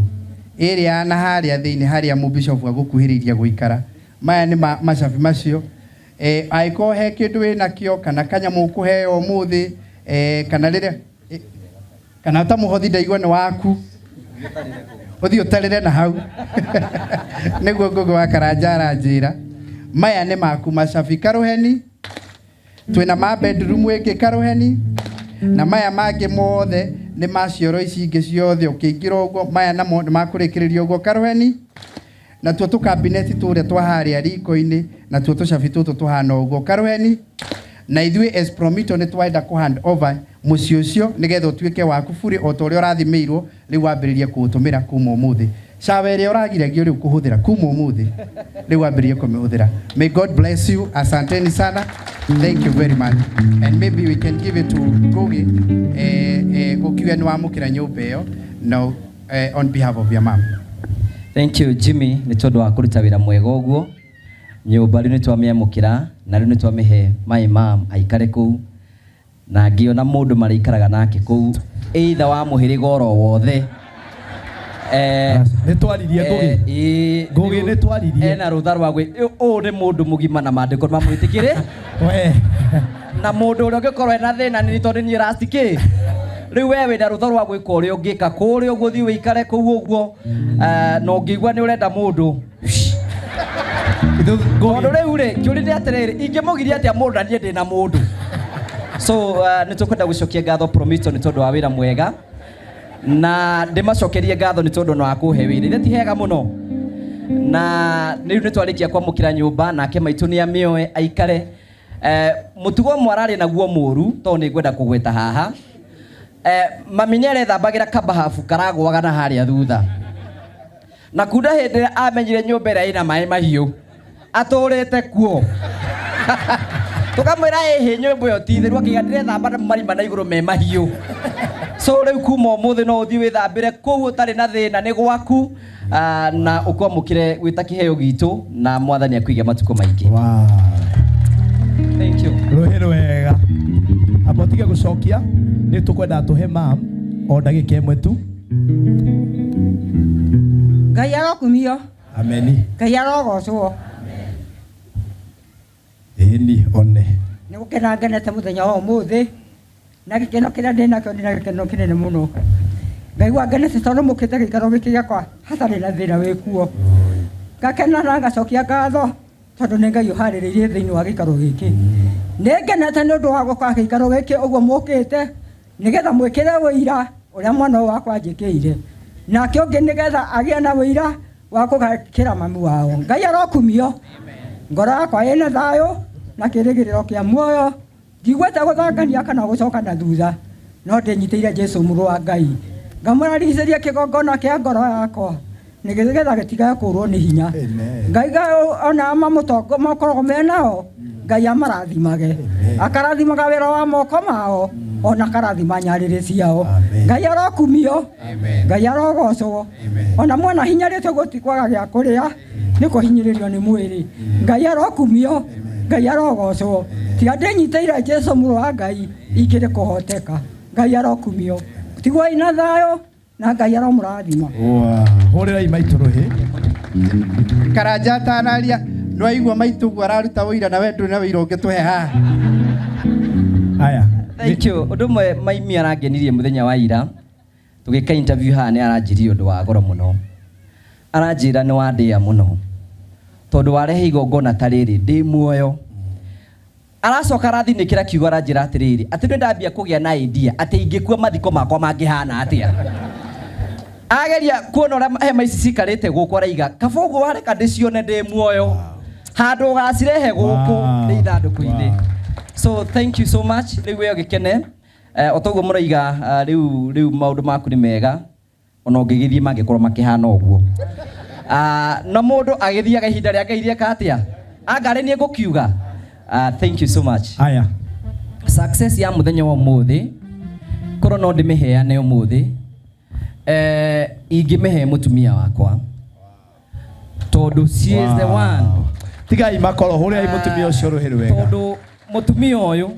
ĩrĩa na harĩa thĩinĩ harĩa mũbishop agũkuhĩrĩirie gũikara. Maya nĩ macabi macio. Angĩkorwo he kĩndũ wĩnakĩo kana kanyamũ ũkũheo ũmũthĩ, kana rĩrĩa kana ta mũhothi ndaigua nĩ waku ũthiĩ ũtarĩre na hau nĩguo Ngũgĩ wa Karanja aranjĩra. Maya nĩ maku macabi. Karuheni twĩna ma bedroom ĩngĩ Karuheni, na maya mangĩ mothe nĩ ma cioro ici ingĩ ciothe ũkĩingĩra ũguo. Maya namo nĩ makũrĩkĩrĩria ũguo Karuheni, na tuo tũkabineti tũrĩa twa harĩa riko-inĩ na tuo tũcabi tũtũ tũhana ũguo Karuheni. Na ithuĩ as Promito nĩ twenda kũ hand over mũciĩ ũcio nĩgetha ũtuĩke waku bure o ta ũrĩa ũrathimĩirwo. Rĩu wambĩrĩrie kũũtũmĩra kuma ũmũthĩ. Cawa ĩrĩa ũragiragio rĩu kũhũthĩra kuma ũmũthĩ rĩu wambĩrĩrie kũmĩhũthĩra. May God bless you. Asanteni sana. Thank you very much. And maybe we can give it to Ngugi ũkiuge nĩ wamũkĩra nyũmba ĩyo no on behalf of your mom. Thank you Jimmy nĩ tondũ wa kũruta wĩra mwega ũguo. Nyũmba rĩu nĩ twamĩamũkĩra na rĩu nĩ twamĩhe my mom aikare kũu, na ngĩona mũndũ marĩikaraga nake kũu either wa mũhĩrĩga oro wothe. Nĩ twaririe Ngugi. Ngugi nĩ twaririe. Ena rũtha rwa gwĩ ũũ nĩ mũndũ mũgima na maandĩko mamwĩtĩkĩre. We. Na mũndũ ũrĩa ũngĩkorwo ena thĩna nĩ tondũ niĩ last kĩ. Rĩu we wĩna rũtha rwa gwĩka ũrĩa ũngĩka kũrĩa ũguo ũthiĩ wĩikare kũu ũguo, na ũngĩigua nĩ ũrenda mũndũ. Tondũ rĩu rĩ, kĩũria nĩ atĩrĩrĩ, ingĩmũgiria atĩa mũndũ na niĩ ndĩna mũndũ? So nĩ tũkwenda gũcokia ngatho Promito nĩ tondũ wa wĩra mwega, na ndĩmacokerie ngatho nĩ tondũ wa kũhe wĩra. Ithe ti hega mũno. Na rĩu nĩ twarĩkia kwamũkĩra nyũmba nake maitũ nĩ amĩoe aikare. Mũtugo ũmwe ararĩ naguo mũru tondũ nĩ ngwenda kũgweta haha. Mami nĩ arethambagĩra kabahabu karagũaga na harĩa thutha. Na kunda hĩndĩ ĩrĩa amenyire nyũmba ĩrĩa ĩna maĩ mahiũ atũrĩte kuo. Tũkamwĩra ĩhĩ nyũmba ĩyo ti theru, akĩiga ndĩrethamba na marima na igũrũ me mahiũ. So rĩu kuma ũmũthĩ no ũthiĩ wĩthambĩre kũu ũtarĩ na thĩna, nĩ gwaku, na ũkwamũkĩre wĩ ta kĩheo gitũ, na mwathani akũige matukũ maingĩ. Wow. Thank you. Rũhĩ rwega. Amba ũtige gũcokia, nĩ tũkwenda tũhe mam o ndagĩka ĩmwe tu. Ngai arokumio. Ameni. Ngai arogocwo. Ĩni one. Nĩ gũkena ngenete mũthenya wa ũmũthĩ na gĩkeno kĩrĩa ndĩ nakĩo ndĩ na gĩkeno kĩnene mũno. Ngaigua ngenete tondũ mũkĩte gĩikaro gĩkĩ gĩakwa hatarĩ na thĩna wĩkuo. Ngakena na ngacokia ngatho tondũ nĩ Ngai ũharĩrĩirie thĩinĩ wa gĩikaro gĩkĩ. Nĩ ngenete nĩ ũndũ wa gũka gĩikaro gĩkĩ ũguo mũkĩte nĩgetha mwĩkĩre ũira ũrĩa mwana ũyũ wakwa anjĩkĩire, nake ũngĩ nĩgetha agĩe na ũira wa kũgakĩra mami wao. Ngai arokumio. Ngoro yakwa ĩna thayũ na kĩrĩgĩrĩro kĩa muoyo, ndigwete gũthangania kana gũcoka na thutha, no ndĩnyitĩire Jesũ mũrũ wa Ngai. Ngamũrarigicĩria kĩgongona kĩa ngoro yakwa nĩgetha gĩtigae kũrwo nĩ hinya. Ngai ona mamũtongo makoragwo menao Ngai amarathimage, akarathimaga wĩra wa moko mao ona akarathima nyarĩrĩ ciao. Ngai arokumio, Ngai arogocwo. Ona mwana hinyarĩtwo gũtikwaga gĩa kũrĩa nĩ kũhinyĩrĩrio nĩ mwĩrĩ. Ngai arokumio, Ngai arogocwo. Tiga ndĩnyitĩire Jesu mũrũ wa Ngai ingĩrĩ kũhoteka. Ngai arokumio. Tigwai na thayũ na Ngai aromũrathima. Hũrĩrai maitũ rũhĩ. Karanja atanaria nĩwaigua maitũ ũguo araruta ũira na we ndũrĩ na wĩira ũngĩtũhe haha. Aya. Thank you. Ũndũ ũmwe maimi arangenirie mũthenya wa ira tũgĩka interview haha nĩ aranjĩrire ũndũ wa goro mũno. Aranjĩra nĩ wandĩa mũno tondũ warehe igongona ta rĩrĩ ndĩ muoyo. Aracoka arathinĩkĩra kiugo aranjĩra atĩrĩrĩ atĩ nĩ ndambia kũgĩa na idea atĩ ingĩkua mathiko makwa mangĩhana atĩa. Ageria kuona ũrĩa hema ici cikarĩte gũkũ araiga kaba ũguo wareka ndĩcione ndĩ muoyo handũ ũgacirehe gũkũ nĩ ithandũkũ-inĩ. So thank you so much. Rĩu we ũgĩkene o toguo mũraiga rĩu rĩu maũndũ maku nĩ mega ona ũngĩgĩthiĩ mangĩkorwo makĩhana ũguo. Na mũndũ agĩthiaga ihinda rĩa Ngai rĩeka atĩa? Anga arĩ niĩ ngũkiuga. Thank you so much. Aya. Success ya mũthenya wa ũmũthĩ korwo no ndĩmĩheane ũmũthĩ ingĩmĩhe mũtumia wakwa tondũ she is the one. Tigai makoro, hũrĩrai mũtumia ũcio rũhĩ rwega. Tondũ mũtumia ũyũ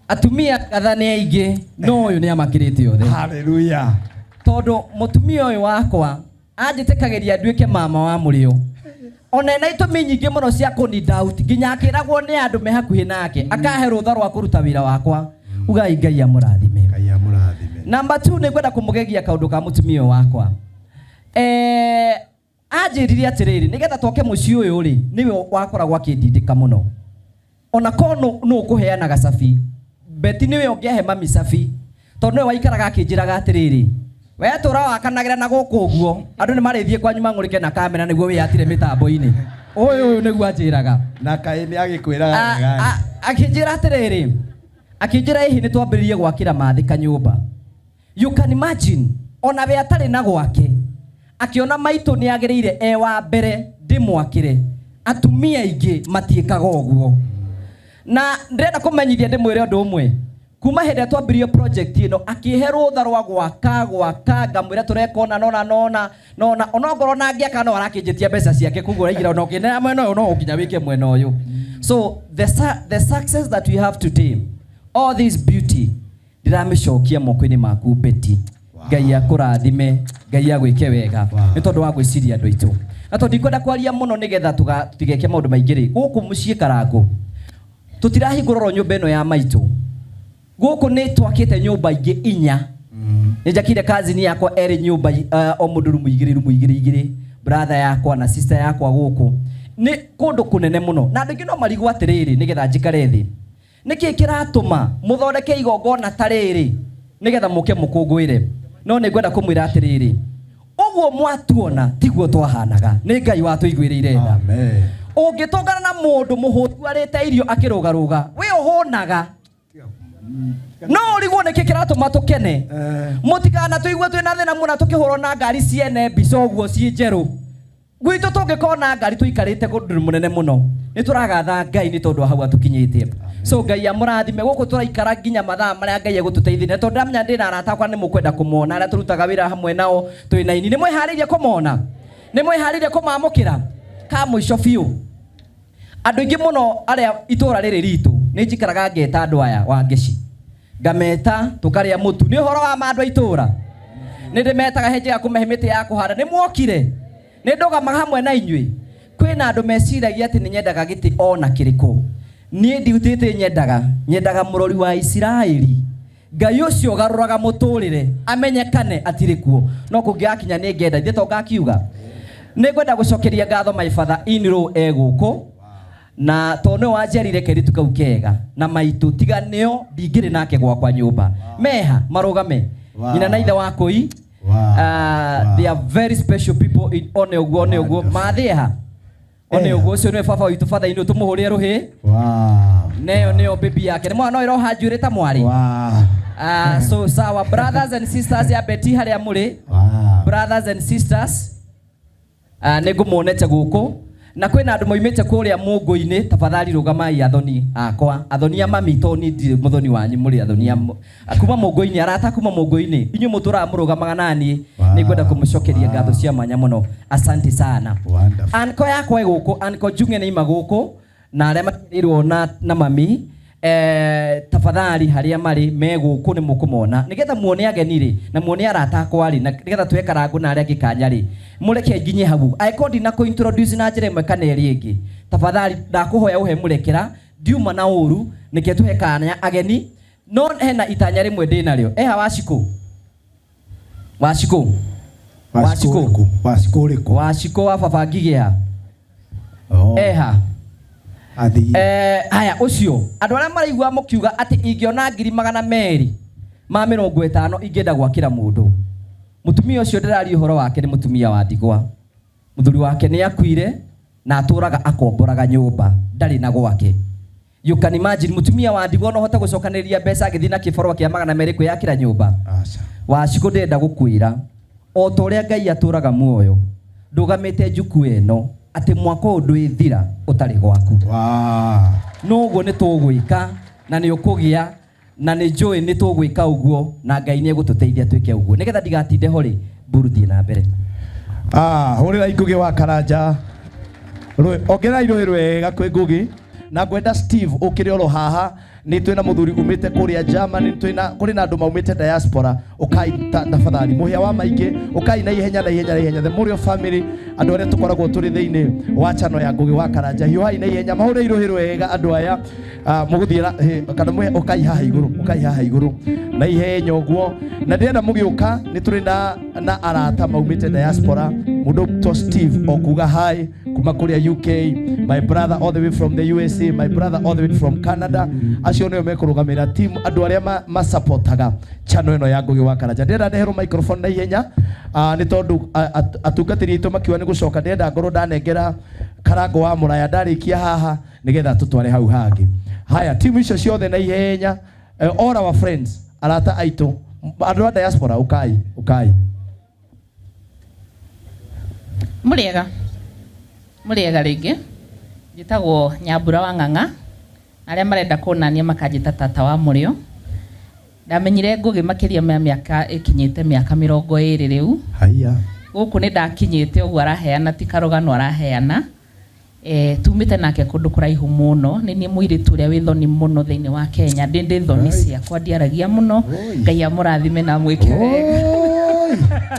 atumia ngatha nĩ aingĩ no ũyũ nĩ amakĩrĩte othe. Hallelujah. Tondũ mũtumia ũyũ wakwa anjĩtĩkagĩria nduĩke mama wa mũrĩo. Ona ena itũmi nyingĩ mũno cia kũni doubt nginya akĩragwo nĩ andũ me hakuhĩ nake akahe rũtha rwa kũruta wĩra wakwa. Ugai Ngai amũrathime. Ngai amũrathime. Number 2 nĩ ngwenda kũmũgegia kaũndũ ka mũtumia ũyũ wakwa. Anjĩrire atĩrĩrĩ nĩgetha twake mũciĩ ũyũ rĩ nĩwe wakoragwo akĩndindĩka mũno. Ona korwo nũ ũkũheanaga cabi Beti nĩwe ũngĩahe mami cabi tondũ nĩwe waikaraga akĩnjĩraga atĩrĩrĩ we tũra wakanagĩra na gũkũ ũguo andũ nĩ marĩthiĩ kwanyu mang'ũrĩke na kamera nĩguo wĩyatire mĩtambo-inĩ. Ũyũ ũyũ nĩguo anjĩraga. Na kaĩ nĩ agĩkwĩraga wega. Akĩnjĩra atĩrĩrĩ akĩnjĩra ĩhĩ nĩ twambĩrĩrie gwakĩra Mathĩ kanyũmba. You can imagine ona we atarĩ na gwake akiona maitũ nĩ agĩrĩire e wa mbere ndĩmwakĩre. Atumia aingĩ matiĩkaga ũguo. Na ndĩrenda kũmenyithia ndĩmwĩre ũndũ ũmwe. Kuma hĩndĩ ĩrĩa twambirie project ĩno akĩhe rũtha rwa gwaka gwaka ngamwĩra tũreka ũna nona nona nona onongorwo na ngĩaka no arakĩnjĩtia mbeca ciake koguo araigĩra ona ũkĩnea mwena ũyũ no nginya wĩke mwena ũyũ. So the success that we have today, all this beauty ndiramĩcokia moko-inĩ maku Betty. Ngai akũrathime, Ngai agwĩke wega nĩ tondũ wa gwĩciria andũ aitũ. Na tondũ ndikwenda kwaria mũno nĩgetha tũtigeke maũndũ maingĩ rĩ, gũkũ mũciĩ Karangũ tũtirahingũra oro nyũmba ĩno ya maitũ. Gũkũ nĩ twakĩte nyũmba ingĩ inya. Nĩ njakire cousin yakwa erĩ nyũmba o mũndũ rumu igĩrĩ, rumu igĩrĩ igĩrĩ, brother yakwa na sister yakwa gũkũ. Nĩ kũndũ kũnene mũno. Na andũ aingĩ no marigwo atĩrĩrĩ nĩgetha njikare thĩ. Nĩkĩ kĩratũma mũthondeke igongona ta rĩrĩ nĩgetha mũke mũkũngũĩre? No nĩ ngwenda kũmwĩra atĩrĩrĩ, ũguo mwatuona tiguo twahanaga, nĩ Ngai watũiguĩrĩire tha. Amen. Ũngĩtũngana na mũndũ mũhũtu arĩte irio akĩrũgarũga, we ũhũnaga. No ũrigwo nĩkĩ kĩratũma tũkene. Mũtikanatũigue twĩna thĩna mũno tũkĩhũrwo na ngari ciene mbica ũguo ciĩ njerũ. Gwitũ tũngĩkorwo ngari tũikarĩte kũndũ mũnene mũno nĩ tũragatha Ngai nĩ tondũ wa hau atũkinyĩtie. So Ngai amũrathime. Gũkũ tũraikara nginya mathaa marĩa Ngai egũtũteithĩrĩria, tondũ ndamenya ndĩna arata akwa nĩ mũkwenda kũmona arĩa tũrutaga wĩra hamwe nao twĩ na ini. Nĩ mwĩharĩirie kũmona? Nĩ mwĩharĩirie kũmamũkĩra? Ka mũico biũ, andũ aingĩ mũno arĩa itũra rĩrĩ ritũ nĩ njikaraga ngeta andũ aya wa ngeci, ngameta tũkarĩa mũtu. Nĩ ũhoro wa ma andũ a itũra nĩ ndĩmetaga he njĩra kũmehe mĩtĩ ya kũhanda. Nĩ mwokire? Nĩ ndũgamaga hamwe na inyuĩ. Kwĩna andũ meciragia atĩ nĩ nyendaga gĩtĩ ona kĩrĩkũ. Niĩ ndiutĩte nyendaga, nyendaga mũrori wa Isiraeli. Ngai ũcio ũgarũraga mũtũrĩre amenyekane atirĩ kuo. No kũngĩgakinya nĩ ngenda, ithe to ngakiuga. Nĩ ngwenda gũcokeria ngatho my father in law e gũkũ. Na tondũ nĩwe wanjiarire kairĩtu kau kega na maitũ, tiga nĩo ndingĩrĩ nake gwakwa nyũmba. Meha marũgame. Nyina na ithe wa kũi. They are very special people in one ũguo, one ũguo. Mathĩha. One ũguo, ũcio nĩwe baba witũ, father in law, tũmũhũrĩre rũhĩ. Neyo nĩyo baby yake. Nĩ mwana no ĩroha njuĩrĩ ta mwarĩ. Ah, so sawa brothers and sisters ya Betty harĩa mũrĩ. Brothers and sisters. Ah, nĩ ngũmuonete gũkũ na kwĩna andũ moimĩte kũrĩa mũngũ-inĩ tafadhali rũgamai athoni akwa athoni a mami to ni ndirĩ mũthoni wanyu mũrĩ athoni a kuma mũngũ-inĩ arata kuma mũngũ-inĩ inyuĩ mũtũraga mũrũgamaga naniĩ nĩ ngwenda kũmũcokeria ngatho cia mwanya mũno asante sana anko yakwa ĩ gũkũ anko Njung'e nĩ ima gũkũ na arĩa maciarĩirwo na, na mami eh, tafadhali harĩa marĩ me gũkũ nĩ mũkũmona nĩgetha muone ageni rĩ na muone arata akwa rĩ na nĩgetha tuhe karango na arĩa angĩ kanya rĩ mũreke nginye hau angĩkorwo ndina kũ introduce na njĩra ĩmwe kana ĩrĩa ĩngĩ tafadhali ndakũhoya ũhe mũrekera ndiuma na ũru nĩke tuhe kanya ageni no hena itanya rĩmwe ndĩ narĩo eha wacikũ wacikũ Wacikũ wacikũ ũrĩkũ wacikũ wa baba ngigĩa eha Eh, haya ũcio andũ arĩa maraigua mũkiuga atĩ ingĩona ngiri magana merĩ ma mĩrongo ĩtano ingĩenda gwakĩra mũndũ mũtumia ũcio ndĩraria ũhoro wake nĩ mũtumia wa ndigwa mũthuri wake nĩ akuire na atũraga akomboraga nyũmba ndarĩ na gwake you can imagine mũtumia wa ndigwa no hote gũcokanĩrĩria mbeca agĩthiĩ na kĩbarũa kĩa magana merĩ kwĩyakĩra nyũmba wacikũ ndĩrenda gũkwĩra o ta ũrĩa ngai atũraga muoyo ndũgamĩte njukua ĩno atĩ mwaka ũyũ ndwĩthira ũtarĩ gwaku no ũguo nĩ tũgwĩka na nĩ ũkũgĩa na nĩ njũĩ nĩ tũgwĩka ũguo na ngai nĩ egũtũteithia twĩke ũguo nĩgetha ndigatinde ho rĩ mburu thiĩ na mbere Ah, hũrĩrai Ngũgĩ wa Karanja ongererai rũĩ rwega kwĩ Ngũgĩ na ngwenda Steve ũkĩre oro haha nĩ twĩna mũthuri umĩte kũrĩa Germany twĩna kũrĩ na andũ maumĩte diaspora ũkai tafadhali mũhĩa wa maingĩ ũkai na ihenya na ihenya na ihenya the Mũrĩo family andũ arĩa tũkoragwo tũrĩ thĩinĩ wa channel ya Ngũgĩ wa Karanja hiũhai na ihenya mahũre rũhĩ rwega andũ aya Ah, mũgũthiĩ kana mwĩ ũkai haha igũrũ ũkai haha igũrũ na ihenya ũguo na ndĩrenda mũgĩũka nĩ tũrĩ na na arata maumĩte diaspora mũndũ ũgwĩtwo Steve okuga hi kuma kũrĩa UK my brother all the way from the USA my brother all the way from Canada acio nĩo mekũrũgamĩrĩra team andũ arĩa masupportaga channel ĩno ya Ngũgĩ wa Karanja ndĩrenda ndeherwo microphone na ihenya ah, nĩ tondũ atungatĩri aitũ makiuga nĩ gũcoka ndĩrenda ngorwo ndanengera karango wa mũraya ndarĩkia haha nĩgetha tũtware hau hangĩ haya timu icio ciothe na ihenya all our friends arata aitũ andũ a diaspora ũkai ũkai Mũrĩega mũrĩega rĩngĩ njĩtagwo Nyambura wa Ng'ang'a arĩa marenda kũnania makanjĩta tata wa mũrĩo ndamenyire Ngũgĩ makĩria ma mĩaka ĩkinyĩte mĩaka mĩrongo ĩrĩ rĩu haya gũkũ nĩ ndakinyĩte ũguo araheana ti karũgano araheana tumĩte nake kũndũ kũraihu mũno nĩ niĩ mũirĩtu ũrĩa wĩ thoni mũno thĩinĩ wa Kenya ndĩ ndĩ thoni ciakwa ndiaragia mũno Ngai amũrathime na amwĩke wega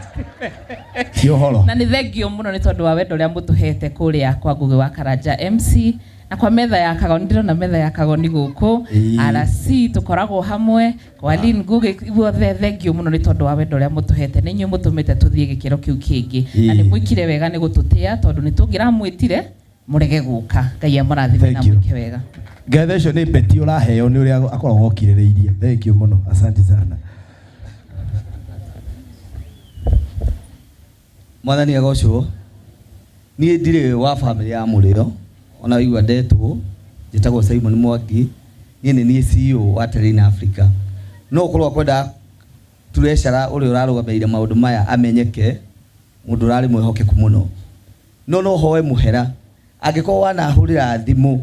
ti ũhoro na nĩ thengio mũno nĩ tondũ wa wendo ũrĩa mũtũhete kũrĩa kwa Ngũgĩ wa Karanja MC na kwa metha ya Kagoni ndĩrona metha ya Kagoni gũkũ RC tũkoragwo hamwe kwa Lynn Ngũgĩ guothe thengio mũno nĩ tondũ wa wendo ũrĩa mũtũhete nĩ inyuĩ mũtũmĩte tũthiĩ gĩkĩro kĩu kĩngĩ na nĩ mwĩkire wega nĩ gũtũtĩa tondũ nĩ tũngĩramwĩtire mũrege gũka Ngai amũrathime na mwĩke wega ngetha icio nĩ beti ũraheo nĩ ũrĩa akoragwo okirĩrĩirie thank you mũno asante sana Mwathani agocwo niĩ ndirĩ wa bamĩrĩ ya mũrĩo ona waigua ndetwo njĩtagwo Simon Mwangi niĩ nĩ niĩ CEO wa Terrain Africa no ũkorwo akwenda treasurer ũrĩa ũrarũgamĩrĩire maũndũ maya amenyeke mũndũ ũrarĩ mwĩhokeku mũno no no hoe mũhera angĩkorwo wanahũrĩra thimũ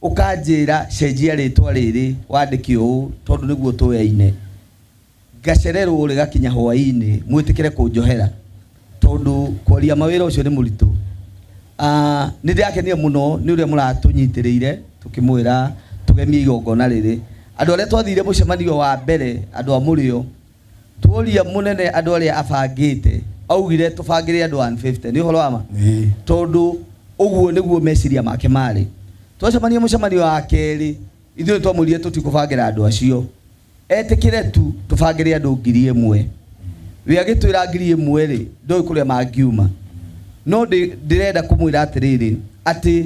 ũkanjĩra cenjia rĩtwa rĩrĩ wandĩke ũũ tondũ nĩguo tũyaine ngacererwo rĩgakinya hwaĩ-inĩ mwĩtĩkĩre kũnjohera tondũ kwaria mawĩra ũcio nĩ mũritũ nĩ ndĩrakenire mũno nĩ ũrĩa mũratũnyitĩrĩire tũkĩmwĩra tũgemie igongona rĩrĩ andũ arĩa twathire mũcemanio wa mbere andũ a mũrĩo tuoria mũnene andũ arĩa abangĩte augire tũbangĩre andũ 150 nĩ ũhoro wa ma tondũ ũguo nĩguo meciria make marĩ twacemania mũcemanio wa kerĩ ithuĩ nĩtwamwĩrire tũtikũbangĩra andũ acio etĩkĩre tu tũbangĩre andũ 1000 we agĩtwĩra 1000 rĩ ndũĩ kũrĩa mangiuma no ndĩrenda kũmwĩra atĩrĩrĩ atĩ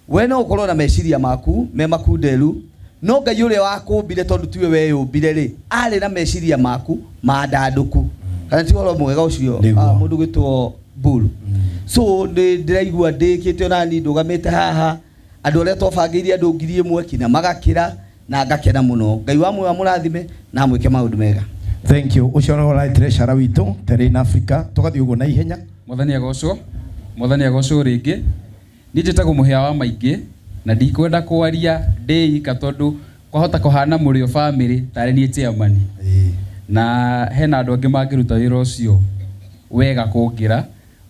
we no ũkorwo na meciria maku me makunderu no Ngai ũrĩa wakũmbire tondũ tiwe weyũmbire rĩ arĩ na meciria maku mandandũku kana ti ũhoro mwega ũcio mũndũ gwĩtwo Bull so ndĩraigua ndĩkĩte ona niĩ ndũgamĩte haha andũ arĩa twabangĩire andũ 1000 kinya magakĩra Na ngakena mũno. Ngai wa muoyo amũrathime na amwĩke maũndũ mega. Thank you. Ũcio nĩ ũraĩ treasurer witũ Terrain Africa. Tũgathiĩ ũguo na ihenya. Mwathani agocwo. Mwathani agocwo rĩngĩ. Niĩ njĩtagwo Mũhĩa wa Maingĩ na ndikwenda kwaria ndĩ ika tondũ kwahota kũhana Mũrĩo family tarĩ niĩ chairman. Na hena andũ angĩ mangĩruta wĩra ũcio wega kũngĩra.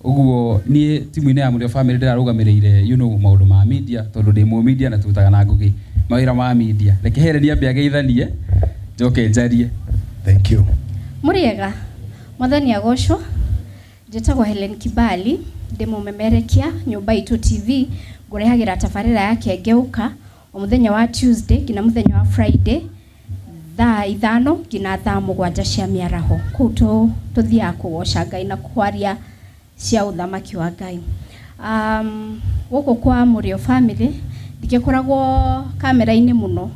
Ũguo niĩ timu-inĩ ya Mũrĩo family ndĩrarũgamĩrĩire maũndũ ma media tondũ ndĩ mũ media na tũrutaga na Ngũgĩ mawĩra ma media. Reke Helen ambe ageithanie njoke njarie. Thank you. Mũrĩega, Mwathani agocwo. Njĩtagwo Helen Kibali, ndĩ mũmemerekia Nyũmba Itũ TV, ngũrehagĩra tabarĩra ya Kengeuka o mũthenya wa Tuesday nginya mũthenya wa Friday thaa 5 nginya thaa 7 cia mĩaraho. Kũu tũthiaga kũgoca Ngai na kwaria cia ũthamaki wa Ngai. Gũkũ kwa Mũrĩo family ndingĩkoragwo kamera-inĩ mũno,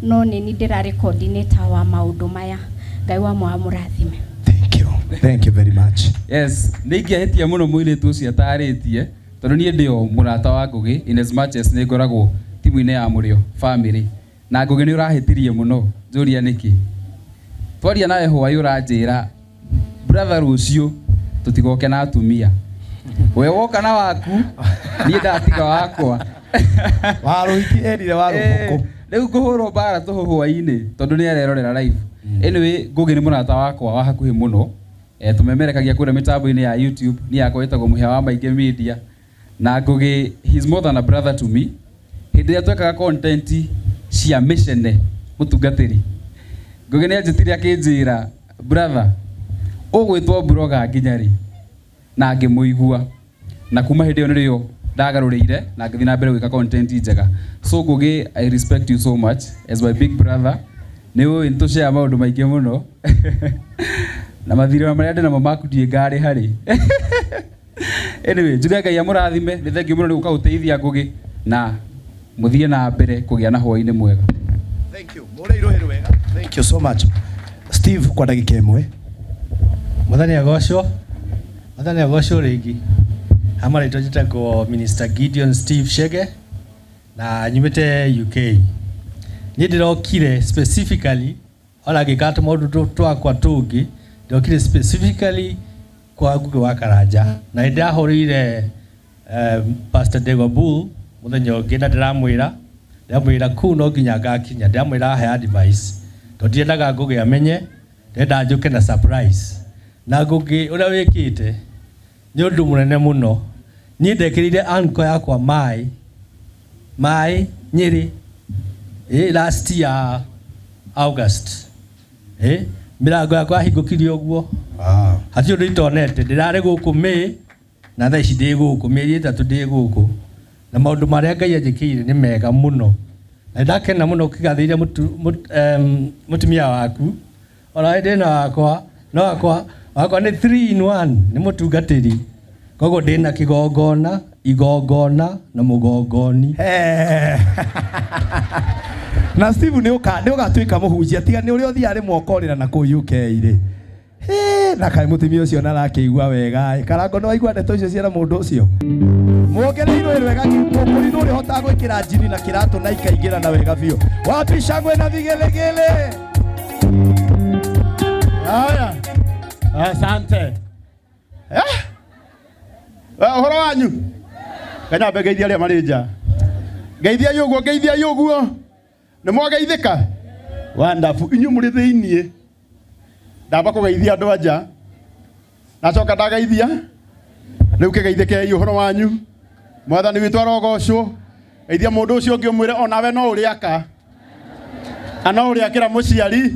no nĩ niĩ ndĩrarĩ coordinator wa maũndũ maya. Ngai wa muoyo amũrathime. Thank you. Thank you very much. Yes, nĩ ingĩahĩtia mũno mũirĩtu ũcio atarĩtie tondũ niĩ ndĩ o mũrata wa Ngũgĩ in as much as nĩ ngoragwo timu-inĩ ya Mũrĩo family. Na Ngũgĩ nĩ ũrahĩtirie mũno, njũria nĩkĩ. Twaria nawe hwaĩ ũranjĩra brother rũciũ tũtigoke na atumia. We woka na waku, niĩ ndatiga wakwa. Warũhiki erire warũhũkũ. Rĩu ngũhũrwo mbara tũhũ hwaĩ-inĩ tondũ nĩ arerorera live. Anyway, Ngũgĩ nĩ mũrata wakwa wa hakuhĩ mũno. Tũmemerekagia kũrĩa mĩtambo-inĩ ya YouTube, niĩ yakwa ĩtagwo Mũhĩa wa Maingĩ Media. Na Ngũgĩ, he's more than a brother to me. Hĩndĩ ĩrĩa twekaga content cia mĩcene mũtungatĩri, Ngũgĩ nĩ anjĩtire akĩnjĩra, brother, ũgwĩtwo blogger nginya rĩ? Na ngĩmũigua. Na kuma hĩndĩ ĩyo nĩrĩo ndagarũrĩire na ngĩthiĩ na mbere gwĩka content njega. So Ngũgĩ, I respect you so much as my big brother. Nĩ ũĩ nĩ tũshare maũndũ maingĩ mũno. Na mathirĩ marĩa ndĩ namo maku ndiĩ ngarĩha rĩ. Anyway, njuge Ngai amũrathime, nĩ thengiũ mũno nĩ gũka gũteithia Ngũgĩ na mũthiĩ na mbere kũgĩa na hwaĩ-inĩ mwega. Thank you. Mũrĩirwo hĩrĩ wega. Thank you so much. Steve, kwa ndagĩka ĩmwe. Mwathani agocwo. Mwathani agocwo rĩngĩ. Hama rĩtwa njĩtagwo Minister Gideon Steve Shege na nyumĩte UK. Niĩ ndĩrokire specifically ona ngĩka tũmaũndũ twakwa tũngĩ, ndĩrokire specifically kwa Ngũgĩ wa Karanja na nĩ ndĩrahũrĩire Pastor Dego Bull mũthenya ũngĩ na ndĩramwĩra kũu no nginya ngakinya, ndĩramwĩra ahe advice tondũ ndiendaga Ngũgĩ amenye, ndĩrenda njũke na surprise. Na Ngũgĩ ũrĩa wĩkĩte nĩ ũndũ mũnene mũno. Niĩ ndekĩrĩire uncle yakwa maĩ Nyĩrĩ, last year August. Mĩrango yakwa yahingũkire ũguo. Hatirĩ ũndũ itonete, ndĩrarĩ gũkũ May na thaa ici ndĩ gũkũ, mĩeri 3 ndĩ gũkũ. Na maũndũ marĩa Ngai anjĩkĩire nĩ mega mũno. Na ndakena mũno ũkĩgathĩrĩria mũtumia waku. Ona ndĩ na wakwa, no wakwa nĩ 3 in 1, nĩ mũtungatĩri. Koguo ndĩ na kĩgongona, igongona na mũgongoni. Na Steve nĩ ũgatuĩka mũhunjia, tiga nĩ ũrĩa ũthiaga rĩmwe ũkorĩra na kũu UK rĩ. Na kaĩ mũtumia ũcio na arakĩigua wega ĩ. Karango nĩ waigua ndeto icio ciana mũndũ ũcio? Muongereirwo wega mũkũrinũ ũrĩa ũhotaga gwĩkĩra njini na kĩratũ na ikaingĩra na wega biũ. Wapi shangwe na vigelegele? Haya. Asante. Ũhoro wanyu? Kanyambe ngeithia arĩa marĩ nja. Ngeithiai ũguo, ngeithiai ũguo. Nĩ mwageithĩka? Wonderful. Inyuĩ mũrĩ thĩiniĩ. Ndamba kũgeithia andũ a nja. Nacoka ndageithia. Rĩu kĩgeithĩkei ũhoro wanyu. Mwathani witũ arogocwo. Geithia mũndũ ũcio ũngĩ ũmwĩre onawe no ũrĩaka. Na no ũrĩakĩra mũciari.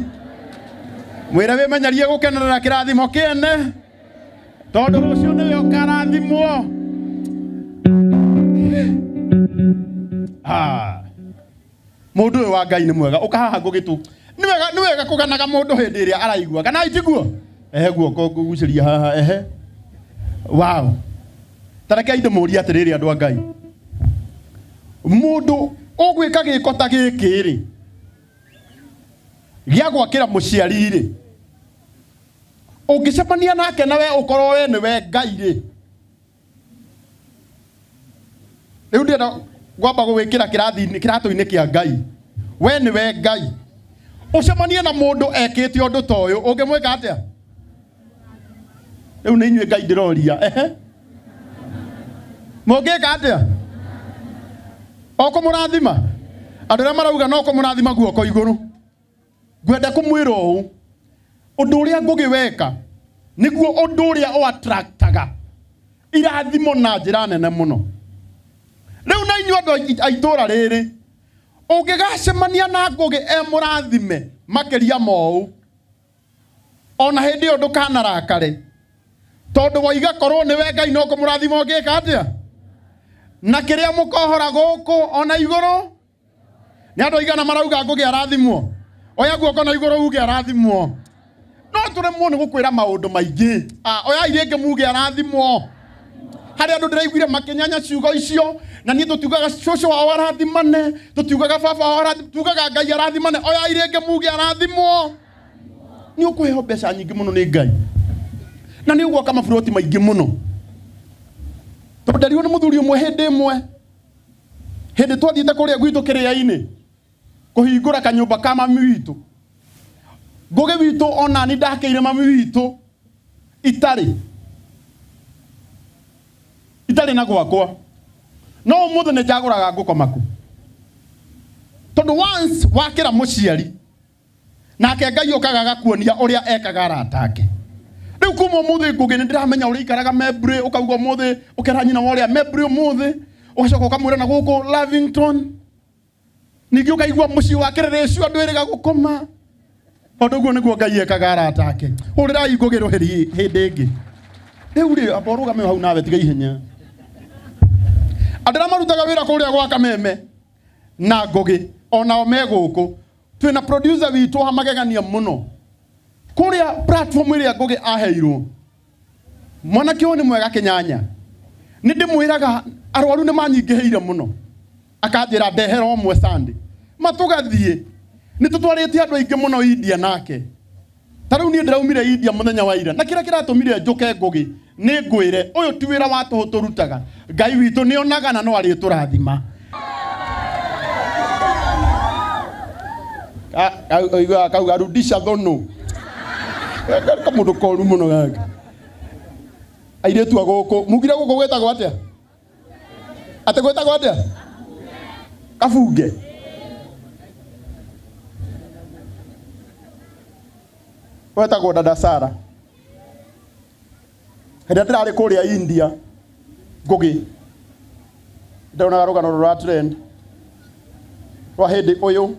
Mwĩre wĩmenyerie gũkenerera kĩrathimo kĩene. Tondũ rũciũ nĩwe ũkarathimwo. Mũndũ ũyũ wa Ngai nĩ mwega. Ũka haha ngũgĩtũ. Nĩ wega, nĩ wega kũganaga mũndũ hĩndĩ ĩrĩa araigua. Kana itiguo? Ehe guoko ngũgucĩria haha, ehe. Wow. Ta reke ndĩmũrie atĩrĩrĩ andũ a Ngai. Mũndũ ũgwĩka gĩko ta gĩkĩ rĩ, gĩa gwakĩra mũciari rĩ, ũngĩcemania nake na we ũkorwo we nĩwe Ngai rĩ, rĩu ndĩrenda kwamba gũgwĩkĩra kĩratũ-inĩ kĩa Ngai. We nĩwe Ngai. Ũcemanie na mũndũ ekĩte ũndũ ta ũyũ, ũngĩmwĩka atĩa? Rĩu nĩ inyuĩ Ngai ndĩroria. Ehe. Mũngĩka atĩa? O kũmũrathima? Andũ arĩa marauga no kũmũrathima guoko igũrũ. Ngwenda kũmwĩra ũũ, ũndũ ũrĩa Ngũgĩ weka nĩguo ũndũ ũrĩa ũ attractaga irathimo na njĩra nene mũno. Rĩu na inyuĩ andũ a itũũra rĩrĩ, ũngĩgacemania na Ngũgĩ e mũrathime makĩria ma ũũ, ona hĩndĩ ĩyo ndũkanarakare, tondũ woiga korwo nĩwe Ngai no kũmũrathima ũngĩka atĩa? Na kĩrĩa mũkohora gũkũ ona igũrũ, nĩ andũ aigana marauga Ngũgĩ arathimwo? Oya guoko na igũrũ uge arathimwo. No tũremwo nĩ gũkwĩra maũndũ maingĩ. Oyai rĩngĩ muge arathimwo. Harĩ andũ ndĩraiguire makĩnyanya ciugo icio, na niĩ tũtiugaga cũcũ wao arathimane, tũtiugaga baba wao arathimane, tugaga Ngai arathimane. Oyai rĩngĩ muge arathimwo. Nĩ ũkũheo mbeca nyingĩ mũno nĩ Ngai, na nĩ ũgwaka maburoti maingĩ mũno. Tondũ nderirwo nĩ mũthuri ũmwe hĩndĩ ĩmwe, hĩndĩ twathiĩte kũrĩa gwitũ kĩrĩa-inĩ kũhingũra kanyũmba ka mami witũ, Ngũgĩ witũ onani ndakĩire mami witũ itarĩ itarĩ na gwakwa, no ũmũthĩ nĩ njagũraga ngũkoma kũ, tondũ once wakĩra mũciari nake Ngai okaga agakuonia ũrĩa ekaga arata ake. Rĩu kuma ũmũthĩ Ngũgĩ nĩ ndĩramenya ũrĩa ikaraga Membley, ũkauga ũmũthĩ ũkera nyina wa ũrĩa Membley ũmũthĩ, ũgacoka ũkamwĩra na gũkũ Lavington, ningĩ ũkaigua mũciĩ wa Kĩrĩrĩcu andũ ĩrĩga gũkoma. Tondũ ũguo nĩguo Ngai ekaga arata ake. Hũrĩrai Ngũgĩ rũhĩri hĩndĩ ĩngĩ. Rĩu rĩ, amba ũrũgame hau nawe tiga ihenya. Andũ arĩa marutaga wĩra kũrĩa gwa Kameme na Ngũgĩ onao me gũkũ. Twĩna producer witũ wa magegania mũno. Kũrĩa platform ĩrĩa Ngũgĩ aheirwo, mwanake ũyũ nĩ mwega kĩnyanya. Nĩ ndĩmwĩraga arwaru nĩ manyingĩhĩire mũno, akanjĩra ndehera ũmwe Sunday, ma tũgathiĩ. Nĩ tũtwarĩte andũ aingĩ mũno India nake. Ta rĩu niĩ ndĩraumire India mũthenya wa ira, na kĩrĩa kĩratũmire njũke Ngũgĩ nĩ ngwĩre, ũyũ ti wĩra wa tũhũ tũrutaga. Ngai witũ nĩ onaga na no arĩtũrathima. Ũiguaga kauga rudisha thũnũ. Kamũndũ koru mũno gaka. Airĩtu a gũkũ, mugire gũkũ gwĩtagwo atĩa? Atĩ gwĩtagwo atĩa? Kabunge. Wetagwo dada Sara. Hĩndĩ ĩrĩa ndĩrarĩ kũrĩa India, Ngũgĩ, ndonaga rũgano rũra trend rwa hĩndĩ ũyũ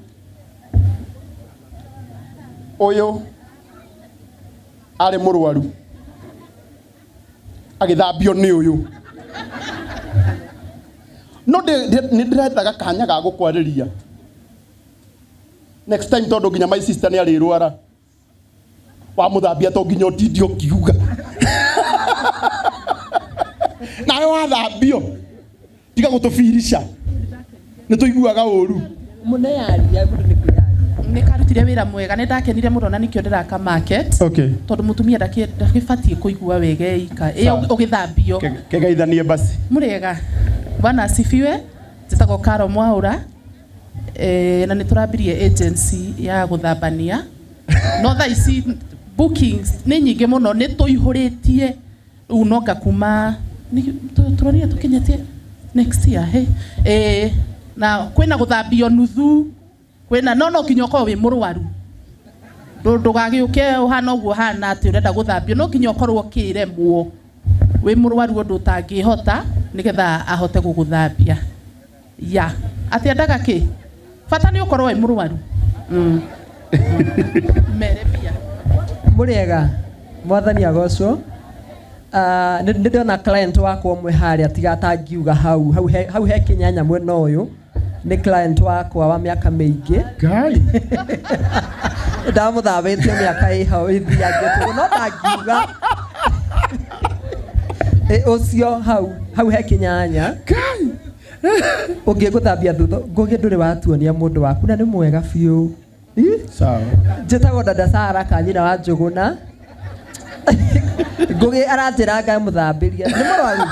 ũyũ arĩ mũrwaru agĩthambio nĩ ũyũ no nĩ ndĩrethaga kanya ga gũkwarĩria next time tondũ nginya my sister nĩ arĩrwara wamũthambia to nginya ũtinde ũkiuga nawe wathambio tiga gũtũbirica nĩ tũiguaga ũru. Mũneyaria mũndũ nĩ kwĩyaria. Nĩ karutire wĩra mwega nĩ ndakenire mũno na nĩkĩo ndĩraka market. Okay. Tondũ mũtumia ndagĩbatiĩ kũigua wega eika ĩ Sawa. ũgĩthambio. Kĩgeithanie basi. Mũrĩega. Bwana asifiwe. Njĩtagwo Caro Mwaũra. Eh, na nĩ tũrambirie agency ya gũthambania. No thaa ici bookings nĩ nyingĩ mũno nĩ tũihũrĩtie Rĩu no nga kuma tũronire tũkinyĩtie next year hey. Eh, na kwĩna gũthambio nuthu kwĩna no no nginya ũkorwo wĩ mũrwaru ndũgagĩũke ũhana ũguo ũhana atĩ ũrenda gũthambio no nginya ũkorwo ũkĩremwo wĩ mũrwaru ũndũ ũtangĩhota nĩgetha ahote gũgũthambia ya atĩ endaga kĩ bata nĩ ũkorwo wĩ mũrwaru. Mere mbia. Mũrĩega, mwathani agocwo. Ah, nĩ nĩ ndona client wakwa ũmwe harĩa tiga atangiuga hau hau he, hau he kĩnyanya mwena ũyũ nĩ client wakwa wa mĩaka mĩingĩ. Ngai. Ndamũthambĩtie mĩaka ĩ hau ĩthiangĩte no ndangiuga. Ĩ, ũcio hau hau he kĩnyanya. Ngai. Ũngĩgũthambia thutha Ngũgĩ ndũrĩ watuonia mũndũ waku na nĩ mwega biũ. Sawa. Njĩtagwo dada Sara ka nyina wa Njũgũna. Ngũgĩ aranjĩra ngamũthambĩria. Nĩ mũrwaru.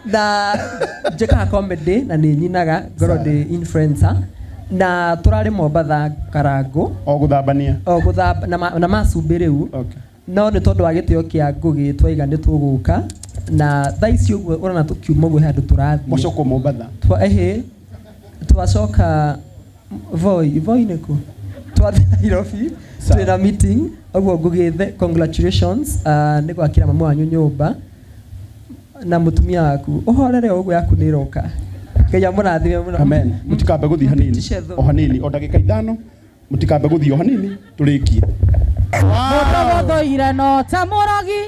Na njĩkaga comedy na nĩ nyinaga ngorwo ndĩ influencer. Na tũrarĩ Mombatha Karangũ. O gũthambania. O gũthamba na, ma, na macumbĩ rĩu. Okay. No nĩ tondũ wa gĩtĩo kĩa Ngũgĩ twaiga nĩ tũgũka na thaa ici ũguo ũrona tũkiuma ũguo he handũ tũrathiĩ. Mũcoko Mombatha. Twa, ĩhĩ, twacoka Voi, Voi nĩ kũ? Twathiĩ Nairobi twĩna meeting ũguo Ngũgĩ congratulations nĩ gwakĩra mamu wanyu nyũmba na mũtumia waku ũhorere o ũguo yaku nĩ ĩroka. Ngai amũrathime mũno. Amen. Mũtikambe gũthiĩ hanini. Mpitishe thũ. O hanini, o ndagĩka ithano. Mũtikambe gũthiĩ o hanini tũrĩkie. Mũndũ gũthũire no ta mũrogi,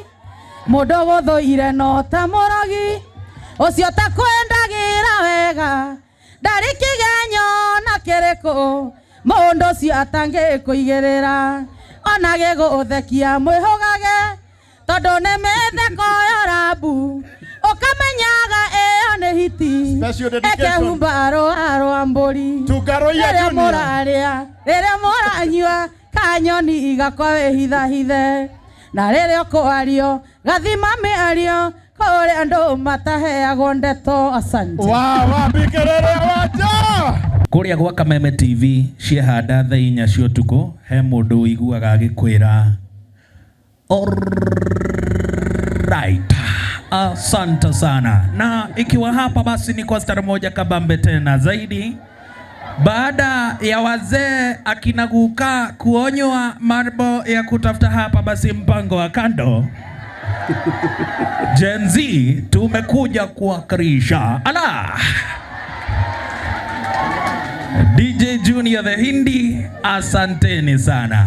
mũndũ gũthũire no ta mũrogi, ũcio takwendagĩra wega, ndarĩ kĩgenyo na kĩrĩkũ, mũndũ ũcio atangĩkũigĩrĩra, ona gĩgũthekia mwĩhũgage, tondũ nĩ mĩtheko ya rambu, ũkamenyaga ĩyo nĩ hiti, Special dedication. ĩkehumba rũa rwa mbũri, Ngaroia rĩrĩa Junior. mũrarĩa, rĩrĩa mũranyua, kanyoni gakwa wĩhithahithe, na rĩrĩa ũkwario gathima mĩario kũrĩ andũ mataheagwo ndeto. Asante. Kũrĩa gwa Kameme TV ciehanda thaa inya cia ũtukũ he mũndũ ũiguaga agĩkwĩra alright, asante sana. Na ikiwa hapa basi ni kwa stara moja kabambe tena zaidi baada ya wazee akina Guka kuonywa mambo ya kutafuta hapa basi mpango wa kando Gen Z tumekuja kuwakilisha. Ala! DJ Junior the Hindi, asanteni sana.